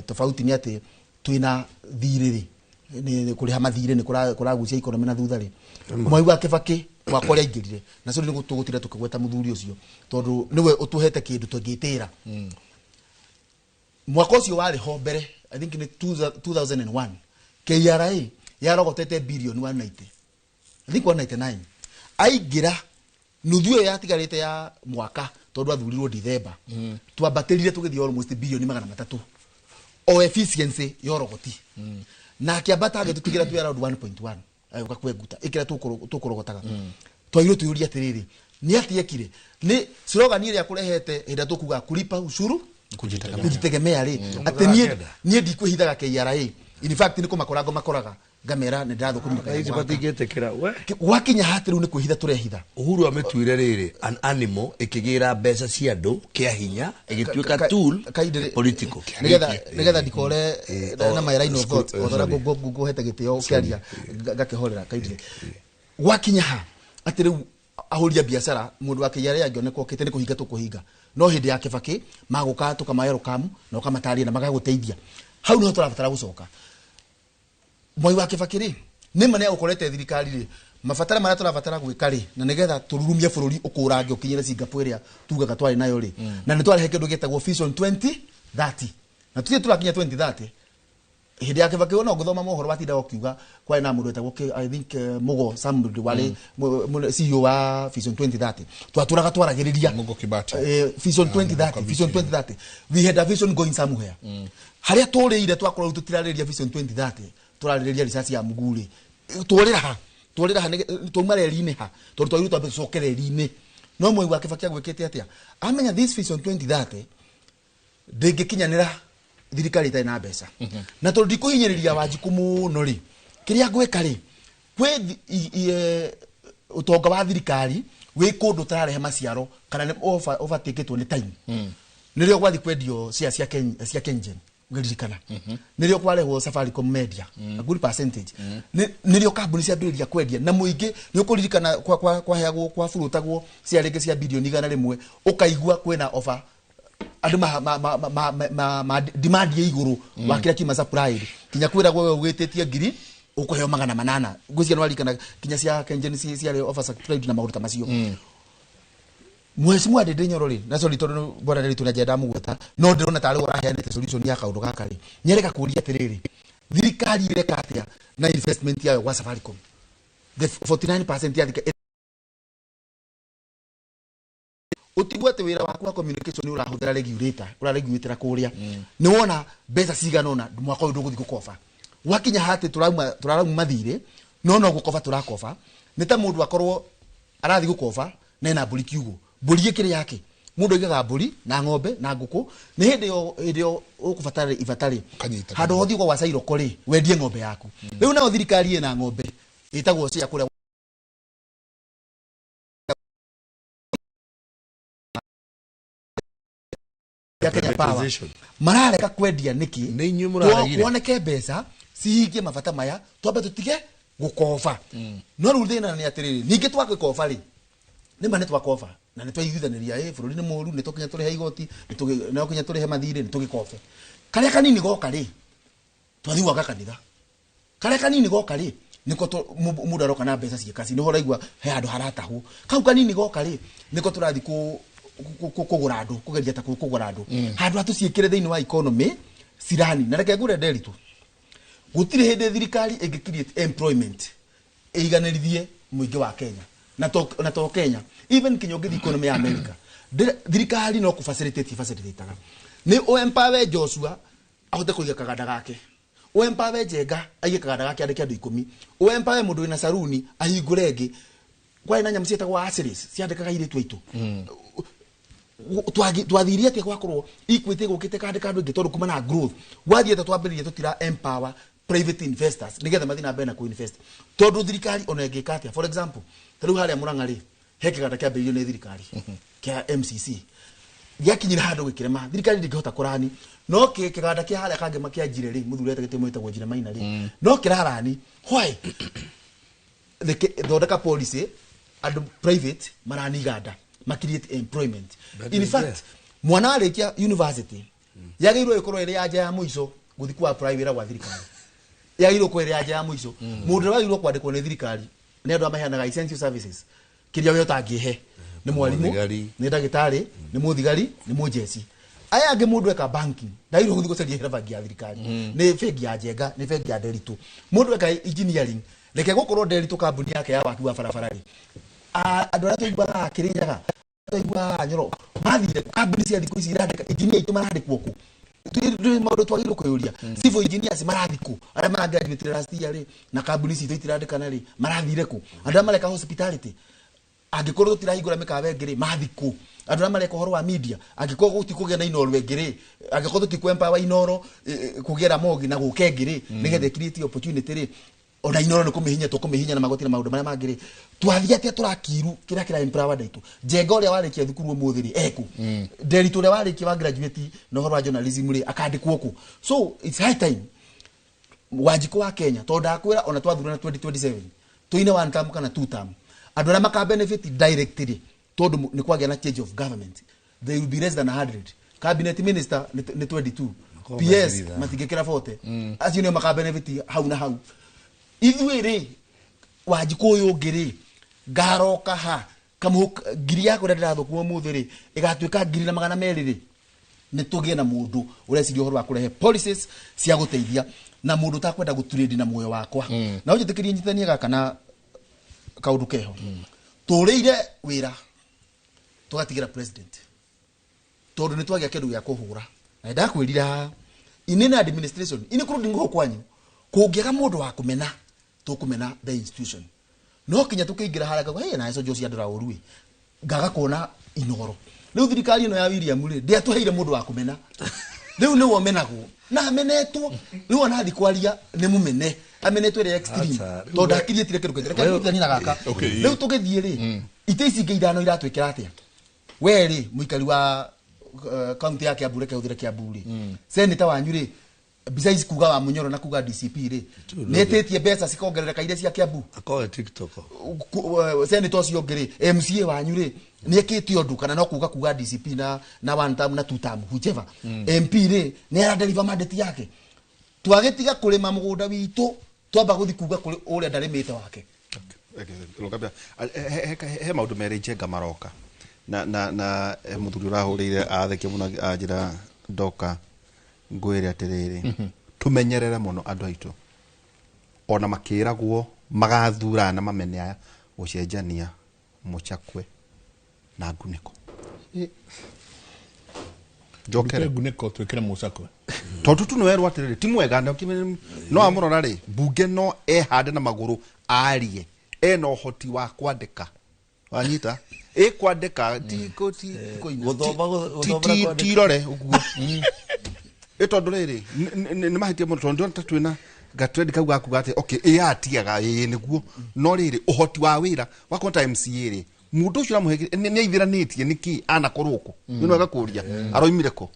tofauti nĩ atĩ twĩna thirĩ rĩ, nĩ kũrĩha mathirĩ nĩ kũragucia economy na thutha rĩ. Mwai wa Kibaki mwaka ũrĩa aingĩrire na cio nĩ tũgũtinda tũkĩgweta mũthuri ũcio, tondũ nĩwe ũtũhete kĩndũ tũngĩtĩra. Mwaka ũcio warĩ ho mbere, I think nĩ 2001, KRA yarogotete bilioni 190, I think 199. Aingĩra, nuthu ĩyo yatigarĩte ya mwaka, tondũ athurirwo Dithemba, twambatĩrire tũgĩthiĩ almost bilioni 300 o efficiency ya ũrogoti. Na akĩambata agĩtũtigĩra twĩ around 1.1, agĩũka kwenguta ĩkĩrĩa tũkũrogotaga. Twagĩrĩirwo twĩyũrie atĩrĩrĩ, nĩ atĩ ekire nĩ slogan ĩrĩa kũrehete hĩndĩ ĩrĩa tũkuga kulipa ushuru kujitegemea rĩ, atĩ niĩ ndikwĩhithaga KRA. In fact, nĩ kũmakora makoraga ngamera nĩ ndĩrathũkũmĩka. Ici matingĩtĩkĩra we. Gwakinya hati rĩu nĩ kwĩhitha tũrehitha. Uhuru amĩtuire rĩrĩ an animal ĩkĩgĩra mbeca cia andũ kĩa hinya, ĩgĩtuĩka tool political. Nigetha ndikore na my line of thought, o sorry. Nguhete gĩtĩo ũkĩaria ngakĩhorera kaindire. Gwakinya ha atĩ rĩu Ahũri a biacara mũndũ wa KRA angĩoneka okĩte nĩ kũhinga tũkũhinga, no hĩndĩ ya Kibaki magũka tũkamahe na ũkamataria na magagũteithia. Hau niho tũrabatara gũcoka. Mwai wa Kibaki rĩ, nĩ ma nĩ agũkorete thirikari rĩ, mabatara marĩa tũrabatara gwĩka rĩ, na nĩgetha tũrurumie bũrũri ũkũrange ũkinyĩre Singapore ĩrĩa tugaga twarĩ nayo rĩ, na nĩ twarehe kĩndũ gĩtagwo Vision 2030, na tuthiĩ tũrakinya 2030. Hĩndĩ ya Kibaki no ngũthoma mohoro watindaga ũkiuga kwarĩ na mũndũ wetagwo I think Mugo Samuel warĩ CEO wa Vision 2030. Twatũraga twaragĩrĩria Mugo Kibati. Vision Ah, 2030. Mugo Vision 2030, we had a vision going somewhere. Harĩa tũrĩire twakorwo rĩu tũtirarĩrĩria Vision 2030, tũrarĩrĩria risasi ya mguu rĩ. Tũrĩra ha, tũrĩra ha, twauma reri-inĩ ha, tondũ twagĩrĩirwo twambe tũcoke reri-inĩ. No Mwai wa Kibaki agwĩkĩte atĩa? Amenya this Vision 2030 ndĩngĩkinyanĩra thirikari ĩtarĩ na mbeca, na tondũ ndikũhinyĩrĩria Wanjikũ mũno rĩ, kĩrĩa ngwĩka rĩ, kwĩ ũtonga wa thirikari wĩ kũndũ ũtararehe maciaro kana nĩ overtakĩtwo nĩ time. Nĩrĩo gwathi kwendio share cia KenGen, ũngĩririkana, nĩrĩo kwarehwo Safaricom Media, a good percentage. Nĩrĩo kambuni ciambĩrĩria kwendia na mũingĩ. Nĩ ũkũririkana kwaheagwo, kwaburutagwo cia rĩngĩ cia bilioni 100, ũkaigua kwĩna offer, andũ ma demand ya igũrũ wa kĩrĩa kiuma supplied, kinya kwĩragwo we ũgĩtĩtie ngiri ũkũheo 800. Ngwĩciria nĩwaririkana kinya cia KenGen ciarĩ offer supplied na maũndũ ta macio. Mheshimiwa Ndindi Nyoro rĩ, na sorry tondũ bwana Nderitu na njenda mũgweta, no ndĩrona tarĩ we ũraheanĩte solution ya kaũndũ gaka rĩ, nyereka kũria atĩrĩrĩ, thirikari ĩreka atĩa na investment yayo gwa Safaricom, the 49% ya thirikari? Ũtigwo atĩ wĩra waku wa communication nĩ ũrahũthĩra regulator, ũraregulatĩra kũrĩa, nĩ wona mbeca cigana ũna mwaka ũyũ ndũgũthiĩ gũkoba. Gwakinya hatĩ tũrauma tũrarauma mathirĩ, no gũkoba tũrakoba. Nĩ ta mũndũ akorwo arathiĩ gũkoba na ena mbũri kiugũ, mbũri ĩkĩrĩ yake. Mũndũ aigaga mbũri na ng'ombe na ngũkũ, nĩ hĩndĩ ĩyo ũkũbatara ibata rĩ, Ũkanyita. Handũ hothiĩ gwa cairoko rĩ, wendie ng'ombe yaku. Rĩu nayo thirikari ĩna ng'ombe ĩtagwo cia kũrĩa ya Kenya Power. Privatization. Marareka kwendia nĩkĩ? Nĩ inyuĩ mũraregire. Kuoneke mbeca cihingie mabata maya, twambe tũtige gũkoba. No rĩu thĩna nĩ atĩrĩrĩ, ningĩ twagĩkoba rĩ, nĩma nĩ twakoba na nĩ twaiguithanĩria ĩ bũrũri nĩ mũru, nĩ tũkinya tũrĩhe igoti, no kinya tũrĩhe mathirĩ, nĩ tũgĩkobe. Karĩa kanini goka rĩ, twathiĩ gwaka kanitha. Karĩa kanini goka rĩ, nĩko mũndũ aroka na mbeca ciĩkaci, nĩho ũraigua he handũ haratahwo. Kau kanini goka rĩ, nĩko tũrathiĩ kũgũra andũ, kũgeria ta kũgũra andũ handũ ha tũciĩkĩre thĩinĩ wa economy cirani. Na reke ngũre Nderitu, gũtirĩ hĩndĩ thirikari ĩngĩ create employment ĩiganĩrithie mũingĩ wa Kenya, na to Kenya, even kinya ũngĩthiĩ economy ya America. Thirikari no kũ facilitate facilitate nĩ ũ empower Joshua ahote kũiga kaganda gake, ũ empower Njenga aige kaganda gake andĩke andũ 10, ũ empower mũndũ wĩna saruni ahingũre ĩngĩ. Kwarĩ na nyamũ ciĩtagwo Ashley's ciandĩkaga airĩtu aitũ. Twathirie atĩa gwakorwo Equity gũkĩte kandĩka andũ aingĩ? Tondũ kuma na growth gwathiĩ atĩa twambĩrĩria tũtira empower private investors nĩgetha mathiĩ na mbere na kũ-invest? Tondũ thirikari ona ĩngĩka atĩa, for example, ta rĩu harĩa Mũrang'a rĩ, he kĩganda kĩambĩrĩirio nĩ thirikari kĩa MCC, gĩakinyire handũ gĩkĩrema, thirikari ndĩngĩhota kũrani. No kĩganda kĩa harĩa kangema kĩa Njire rĩ, mũthuri etagĩte mwĩtagwo Njire Maina rĩ, no kĩrarani. Why? Thondeka policy, andũ private marani iganda, ma create employment. That In is fact, there. mwana arĩkia university yagĩrĩirwo ĩkorwo ĩrĩ ya nja ya mũico gũthiĩ ku apply wĩra gwa thirikari, yagĩrĩirwo gũkorwo ĩrĩ ya nja ya mũico. Mũndũ ũrĩa wagĩrĩirwo kwandĩkwo nĩ thirikari nĩ andũ arĩa maheanaga essential services, kĩrĩa we ũtangĩhe, nĩ mwarimũ, Mũthigari. nĩ ndagĩtarĩ, nĩ mũthigari, nĩ mũjeci. Aya angĩ, mũndũ eka banking ndagĩrĩirwo gũthiĩ gũcaria wĩra bengi ya thirikari, nĩ bengi ya Njenga, nĩ bengi ya Nderitu. Mũndũ eka engineering, reke gũkorwo Nderitu kambuni yake ya waki wa barabara rĩ, andũ arĩa tũiguaga Kĩrĩnyaga, tũiguaga Nyoro mathire kambuni cia thikũ ici irandĩka engineer aitũ marandĩkwo kũ? Maũndũ twagĩrĩirwo kwĩyũria. Civil engineers marathi kũ? Arĩa maragraduate last year rĩ, na kambuni citũ itirandĩkana rĩ, marathire kũ? Andũ arĩa mareka hospitality, angĩkorwo tũtirahingũra mĩkawa ĩngĩ rĩ, mathi kũ? Andũ arĩa mareka ũhoro wa media, angĩkorwo gũtikũgĩa na Inooro ĩngĩ rĩ, angĩkorwo tũtikũ empower Inooro kũgĩa Ramogi na gũka ĩngĩ rĩ, nĩgetha create opportunity rĩ, ona Inooro nĩ kũmĩhinya tũkũmĩhinya na magoti na maũndũ marĩa mangĩ rĩ, twathiĩ atĩa tũrakiru kĩrĩa kĩra empower andũ aitũ? Njenga ũrĩa warĩkia thukuru ũmũthĩ rĩ, ekũ? Nderitu ũrĩa warĩkia wa graduate na ũhoro wa journalism rĩ, akandĩkwo kũ? So it's high time Wanjikũ wa Kenya, tondũ ndakwĩra ona twathurana 2027 tuine one term kana two term, Andũ arĩa maka benefit directly tondũ nĩ kwagĩa na change of government, they will be less than 100. Cabinet minister nĩ 22, PS matingĩkĩra 40. Acio nĩo maka benefit hau na hau. Ithuĩ rĩ, Wanjikũ ũyũ ũngĩ rĩ, ngaroka ha kamũhuko ngiri yakwa ĩrĩa ndĩrathũkũma ũmũthĩ rĩ, ĩgatuĩka 1,200 rĩ. Nĩ tũgĩe na mũndũ ũreciria ũhoro wa kũrehe policies cia gũteithia na mũndũ ũtakwenda gũtrade na muoyo wakwa. Na ũnjĩtĩkĩrie nyitithanie gaka na kaũndũ keho. Tũrĩire wĩra tũgatigĩra president tondũ nĩ twagĩa kĩndũ gĩa kũhũra, na ndakwĩrire haha in administration, including gũkũ kwanyu, kũngĩaga mũndũ wa kũmena, tũkũmena the institution. No kinya tũkĩingĩra harĩa ngauga, hey, na eco Josia ndora ũru ĩ, ngaga kuona Inoro. Rĩu thirikari ĩno ya William rĩ, ndĩatũheire mũndũ wa kũmena. Rĩu nĩwe ũmenagwo na amenetwo. Rĩu ona athi kwaria nĩ mũmene, amenetwo ĩrĩa extreme. Acha, rĩu tondũ ndakiriĩtire kĩndũ kĩngĩ. Reke nyitithanie na gaka. Okay. Rĩu tũgĩthiĩ rĩ, itĩ ici ingĩ ithano iratwĩkĩra atĩa? We rĩ, mũikari wa kaunti ya Kiambu, reke hũthĩre Kiambu rĩ, senator wanyu rĩ, besides kuga wa Munyoro na kuga DCP rĩ, nĩ ĩtĩtie mbeca cikongerereka iria cia Kiambu? Akoe TikTok. Senator ũcio ũngĩ rĩ, MCA wanyu rĩ, nĩ ekĩte ũndũ kana no kuga DCP na one term na two term, whichever? MP rĩ, nĩ ara deliver mandate yake? Twagĩtiga kũrĩma mũgũnda witũ, twamba gũthi kuga kũrĩ ũrĩa ndarĩmĩte wake. He maũndũ merĩ Njenga maroka na mũthuri ũrahũrĩire athekia mũno anjĩra ndoka ngwĩre atĩrĩrĩ, tũmenyerere mũno andũ aitũ ona makĩragwo magathura na mamene aya gũcenjania mũchakwe na ngunĩko. Njokere. Ngunĩko twĩkĩre mũcakwe. Tondũ tu nĩwerwo atĩrĩrĩ ti mwega no amũrora rĩ, mbunge no ehande na magũrũ arie ena ũhoti wa kwandĩka, wanyita ĩ kwandĩka ti ti Gũthoma ti gũthoma na kwandĩka. Ti irore ũguo ĩ tondũ rĩrĩ nĩ mahĩtia mũno tondũ ndĩrona ta twĩna gatrendi kau gakuga atĩ okay ĩ atiaga ĩ nĩguo, no rĩrĩ ũhoti wa wĩra wakorwo ta MCA rĩ, mũndũ ũcio ũramũhe nĩ aithĩranĩtie nĩkĩ anakorwo kũ nĩ wega kũria aroimire kũ.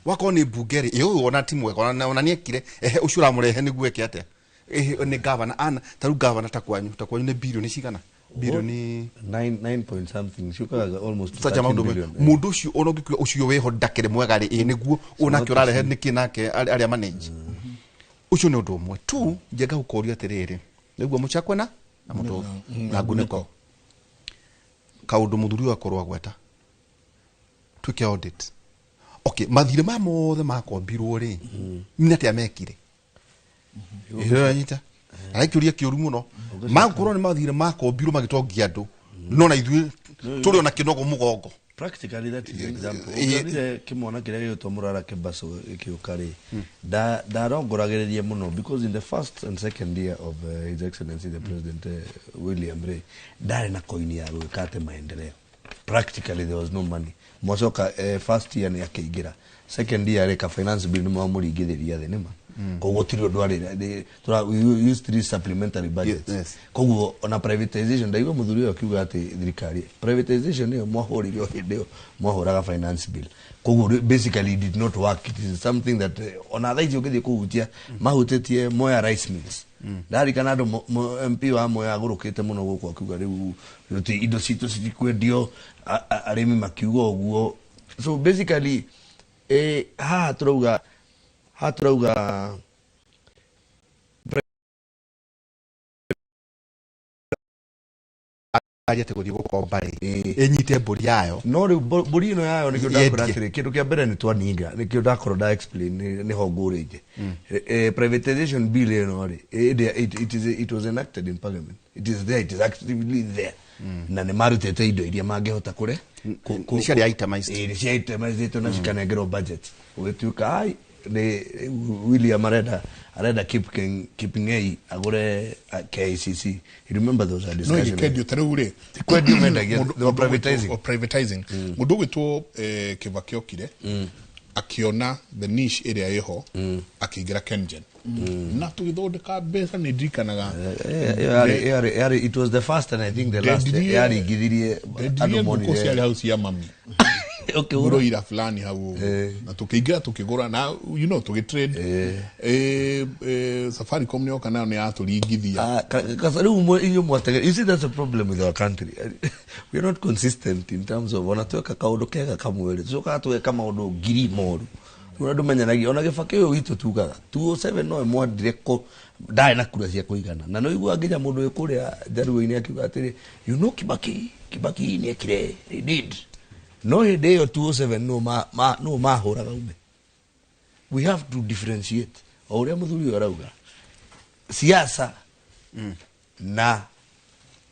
Wakorwo nĩ mbunge rĩ, ĩ ũyũ ona ti mwega ona nĩekire ehe ũcio ũramũrehe nĩguo eke atĩa? Ĩhĩ, nĩ gavana ana ta rĩu gavana ta kwanyu nĩ birioni cigana, birioni Nine point something ciũkaga almost to sacha 13 maũndũ billion. Mũndũ ũcio ona ũngĩkiuga ũcio wĩho ndakĩrĩ mwega rĩ, ĩ nĩguo ũnake ũrarehe nĩkĩ nake arĩa manage ũcio nĩ ũndũ ũmwe tu. Njenga gũkũria atĩrĩrĩ, nĩguo mũchakwe na mũtũ na ngunĩko kaũndũ mũthuri ũyũ akorwo agweta twĩke audit. Okay, mathirĩ maya mothe makombirwo rĩ, nĩ atĩa mekire? Ĩranyita arakĩũria kĩũru mũno, makorwo nĩ mathirĩ makombirwo magĩtongia andũ, no na ithuĩ tũrĩ ona kĩnogo mũgongo. Practically that is example. Ũngĩonire kĩmwana kĩrĩa gĩgwĩtwo Mũrara Kĩbaco gĩkĩũka rĩ, ndarongoragĩrĩria mũno because in the first and second year of his excellency the president William rĩ, ndarĩ na koini ya gwĩka atĩ maendeleo. Practically there was no money. Mwacoka first year nĩ akĩingĩra, second year rĩ, ka finance bill nĩ mwamũringithĩria thĩ nĩma, koguo tiri ũndũ arĩ we use three supplementary budgets. Koguo ona privatization, ndaigua mũthuri ũyũ akiuga atĩ thirikari privatization ĩyo mwahũrire o hĩndĩ ĩyo mwahũraga finance bill, koguo basically it did not work. It is something that ona thaa ici ũngĩthiĩ kũhutia mahutĩtie Moya Rice Mills, ndarikana andũ MP wa Moya agũrũkĩte mũno gũkũ akiuga rĩu indo citũ citikwendio, arĩmi makiuga ũguo. So basically haha turauga aria atĩ gũthiĩ gũkomba rĩ, ĩnyite mbũri yayo. No rĩu mbũri ĩno yayo nĩkĩo ndakwĩra Yendie. atĩrĩ, kĩndũ kĩa mbere nĩ twaninga, nĩkĩo ndakorwo nda explain nĩho ngũrĩte. Privatization bill ĩno rĩ, it was enacted in parliament. It is there, it is actively there, na nĩ marutĩte indo iria mangĩhota kũre Nĩ ciarĩ itemized. Ĩĩ, nĩ cia itemized na cikanengerwo budget, gũgĩtuĩka ai nĩ William arenda Kipngei agũre KICC. You remember there was a No discussion. ĩgĩkendio ta rĩu rĩ. Ti kwendio mendagia, Mũndũ- they were mũndũ privatizing. o privatizing. Mũndũ ũgwĩtwo Kibaki okire akiona the niche ĩrĩa ĩho, akĩingĩra KenGen na tũgĩthondeka mbeca, nĩ ndirikanaga. Yarĩ it was the first and I think the last Ndendirie- yaringithirie ndendirie andũ ngũkũ monire ciarĩ hau cia mami. Ũkĩgũra. Broiler fulani hau ũguo. Na tũkĩingĩra tũkĩgũra na you know tũgĩtrade. Safaricom nĩ yoka nayo nĩ yatũringithia. Ah, rĩu inyuĩ mwatege, you see, that's a problem with our country. We are not consistent in terms of ona tweka kaũndũ kega kamwe rĩ, tũcokaga tũgeka maũndũ ngiri moru. Rĩu andũ menyanagia ona Gĩbakĩ ũyũ witũ tugaga 207 no mwandire kũ ndarĩ na kura cia kũigana, na nĩ ũiguaga nginya mũndũ wĩ kũrĩa Njaruo-inĩ akiuga atĩrĩ, you know, Kibaki nĩ ekire, he did. No hĩndĩ ĩyo 207 no mahũraga ume. We have to differentiate o ũrĩa mũthuri ũyũ arauga, siasa na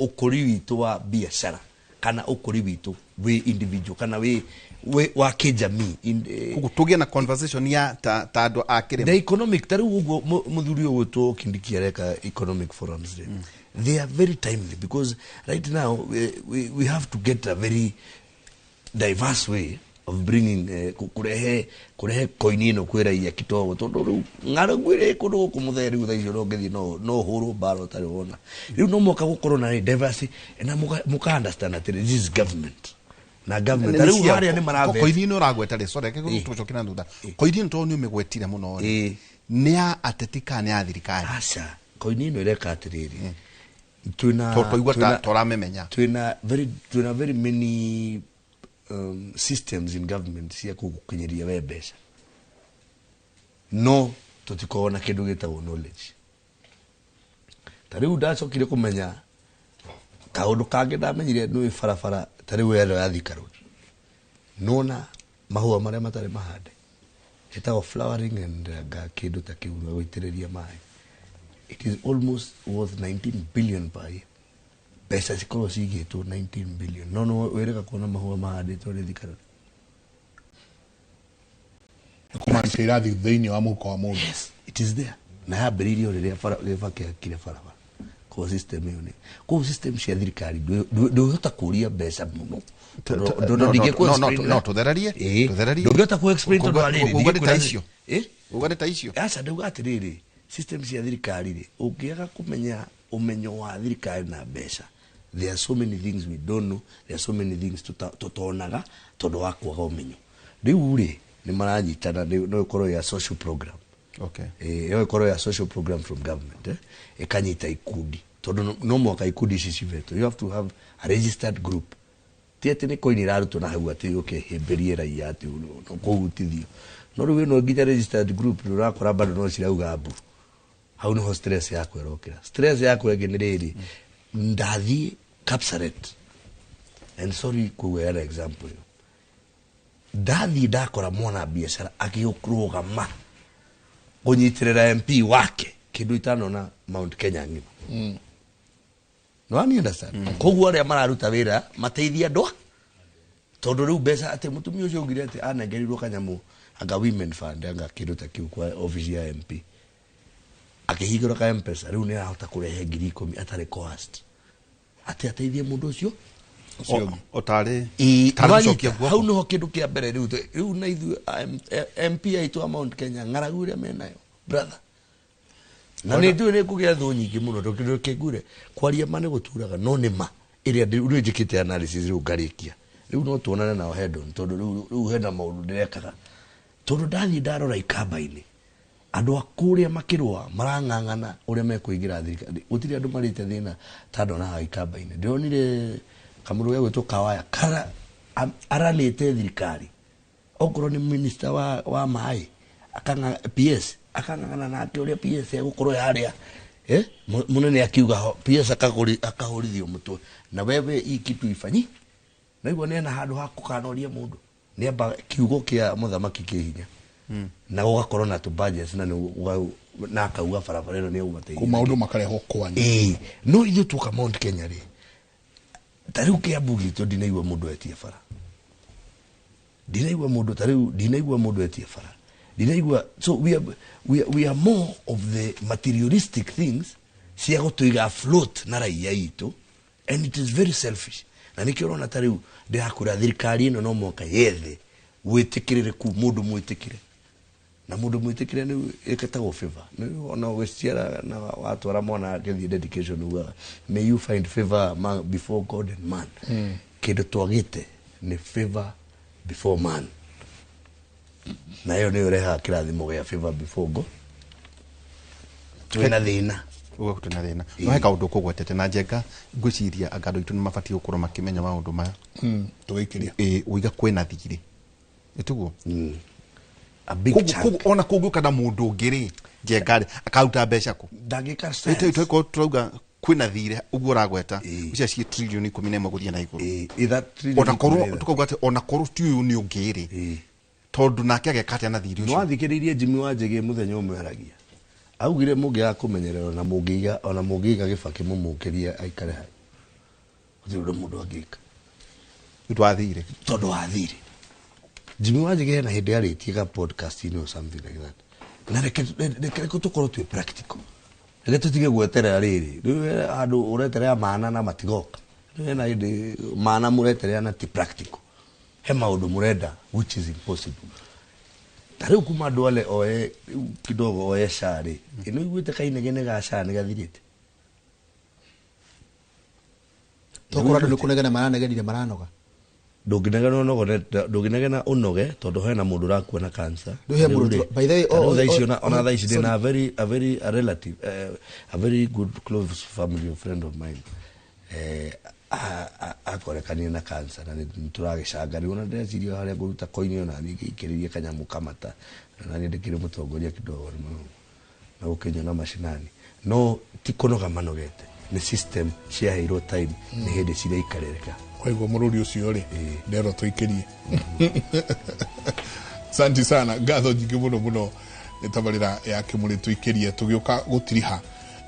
ũkũri witũ wa biacara kana ũkũri witũ wĩ individual kana wĩ wa kĩjamii. Koguo tũgĩe na conversation ya ta andũ a kĩrĩma. The economic, ta rĩu ũguo mũthuri ũyũ gwĩtwo Kindiki areka economic forums rĩ, they are very timely because right now we have to get a very diverse way of bringing kurehe koini ĩno kwĩ raia kitogo, tondũ rĩu ng'aragu ĩrĩ kũndũ gũkũ mũthee. Rĩu thaa icio no ũngĩthiĩ no ũhũrwo mbara ũtarĩ wona. Rĩu no mũhaka gũkorwo na diversity na mũka understand atĩ this is government na government ta rĩu harĩa nĩ marabe. Koini ĩno ũragweta rĩ, sorry, reke tũcoke na thutha. Koini ĩno tondũ nĩ ũmĩgwetire mũno rĩ, nĩ ya ateti kana nĩ ya thirikari? Aca, koini ĩno ĩreka atĩrĩrĩ, twĩna Tondũ twaigua ta tũramĩmenya. Twĩna very many systems in government cia gũgũkinyĩria we mbeca, no tũtikoragwo na kĩndũ gĩtagwo knowledge. Ta rĩu ndacokire kũmenya kaũndũ kangĩ, ndamenyire nĩ barabara ta rĩu ĩno ya Thika Road, nona mahũa marĩa matarĩ mahande ĩtagwo flowering and nga kĩndũ ta kĩu na gũitĩrĩria maĩ, it is almost worth 19 billion per year. Mbeca cikorwo cigĩtwo 19 billion, no wĩrĩga kuona mahũa mahandĩtwo nĩ Thika Road. Kũmaanisha irathi thĩinĩ wa mũhuko wa mũndũ. Yes, it is there, na yambĩrĩirie o rĩrĩa Gĩbakĩ akire barabara. Koguo system ĩyo nĩ koguo system cia thirikari ndũngĩhota kũria mbeca mũno. No tũthererie. Tũthererie. Ndũngĩhota ku explain tondũ wa rĩrĩ. Uga nĩ ta ndingĩkwĩra- icio. Eh? Uga nĩ ta icio. Aca, ndauga atĩrĩrĩ, system cia thirikari rĩ, ũngĩaga kũmenya ũmenyo wa thirikari na mbeca, there are so many things we don't know, there are so many things tũtonaga tondũ wa kwaga ũmenyo. Rĩu rĩ, nĩ maranyitana, no ĩkorwo ya social program. No ĩkorwo ya social program from government, eh? Ĩkanyita ikundi tondũ no mũhaka ikundi ici civetwo. You have to have a registered group. Ti atĩ nĩ koini ĩrarutwo na hau atĩ ũke hĩmbĩrie raia atĩ no kũhutithio, no rĩu ĩno nginya registered group nĩ ũrakora bado no cirauga mbu. Hau niho stress yakwa ĩrokĩra. Stress yakwa ĩngĩ nĩ rĩrĩ, ndathiĩ Kapsaret, and sorry kuheana example ĩyo, ndathiĩ ndakora mwana biacara akĩrũgama kũnyitĩrĩra MP wake, kĩndũ itanona Mount Kenya ng'ima. No ani understand? Koguo arĩa mararuta wĩra mateithie andũ tondũ rĩu mbeca atĩ mũtumia ũcio augire atĩ anengerirwo kanyamũ anga women fund anga kĩndũ ta kĩu kwa office ya MP, akĩhingũra ka M-Pesa, rĩu nĩ arahota kũrehe 10,000 atarĩ coerced atĩ ateithie mũndũ ũcio. O tarĩ Ĩĩ, tarĩ nĩwanyita? gũcokia guoko. Hau niho kĩndũ kĩa mbere rĩu rĩu na ithuĩ MP aitũ a Mount Kenya, ng'aragu ĩrĩa menayo, brother, na nĩ njũĩ nĩ ngũgĩa thũ nyingĩ mũno tondũ kĩngure kwaria ma nĩ gũturaga, no nĩ ma ĩrĩa rĩu njĩkĩte analysis, rĩu ngarĩkia, rĩu no tuonane nao head on, tondũ rĩu hena maũndũ ndĩrekaga, tondũ ndathiĩ ndarora ikamba-inĩ andũ a kũrĩa makĩrũa marang'ang'ana ũrĩa mekũingĩra thirikari, gũtirĩ andũ marĩte thĩna ta ndonaga ikamba-inĩ. Ndĩronire kamũndũ gegwĩtwo Kawaya kara aranĩte thirikari, okorwo nĩ minister wa maĩ akanga PS akang'ang'ana nake ũrĩa PS egũkorwo harĩa, eh, mũnene akiuga ho PS akahũrithio mũtwe na wewe hii kitu ifanyi naigua nĩ ena handũ ha kũkanoria mũndũ nĩ amba kiugo kĩa mũthamaki kĩ hinya na gũgakorwo na tũ budgets na na akauga barabara ĩno nĩ ĩgũmateithia. Kũ maũndũ makarehwo kwanyu. Ĩĩ, no ithuĩ tuoka Mount Kenya rĩ, ta rĩu Kĩambu gitũ ndinaigua mũndũ etie bara, ndinaigua mũndũ ta rĩu ndinaigua mũndũ etie bara, ndinaigua. So we are more of the materialistic things cia gũtũiga afloat na raia itũ, and it is very selfish. Na nĩkĩo ũrona ta rĩu ndĩrakwĩra thirikari ĩno no mũhaka yethe wĩtĩkĩrĩrĩku, mũndũ mwĩtĩkĩre, na mũndũ mwĩtĩkĩre nĩ ĩkĩtagwo favor. Nĩ ona ũgĩciara na watwara mwana akĩthiĩ dedication ugaga, "May you find favor before God and man." Kĩndũ twagĩte nĩ favor. before man, na ĩyo nĩyo ĩrehaga kĩrathimo gĩa favor before God. Twĩna thĩna. Uga twĩna thĩna, no he kaũndũ kũgwetete na Njenga, ngwĩciria anga andũ aitũ nĩ mabatiĩ gũkorwo makĩmenya maũndũ maya. Tũgĩikĩria. Ĩ ũiga kwĩna thirĩ, ĩtiguo? A big Koguo chunk. Koguo ona kũngĩũka na mũndũ ũngĩ rĩ, Njenga rĩ, akaruta mbeca kũ? Ndangĩka. Tũkorwo tũrauga kwĩna thirĩ ũguo ũragweta, Ĩĩ. icio ciĩ tririoni 11 gũthiĩ na igũrũ. Ĩ that trillion Ona korwo 13. tukauga atĩ ona korwo ti ũyũ nĩ ũngĩ rĩ, Ĩĩ. tondũ nake ageka atĩa na thirĩ Nĩ ũcio? wathikĩrĩirie Jimmy Wanjigi mũthenya ũmwe aragia, augire mũngĩaga kũmenyerera na mũngĩiga, ona mũngĩiga Gĩbakĩ mũmũkĩrie aikare hau, gũtirĩ ũndũ mũndũ angĩka. Nĩ ũndũ wa thirĩ. Tondũ wa thirĩ. Jimmy Wanjigi hena hĩndĩ arĩtie ga podcast-inĩ or something like that. Na reke tũkorwo twĩ practical, reke tũtige gweterera rĩrĩ. Rĩu he handũ ũreterera mana na matigoka. Rĩu hena hĩndĩ mana mũreterera na ti practical. He maũndũ mũrenda which is impossible. Ta rĩu kuma andũ ale oe rĩu kidogo oe SHA rĩ, ĩno iguĩte kainegene ga SHA nĩ gathirĩte. Tokorwo andũ nĩ kũnegena maranegenire, maranoga. Ndũngĩnegena ũnogore, ndũngĩnegena ũnoge, tondũ hena mũndũ ũrakua na cancer. Rĩu he mũndũ Rĩu rĩ, by the way, ta rĩu thaa ici ona thaa ici sorry. ndĩna a very a relative, a very good close family friend of mine, akorekanire na cancer na nĩ tũragĩcanga. Rĩu ona ndĩreciria harĩa ngũruta koini ona niĩ ngĩikĩrĩrie kanyamũ kamata, na niĩ ndĩkĩrĩ mũtongoria kidogo na gũkĩnyona macinani. No ti kũnoga manogete, nĩ system ciaheirwo time, nĩ hĩndĩ ciraikarĩrĩka. Waigua mũrũri ũcio rĩ, nderwo tũikĩrie. Santi sana, ngatho nyingĩ mũno mũno nĩ tabarĩra ya Kĩmũrĩ. Tũikĩrie, tũgĩũka gũtiriha,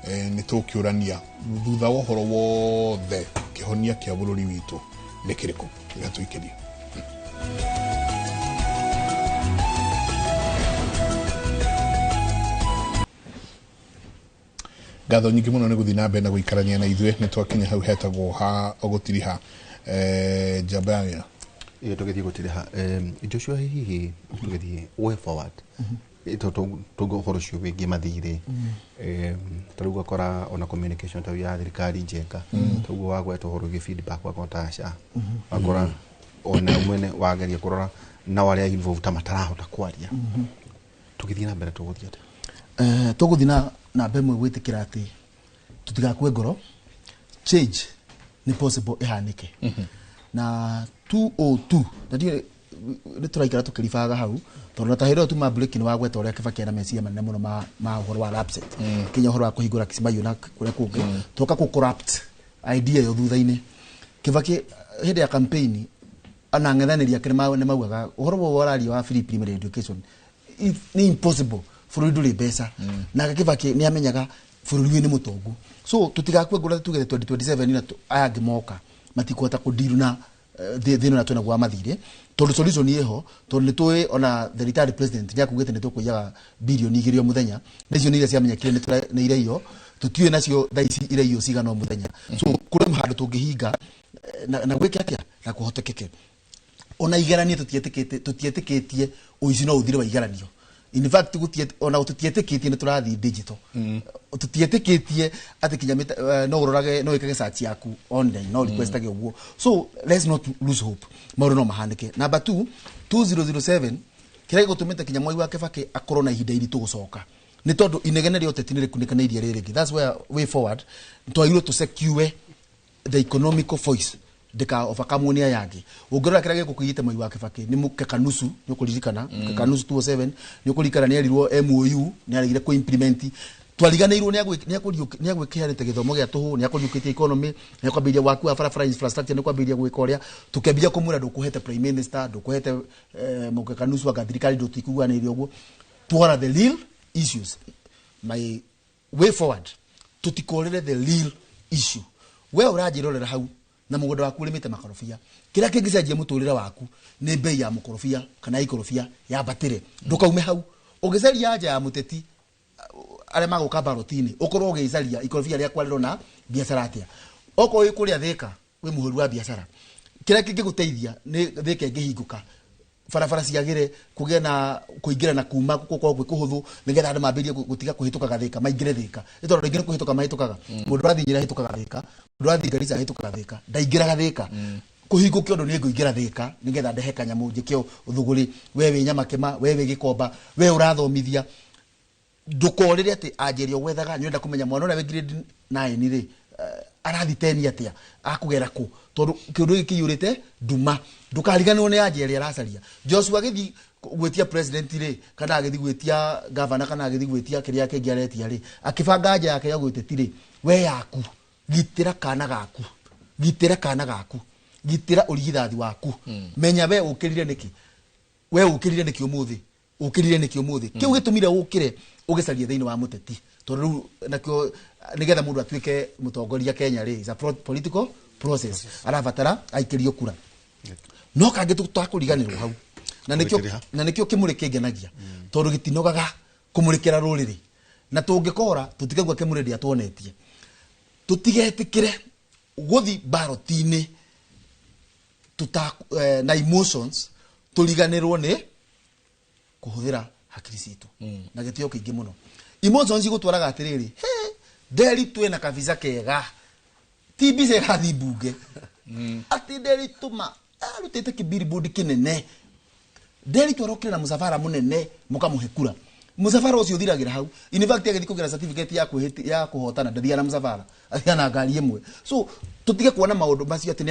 nĩ tũkĩũrania thutha wa ũhoro wothe, kĩhonia kĩa bũrũri witũ nĩ kĩrĩkũ? Reke tũikĩrie. Ngatho nyingĩ mũno nĩ gũthiĩ na mbere na gũikarania na ithuĩ. Nĩ twakinya hau hetagwo ha gũtiriha, Jabania. Ĩ tũgĩthiĩ gũtiriha, Joshua, hihi tũgĩthiĩ way forward, tondũ ũhoro ũcio wĩgiĩ mathirĩ, ta rĩu ũgakora ona communication ta ya thirikari, Njenga, toguo wagweta ũhoro wĩgiĩ feedback, wakora ta SHA, wakora ona mwene wageria kũrora nao arĩa involved ta matarahota kwaria. Tũgĩthiĩ na mbere tũgũthiĩ atĩa? Tũgũthiĩ na namba ĩmwe, gwĩtĩkĩra atĩ tũtigakue ngoro, change nĩ possible ĩhanĩke. Na 202 na ndiũĩ nĩ tũraikara tũkĩribaga hau, tondũ na ta hĩndĩ ĩyo tuma break nĩ wagweta ũrĩa Kibaki ena meciria manene mũno ma ũhoro wa LAPSSET, kinya ũhoro wa kũhingũra Kisimayu na kũrĩa kũngĩ, tũka kũ corrupt idea ĩyo thutha-inĩ. Kibaki hĩndĩ ya campaign ona ang'ethanĩri ake nĩ maugaga ũhoro wa ũraria wa free primary education nĩ impossible, bũrũri ndũrĩ mbeca. Nake Kibaki nĩ amenyaga bũrũri ũyũ nĩ mũtongu. So tũtigakue ngoro tuge 2027 na aya angĩ moka matikũhota kũdeal na thĩna ũrĩa twĩnaguo wa mathirĩ, tondũ solution ĩho, tondũ nĩ tũĩ ona the retired president nĩ akugĩte nĩ tũkũiyaga birioni 2 o mũthenya. Nĩcio nĩ iria ciamenyekire nĩ iraiywo, tũtiũĩ nacio thaa ici iraiywo cigana o mũthenya. So kũrĩ handũ tũngĩhinga, na gwĩke atĩa na kũhotekeke. Ona igeranio tũtietĩkĩtie ũici no ũthire wa igeranio. In fact, ona tũtietĩkĩtie nĩ tũrathiĩ digital, tũtietĩkĩtie atĩ kinya no ũrorage, no wĩkage search yaku online, no requestage ũguo. So let's not lose hope, maũndũ no mahanĩke. Number 2, 2007 kĩrĩa gĩgũtũmĩte kinya Mwai wa Kibaki akorwo na ihinda iritũ gũcoka nĩ tondũ inegene rĩa ũteti nĩ rĩkunĩkanĩirie rĩ rĩngĩ. That's where way forward twagĩrĩirwo tũ secure the economical voice ndika overcome nĩ aya angĩ. Ũngĩrora kĩrĩa gĩgũkũigĩte Mwai wa Kibaki nĩ mũkeka nusu, nĩ ũkũririkana mũkeka nusu 207, nĩ ũkũririkana nĩ erirwo MOU nĩ aregire kũ implement, twariganĩirwo nĩ agwĩkĩanĩte gĩthomo gĩa tũhũ, nĩ akũriũkĩtie economy, nĩ akwambĩrĩria waki wa barabara, infrastructure, nĩ kwambĩrĩria gwĩka ũrĩa tũkĩambia kũmwĩra ndũkũhete prime minister, ndũkũhete mũkeka nusu, anga thirikari ndũtikuguanĩire ũguo. Twara the real issues. My way forward, tutikorere the real issue. We ũranjĩrorera hau na mũgũnda waku ũrĩmĩte makorobia, kĩrĩa kĩngĩcenjia mũtũrĩre waku nĩ mbei ya mũkorobia kana ikorobia yambatĩre, ndũkaume hau ũgĩcaria nja ya mũteti arĩa magũka baroti-inĩ, ũkorwo ũgĩcaria ikorobia rĩakwa rĩrona biacara atĩa. Okorwo wĩ kũrĩa Thĩka wĩ mũhũri wa biacara, kĩrĩa kĩngĩgũteithia nĩ Thĩka ĩngĩhingũka, barabara ciagĩre, kũgĩe na kũingĩra na kuma gũkorwo gwĩ kũhũthũ, nĩgetha andũ mambĩrĩrie gũtiga kũhĩtũkaga Thĩka maingĩre Thĩka, nĩ tondũ rĩngĩ nĩ kũhĩtũka mahĩtũkaga. Mũndũ ũrathiĩ Nyĩrĩ ahĩtũkaga Thĩka, mũndũ ũrathiĩ Garissa ahĩtũkaga Thĩka, ndaingĩraga Thĩka. Kũhingũke ũndũ nĩ ngũingĩra Thĩka nĩgetha ndehe kanyamũ njĩke ũthũgũri. We wĩ Nyamakĩma, we wĩ Gĩkomba, we ũrathomithia, ndũkorĩre atĩ anjĩria gwethaga. Nĩ ũrenda kũmenya mwana ũrĩa wĩ grade 9 rĩ, arathi 10 atĩa, akũgera kũ, tondũ kĩũndũ gĩkĩ kĩiyũrĩte nduma. Ndũkariganĩrwo nĩ anja ĩrĩa aracaria. Joshua agĩthiĩ gwĩtia president rĩ, kana agĩthiĩ gwĩtia governor, kana agĩthiĩ gwĩtia kĩrĩa kĩngĩ aretia rĩ, akĩbanga anja yake ya gwĩteti rĩ, we yaku gitĩra kana gaku, gitĩra kana gaku, gitĩra ũrigithathi waku. Menya we ũkĩrire nĩkĩ, we ũkĩrire nĩkĩ ũmũthĩ, ũkĩrire nĩkĩ ũmũthĩ, kĩu gĩtũmire ũkĩre ũgĩcarie thĩinĩ wa mũteti. Tondũ rĩu nakĩo nĩgetha mũndũ atuĩke mũtongoria Kenya rĩ, is a political process, arabatara aikĩrio kura. No kangĩ tũtakũriganĩrwo hau na nĩkĩo Kũrĩkĩrĩha. Na nĩkĩo kĩmũrĩ kĩngenagia, tondũ gĩtinogaga kũmũrĩkĩra rũrĩrĩ, na tũngĩkora tũtikaigua kĩmũrĩ ndĩatuonetie. Tũtigetĩkĩre gũthi ballot-inĩ tuta na emotions, tũriganĩrwo nĩ kũhũthĩra hakiri citũ na gĩtĩo kĩingĩ mũno. Emotions igũtwaraga atĩrĩrĩ, he nderi twĩna kabica kega, ti mbica ĩrathiĩ mbunge, atĩ nderi tũma arutĩte kĩbillboard kĩnene, nderi twarokire na mũcabara mũnene, mũkamũhe kura. Mũcabara ũcio ũthiragĩra hau. In fact, agĩthiĩ kũgĩra certificate ya ya kũhotana, ndathiaga na mũcabara, athiaga na ngari ĩmwe. So tũtige kuona maũndũ macio atĩ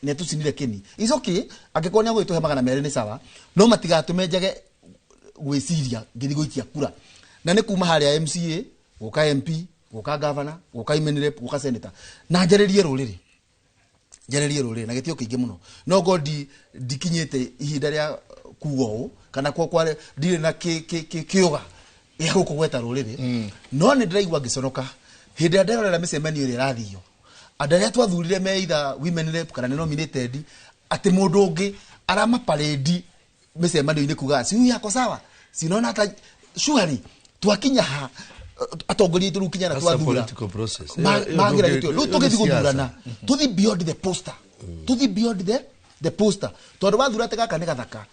nĩatũcinire kĩni. Is okay, angĩkorwo nĩagũgĩtũhe 200 nĩ sawa, no matigatũme njage gwĩciria ngĩthiĩ gũikia kura. Na nĩ kuma harĩa MCA gũka MP, gũka governor, gũka women rep, gũka senator. Na njarĩrie rũrĩrĩ, njarĩrie rũrĩrĩ na gĩtĩo kĩingĩ mũno. No ngo ndikinyĩte ihinda rĩa kuga ũũ kana kwa kwa ndirĩ na kĩũga gĩa gũkũ gweta rũrĩrĩ, no nĩ ndĩraigua ngĩconoka hĩndĩ ĩrĩa nderorera mĩcemanio ĩrĩa ĩrathio, andũ arĩa twathurire me either women rep kana nĩ nominated, atĩ mũndũ ũngĩ aramaparedi mĩcemanio-inĩ kuga si huyu yako sawa, sinaona hata surely twakinya ha atongoria aitũ rĩu kinya na That's a twathura political process. Ĩyo magira ndũngĩ- gĩtĩo rĩu ĩyo nĩ tũgĩthiĩ siasa. gũthurana, tũthi beyond the poster, tũthi beyond the poster, tondũ wathura atĩ gaka nĩ gathaka,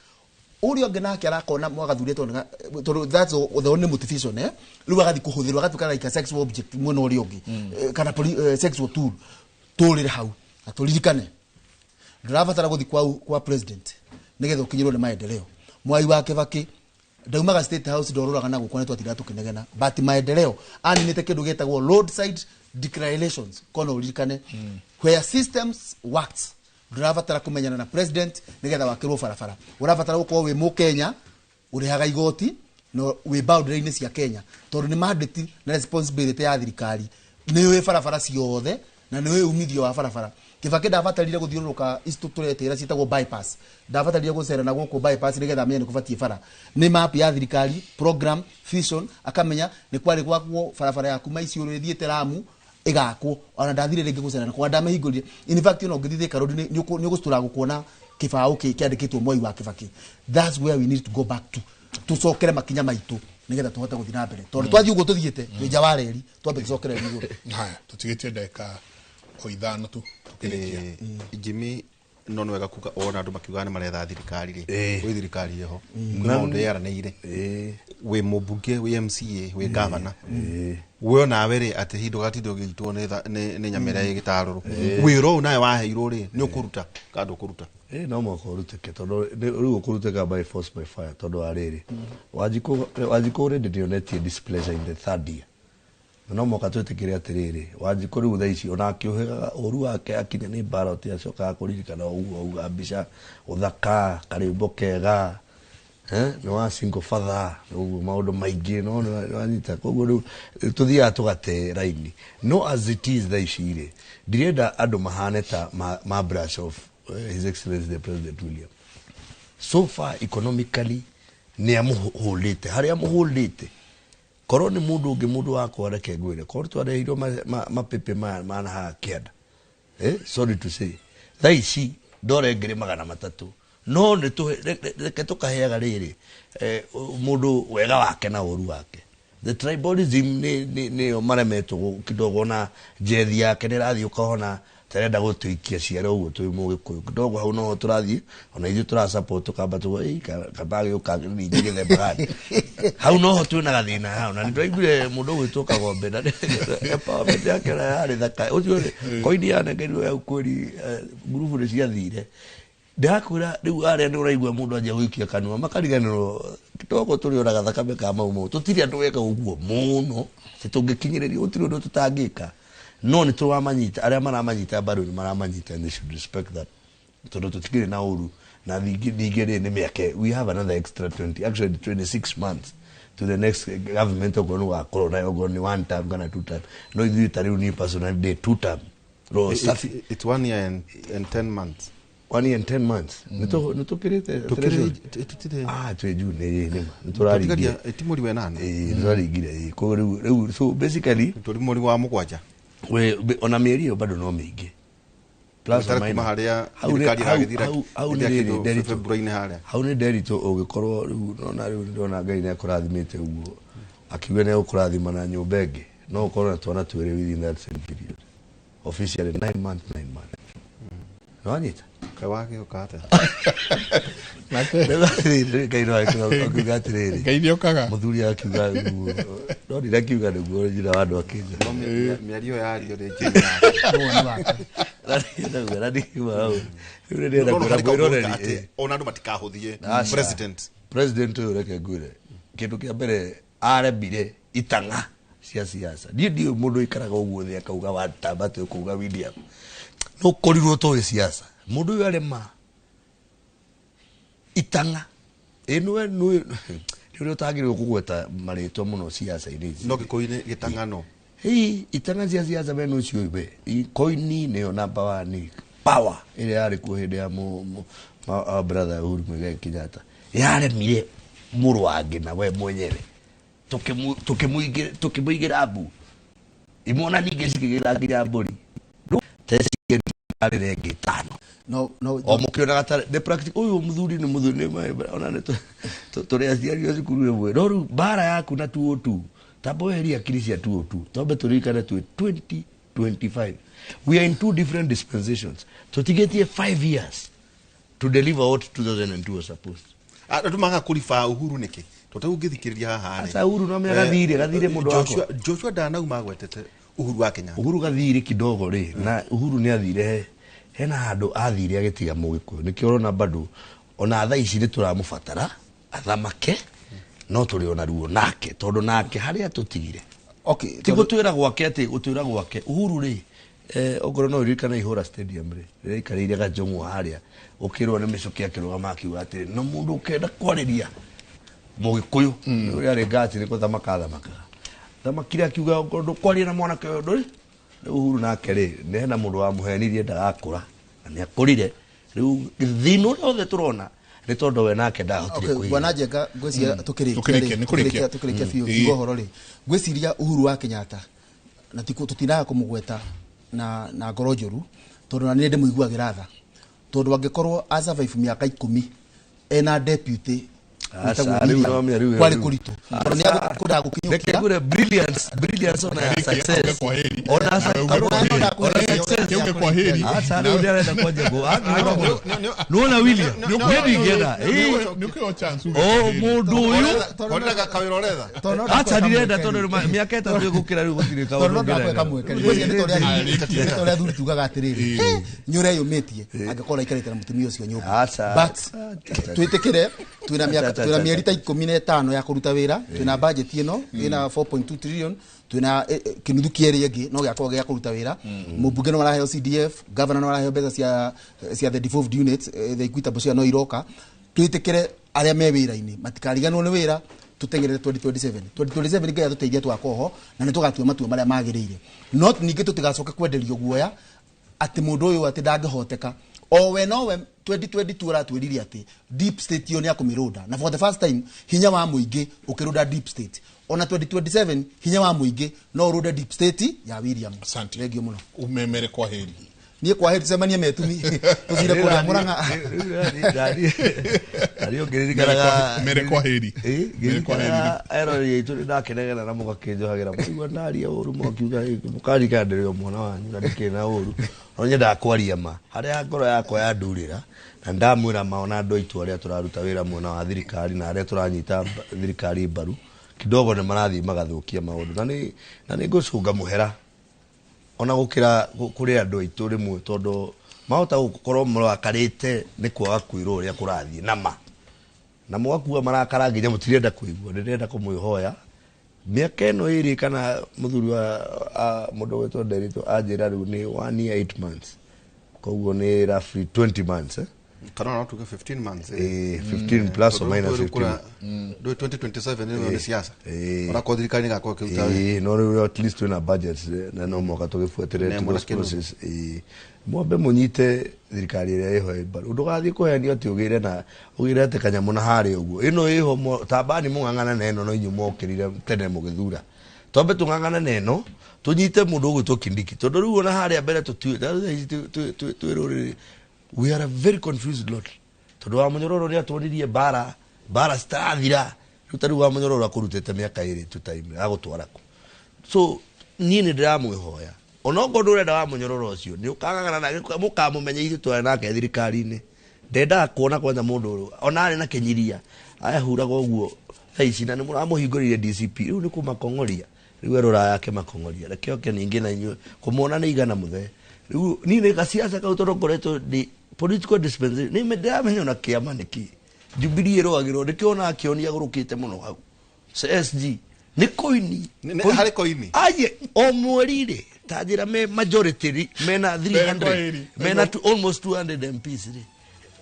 ũrĩa ũngĩ nake arakona mwagathurĩtwo tondũ that's the only motivation, eh, rĩu agathiĩ kũhũthĩrwo, agatuĩka like a sexual object mwena ũrĩa ũngĩ, kana sexual tool. Tũrĩre hau na tũririkane ndũrabatara gũthiĩ kwa president nĩgetha ũkinyĩrwo nĩ maendeleo. Mwai wa Kĩbakĩ ndaumaga State House, ndorũraga na gũkũ, nĩ twatindaga tũkĩnegena, but maendeleo aninĩte kĩndũ gĩtagwo roadside declarations. Kona ũririkane where systems works, ndũrabatara kũmenyana na president nĩgetha wakĩrwo barabara. Ũrabatara gũkorwo wĩ mũkenya ũrĩhaga igoti no wĩ boundary-inĩ cia Kenya, tondũ nĩ mandate na responsibility ya thirikari. Nĩ ũĩ barabara ciothe na nĩ ũĩ umithio wa barabara. Kĩbakĩ ndabatarire gũthiũrũrũka ici tũretĩra ciĩtagwo bypass, ndabatarire gũcera na gũkũ bypass nĩgetha amenye nĩ kũbatiĩ bara. Nĩ map ya thirikari, program, vision, akamenya nĩ kwarĩ gwakwo barabara ya kuma Isiolo ĩthiĩte Lamu ĩgakwo. Ona ndathire rĩngĩ gũcera na kwa ndamĩhingũrire. In fact, ona ũngĩthiĩ Thika Road nĩ ũgũcitũra gũkuona kĩbaũ kĩandĩkĩtwo Mwai wa Kĩbakĩ. That's where we need to go back to, tũcokere makinya maitũ nĩgetha tũhote gũthiĩ na mbere, tondũ twathiĩ ũguo tũthiĩte twĩ nja wa reri, twambe tũcokere igũrũ. Haya, tũtigĩtie ndagĩka o 5 tu tũkĩrĩkia. Jimmy, no nĩ wega kuga ona andũ makiugaga nĩ maretha thirikari rĩ, gwĩ thirikari ĩho, kwĩ maũndũ yaranĩire, wĩ mũmbunge, wĩ MCA, wĩ gavana, we onawe rĩ, atĩ hindu gatinda ũgĩitwo nĩ nyamĩra ĩ gĩtarũrũ, wĩra ũyũ nawe waheirwo rĩ, nĩ ũkũruta kana ndũkũruta? Ĩ no mũhaka ũrutĩke, tondũ rĩu ũkũrutĩka by force by fire, tondũ wa rĩrĩ, Wanjikũ already nĩonetie displeasure in the third year. Na no mũhaka twĩtĩkĩre atĩrĩrĩ, Wanjikũ rĩu thaa ici ona akĩũhĩgaga ũru wake akinya nĩ ballot, acokaga kũririkana ũguo auga mbica ũthaka karĩmbo kega, nĩ wa single father, ũguo maũndũ maingĩ no nĩ wanyita. Koguo rĩu tũthiaga tũgate raini. No as it is thaa ici rĩ, ndirenda andũ mahane ta ma brush off His Excellency the President William. So far economically nĩ amũhũrĩte harĩa amũhũrĩte. Korwo nĩ mũndũ ũngĩ, mũndũ wakwa, reke ngwĩre, korwo twareheirwo mapepe maya mana haha kĩanda, sorry to say, thaa ici ndore 300,000. No nĩ reke tũkaheaga rĩrĩ, mũndũ wega wake na ũru wake. The tribalism nĩyo maremetwo kidogo, na njethi yake nĩ ĩrathiĩ ũkona. Tarenda gũtũikia ciara ũguo twĩ mũgĩkũyũ ndogo hau noho tũrathiĩ ona ithuĩ tũra support tũkamba tuga "Ĩ, kamba gĩũka ningĩ gĩthemba gani hau noho twĩna gathĩna hau na nĩtwaiguire mũndũ ũgwĩtwo Kagombe na empowerment yake ona yarĩ thaka ũcio rĩ koini yanengerirwo ya ukweli ngurubu nĩ ciathire ndakwĩra rĩu arĩa nĩ ũraigua mũndũ anjia gũikia kanua makariganĩrwo kidogo tũrĩ ona gathakame ka mau mau tũtirĩ andũ weka ũguo mũno atĩ tũngĩkinyĩrĩria gũtirĩ ũndũ tũtangĩka no nĩ tũramanyita arĩa maramanyita mbaru nĩ maramanyita and they should respect that tondũ tũtikĩrĩ na ũru na ningĩ rĩ nĩ mĩaka we have another extra 20 actually 26 months to the next government okorwo nĩ ũgakorwo nayo okorwo nĩ one term kana two term no ithuĩ ta rĩu niĩ personally ndĩ two term roho safi It's 1 year and 10 months. 1 year and 10 months nĩ tũkĩrĩte threshold. Tũtirĩ. Ah, twĩ June ĩĩ nĩma nĩ tũraringia Tũtigaria ti mweri wa ĩnana. Ĩĩ, nĩ tũraringire ĩĩ koguo rĩu so basically Tũrĩ mweri wa mũgwanja. Ona mĩeri ĩyo bado no mĩingĩ Plus or Ũtarĩ kuma minus. harĩa Hau nĩ- thirikari ĩragĩthira hau nĩ ĩrĩa rĩrĩ kĩndũ Nderitu. February-inĩ harĩa. Hau nĩ Nderitu ũgĩkorwo rĩu nona rĩu ndĩrona Ngai nĩ akũrathimĩte ũguo akiuga nĩ egũkũrathima na nyũmba ĩngĩ no ũkorwo na twana twĩrĩ within that same period officially 9 months 9 months nĩwanyita. Kaĩ wagĩũka atĩa? Nake Ngai no akiuga atĩrĩrĩ Ngai nĩokaga. Mũthuri akiuga nĩguo no ndirakiuga nĩguo njĩra wa andũ akĩnja. No mĩario yario nĩ njĩra yake. Nĩ woni wake. Na ndikiuma hau rĩu nĩ ndĩrenda No, no, kwĩra harĩ kaũndũ mwĩroreri atĩ ona andũ matikahũthie Aca. president. President ũyũ reke ngwĩre kĩndũ kĩa mbere aremire itang'a cia siasa niĩ ndiũĩ mũndũ ũikaraga ũguo thĩ akauga watamba atĩ ũkauga William no ũkorirwo tũĩ siasa mũndũ ũyũ arema itang'a ĩ nĩwe nĩ ũrĩa ũtagĩrĩirwo kũgweta marĩtwa mũno siasa-inĩ ici. No gĩkũyũ-inĩ gĩtang'ano. Hii itang'a cia siasa we nũcio we koini nĩyo number one power ĩrĩa yarĩ kuo hĩndĩ ya our brother Uhuru Muigai Kenyatta yaremire mũrũ wa ngina we mwenyewe tũkĩmũigĩra mbu imona ningĩ cikĩgĩra nginya mbũri teciarĩre ĩngĩ ĩtano no no o mũkĩonaga ta the practice ũyũ mũthuri nĩ mũthuri nĩ ona nĩ tũrĩ aciari a cukuru ĩmwe no rĩu mbara yaku na 202 tamba weherie akiri cia 202 twambe tũririkane twĩ 2025 we are in two different dispensations tũtigĩtie 5 years to deliver what 2002 was supposed. Andũ maga kũriba Uhuru nĩkĩ? Tondũ rĩu ũngĩthikĩrĩria haha rĩ. Aca, Uhuru no amenya gathirĩ mũndũ wakwa. Joshua ndanauma agwetete Uhuru wa Kenyatta. Uhuru gathirĩ kidogo rĩ na Uhuru nĩ athire hena handũ athire agĩtiga mũgĩkũyũ nĩkĩo ũrona bado ona thaa ici nĩ tũramũbatara athamake no tũrĩ ona ruo nake tondũ nake harĩa tũtigire okay ti gũtwĩra gwake atĩ gũtwĩra gwake Uhuru rĩ okorwo no ũririkane Ihũra Stadium rĩ rĩrĩa aikarĩire gajong'o harĩa ũkĩrwo nĩ mĩcũkĩ akĩrũgama akiuga atĩrĩ no mũndũ ũkenda kwarĩria mũgĩkũyũ ũrĩa arĩ ngati nĩ gũthamaka athamakaga thamakire akiuga okorwo ndũkwaria na mwanake ũyũ ndũrĩ rĩu Uhuru nake rĩ nĩ hena mũndũ wamũhenirie ndagakũra na nĩ akũrire rĩu thĩna ũrĩa othe tũrona nĩ tondũ we nake ndahotire Okay, kũiga bwana Njenga ngwĩciria tũkĩrĩkia Tũkĩrĩkia, rĩ, nĩ kũrĩkia. tũkĩrĩkia biũ Ĩĩ. kiuga ũhoro rĩ ngwĩciria Uhuru wa Kenyatta na tũtinaga kũmũgweta na ngoro njũru tondũ na nĩ ndĩmũiguagĩra tha tondũ angĩkorwo a survive mĩaka 10 ena deputy Aca, wĩtagwo rĩu William, no mĩa, rĩu- kwarĩ rĩu. kũritũ tondũ nĩ akũndaga Reke gũkinyũkia ngwĩre brilliance ona ya Reke, success auge kwa heri. ona Nawe uge kwa heri. ona success Uge kwa heri. Aca rĩu nĩarenda kwanjia nĩwona William niĩ ndingĩenda Ĩĩ. Nĩ ũkĩheo chance uge o kwa heri. mũndũ ũyũ Kondega kawĩra ũretha. Tondũ no aca ndakweka ndirenda mweke tondũ rĩu mĩaka 3 ĩgũkĩra rĩu gũtirĩ tondũ kaũndũ no ndakweka ũngĩrenda. mweke ngwĩciria nĩ ta Arĩkia. ũrĩa athuri tugaga atĩrĩrĩ nĩ ũreyũmĩtie angĩkorwo ũraikarĩte na mũtumia ũcio nyũmba Aca. but twĩtĩkĩre twĩna mĩaka Aca, twĩna aca, mĩeri ta 15 ya kũruta wĩra twĩna budget ĩno ĩna 4.2 trillion twĩna kĩnuthu kĩerĩ ĩngĩ no gĩakorwo gĩa kũruta wĩra mũmbunge no araheo CDF governor no araheo mbeca cia the devolved units the equitable share no iroka twĩtĩkĩre arĩa me wĩra-inĩ matikariganwo nĩ wĩra tũteng'erere 2027 2027 ngai atũteithia twakorwo ho na nĩ tũgatua matua marĩa magĩrĩire no ningĩ tũtigacoke kwenderio guoya atĩ mũndũ ũyũ atĩ ndangĩhoteka o we nowe 2022 aratwĩrire atĩ deep state ĩyo nĩ akũmĩrũnda na for the first time hinya wa mũingĩ ũkĩrũnda deep state ona 2027 hinya wa mũingĩ no ũrũnde deep state ya William. Asante. Thengiũ mũno. Umemere kwa heri. Niĩ kwa heri tũcemanie metumi tũcire kũrĩa Mũrang'a. Ariũ ngĩririkanaga Mere kwa heri. Ĩ, Mere kwa heri. ngĩririkanaga eroreri aitũ nĩ ndakenagĩra na mũgakĩnjohagĩra mũigua ndaria ũru mũgakiuga mũkaririkana ndĩrĩ o mwana wanyu na ndikĩrĩ na ũru no nyendaga kwaria ma harĩa ngoro yakwa yandurĩra na ndamwĩra ma ona andũ aitũ arĩa tũraruta wĩra mwena wa thirikari na arĩa tũranyita thirikari mbaru kidogo nĩ marathiĩ magathũkia maũndũ na nĩ ngũcũnga mũhera ona gũkĩra kũrĩ andũ aitũ rĩmwe tondũ mahota gũkorwo mũrakarĩte nĩ kwaga kwĩrwo ũrĩa kũrathiĩ na ma na mũgakua marakara nginya mũtirenda kũigua. Ndĩrenda kũmwĩhoya mĩaka ĩno ĩrĩ kana mũthuri wa mũndũ wetwo Nderitu anjĩra rĩu nĩ 1 year 8 months, koguo nĩ roughly 20 months, eh? Kana no tuge 15 months. 15 plus or minus 15. Ndå 2027 nä siasa. Eh. Onakorwo thirikari nä gakorwo kä ruta wä. No rĩu at least twĩna budget, na no mũhaka tũgĩbuatĩrĩre Ne to mwana those kĩnu. process. Mwambe mũnyite thirikari ĩrĩa ĩho mbaru, ndũgathiĩ kũhenio atĩ ũgĩre na ũgĩre atĩ kanyamũ na harĩa ũguo ĩno ĩho tambani mũng'ang'ana na ĩno no inyuĩ mokĩrire tene mũgĩthura. Twambe tũng'ang'ane na ĩno tũnyite mũndũ ũgwĩtwo Kindiki tondũ rĩu ona harĩa mbere tũtiũĩ ta rĩu thaa ici twĩ rũrĩrĩ, we are a very confused lot tondũ wa mũnyororo nĩ atwonirie mbara mbara citarathira. Rĩu ta rĩu wa mũnyororo akũrutĩte mĩaka ĩrĩ tu time agũtwara kũ? So niĩ nĩ ndĩramwĩhoya onokorwo ndũrenda wa mũnyororo ũcio nĩ ũkang'ang'ana nake mũkamũmenya ithuĩ twarĩ nake thirikari-inĩ. Ndendaga kuona kwanja mũndũ ũyũ ona arĩ na kĩnyiria ayahuraga ũguo thaa ici na nĩ mũramũhingũrĩire DCP rĩu nĩ kũmakong'oria rĩu erora yake makong'oria reke oke ningĩ na inyuĩ kũmwona nĩ igana mũthee. Rĩu niĩ nĩ gaciaca kau tondũ ngoretwo ndĩ political dispensation nĩ ndĩramenya ona kĩama nĩkĩ Jubilee ĩrũagĩrwo nĩkĩo ona akĩonia agũrũkĩte mũno hau SG nĩ koini. Harĩ koini? Aye o mweri rĩ ta njĩra me majority rĩ mena Mere kwa 300 heri. mena almost 200 MPs rĩ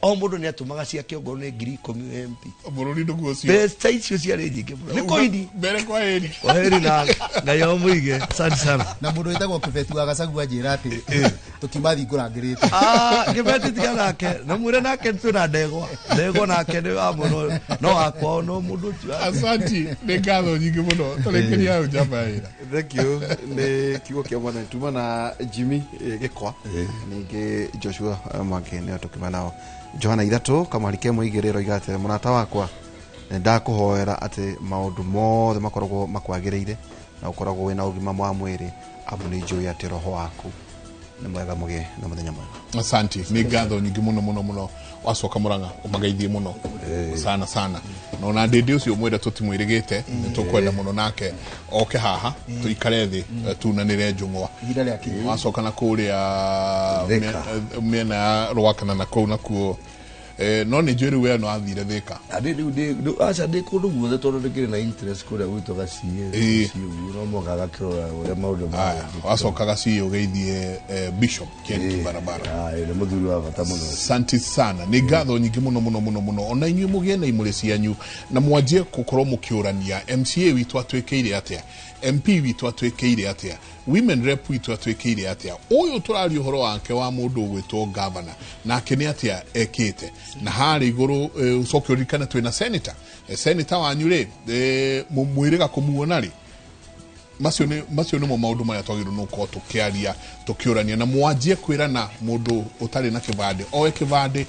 o mũndũ nĩ atũmaga ciake ongorwo nĩ 10,000 MP. Bũrũri ndũguo ũcio. Mbeca icio ciarĩ nyingĩ mũno nĩ koini. Mbere kwa heri. Kwa heri na Ngai amũige, asante sana. Na mũndũ wĩtagwo Kĩbeti wa Gacagua anjĩra atĩ tũkiuma thingũrangĩrĩte. Ah, Kĩbeti tiga nake na mwĩre nake twĩna ndegwa ndegwa nake nĩ wa mũno no wakwao no mũndũ ũcio Asanti, nĩ ngatho nyingĩ mũno. Tũrĩkĩria hau njamba ya wĩra. Thank you. Nä kiugo kä a mwathani tuma na Jimmy Gĩkwa ningä Joshua Mwangi nä tå kä nao Johana ithatå kamwari kemwe igä rä roiga atä mũrata wakwa nĩ ndakũhoera atĩ maũndũ mothe makoragwo makwagĩrĩire na ũkoragwo wĩna ũgima wa mwĩrĩ amu nĩ njũĩ atĩ roho waku nĩ mwega mũgĩe na mũthenya mwega. Asanti, nĩ ngatho nyingĩ mũno mũno mũno. Wacoka Mũrang'a ũmageithie mũno sana sana na ona ndĩndĩ ũcio mwĩre tũtimwĩrĩgĩte nĩ tũkwenda mũno nake oke haha tũikare thĩ tunanĩre njũng'wa. Ihinda rĩa kinya. Wacoka na kũrĩa Thika. mĩena ya Rwakana na kũu nakuo, no nĩ njũĩ rĩu we no athire Thika. Andĩ rĩu aca ndĩ kũndũ guothe tondũ ndĩkĩrĩ na interest kũrĩa gwitũ gaciĩ Ĩĩ. ũguo no mũhaka gakĩrora ũrĩa maũndũ Aya, wacoka gaciĩ ũgeithie Bishop Ken Kibarabara. Nĩ mũthuri wa bata mũno. Asante sana, nĩ ngatho nyingĩ mũno mũno mũno mũno. Ona inyuĩ mũgĩe na imũrĩ cianyu na mwanjie gũkorwo mũkĩũrania MCA witũ atwĩkĩire atĩa, MP witũ atwĩkĩire atĩa, women rep witũ atwĩkĩire atĩa, ũyũ tũraria ũhoro wake wa mũndũ ũgwĩtwo governor nake nĩ atĩa ekĩte na harĩa igũrũ. Ũcoke ũririkane twĩna senator. Senator wanyu rĩ, mwĩrĩga kũmuona rĩ? Macio nĩmo maũndũ marĩa twagĩrĩirwo nĩ gũkorwo tũkĩaria tũkĩũrania na mwanjie kwĩrana mũndũ ũtarĩ na kĩbandĩ oe kĩbandĩ.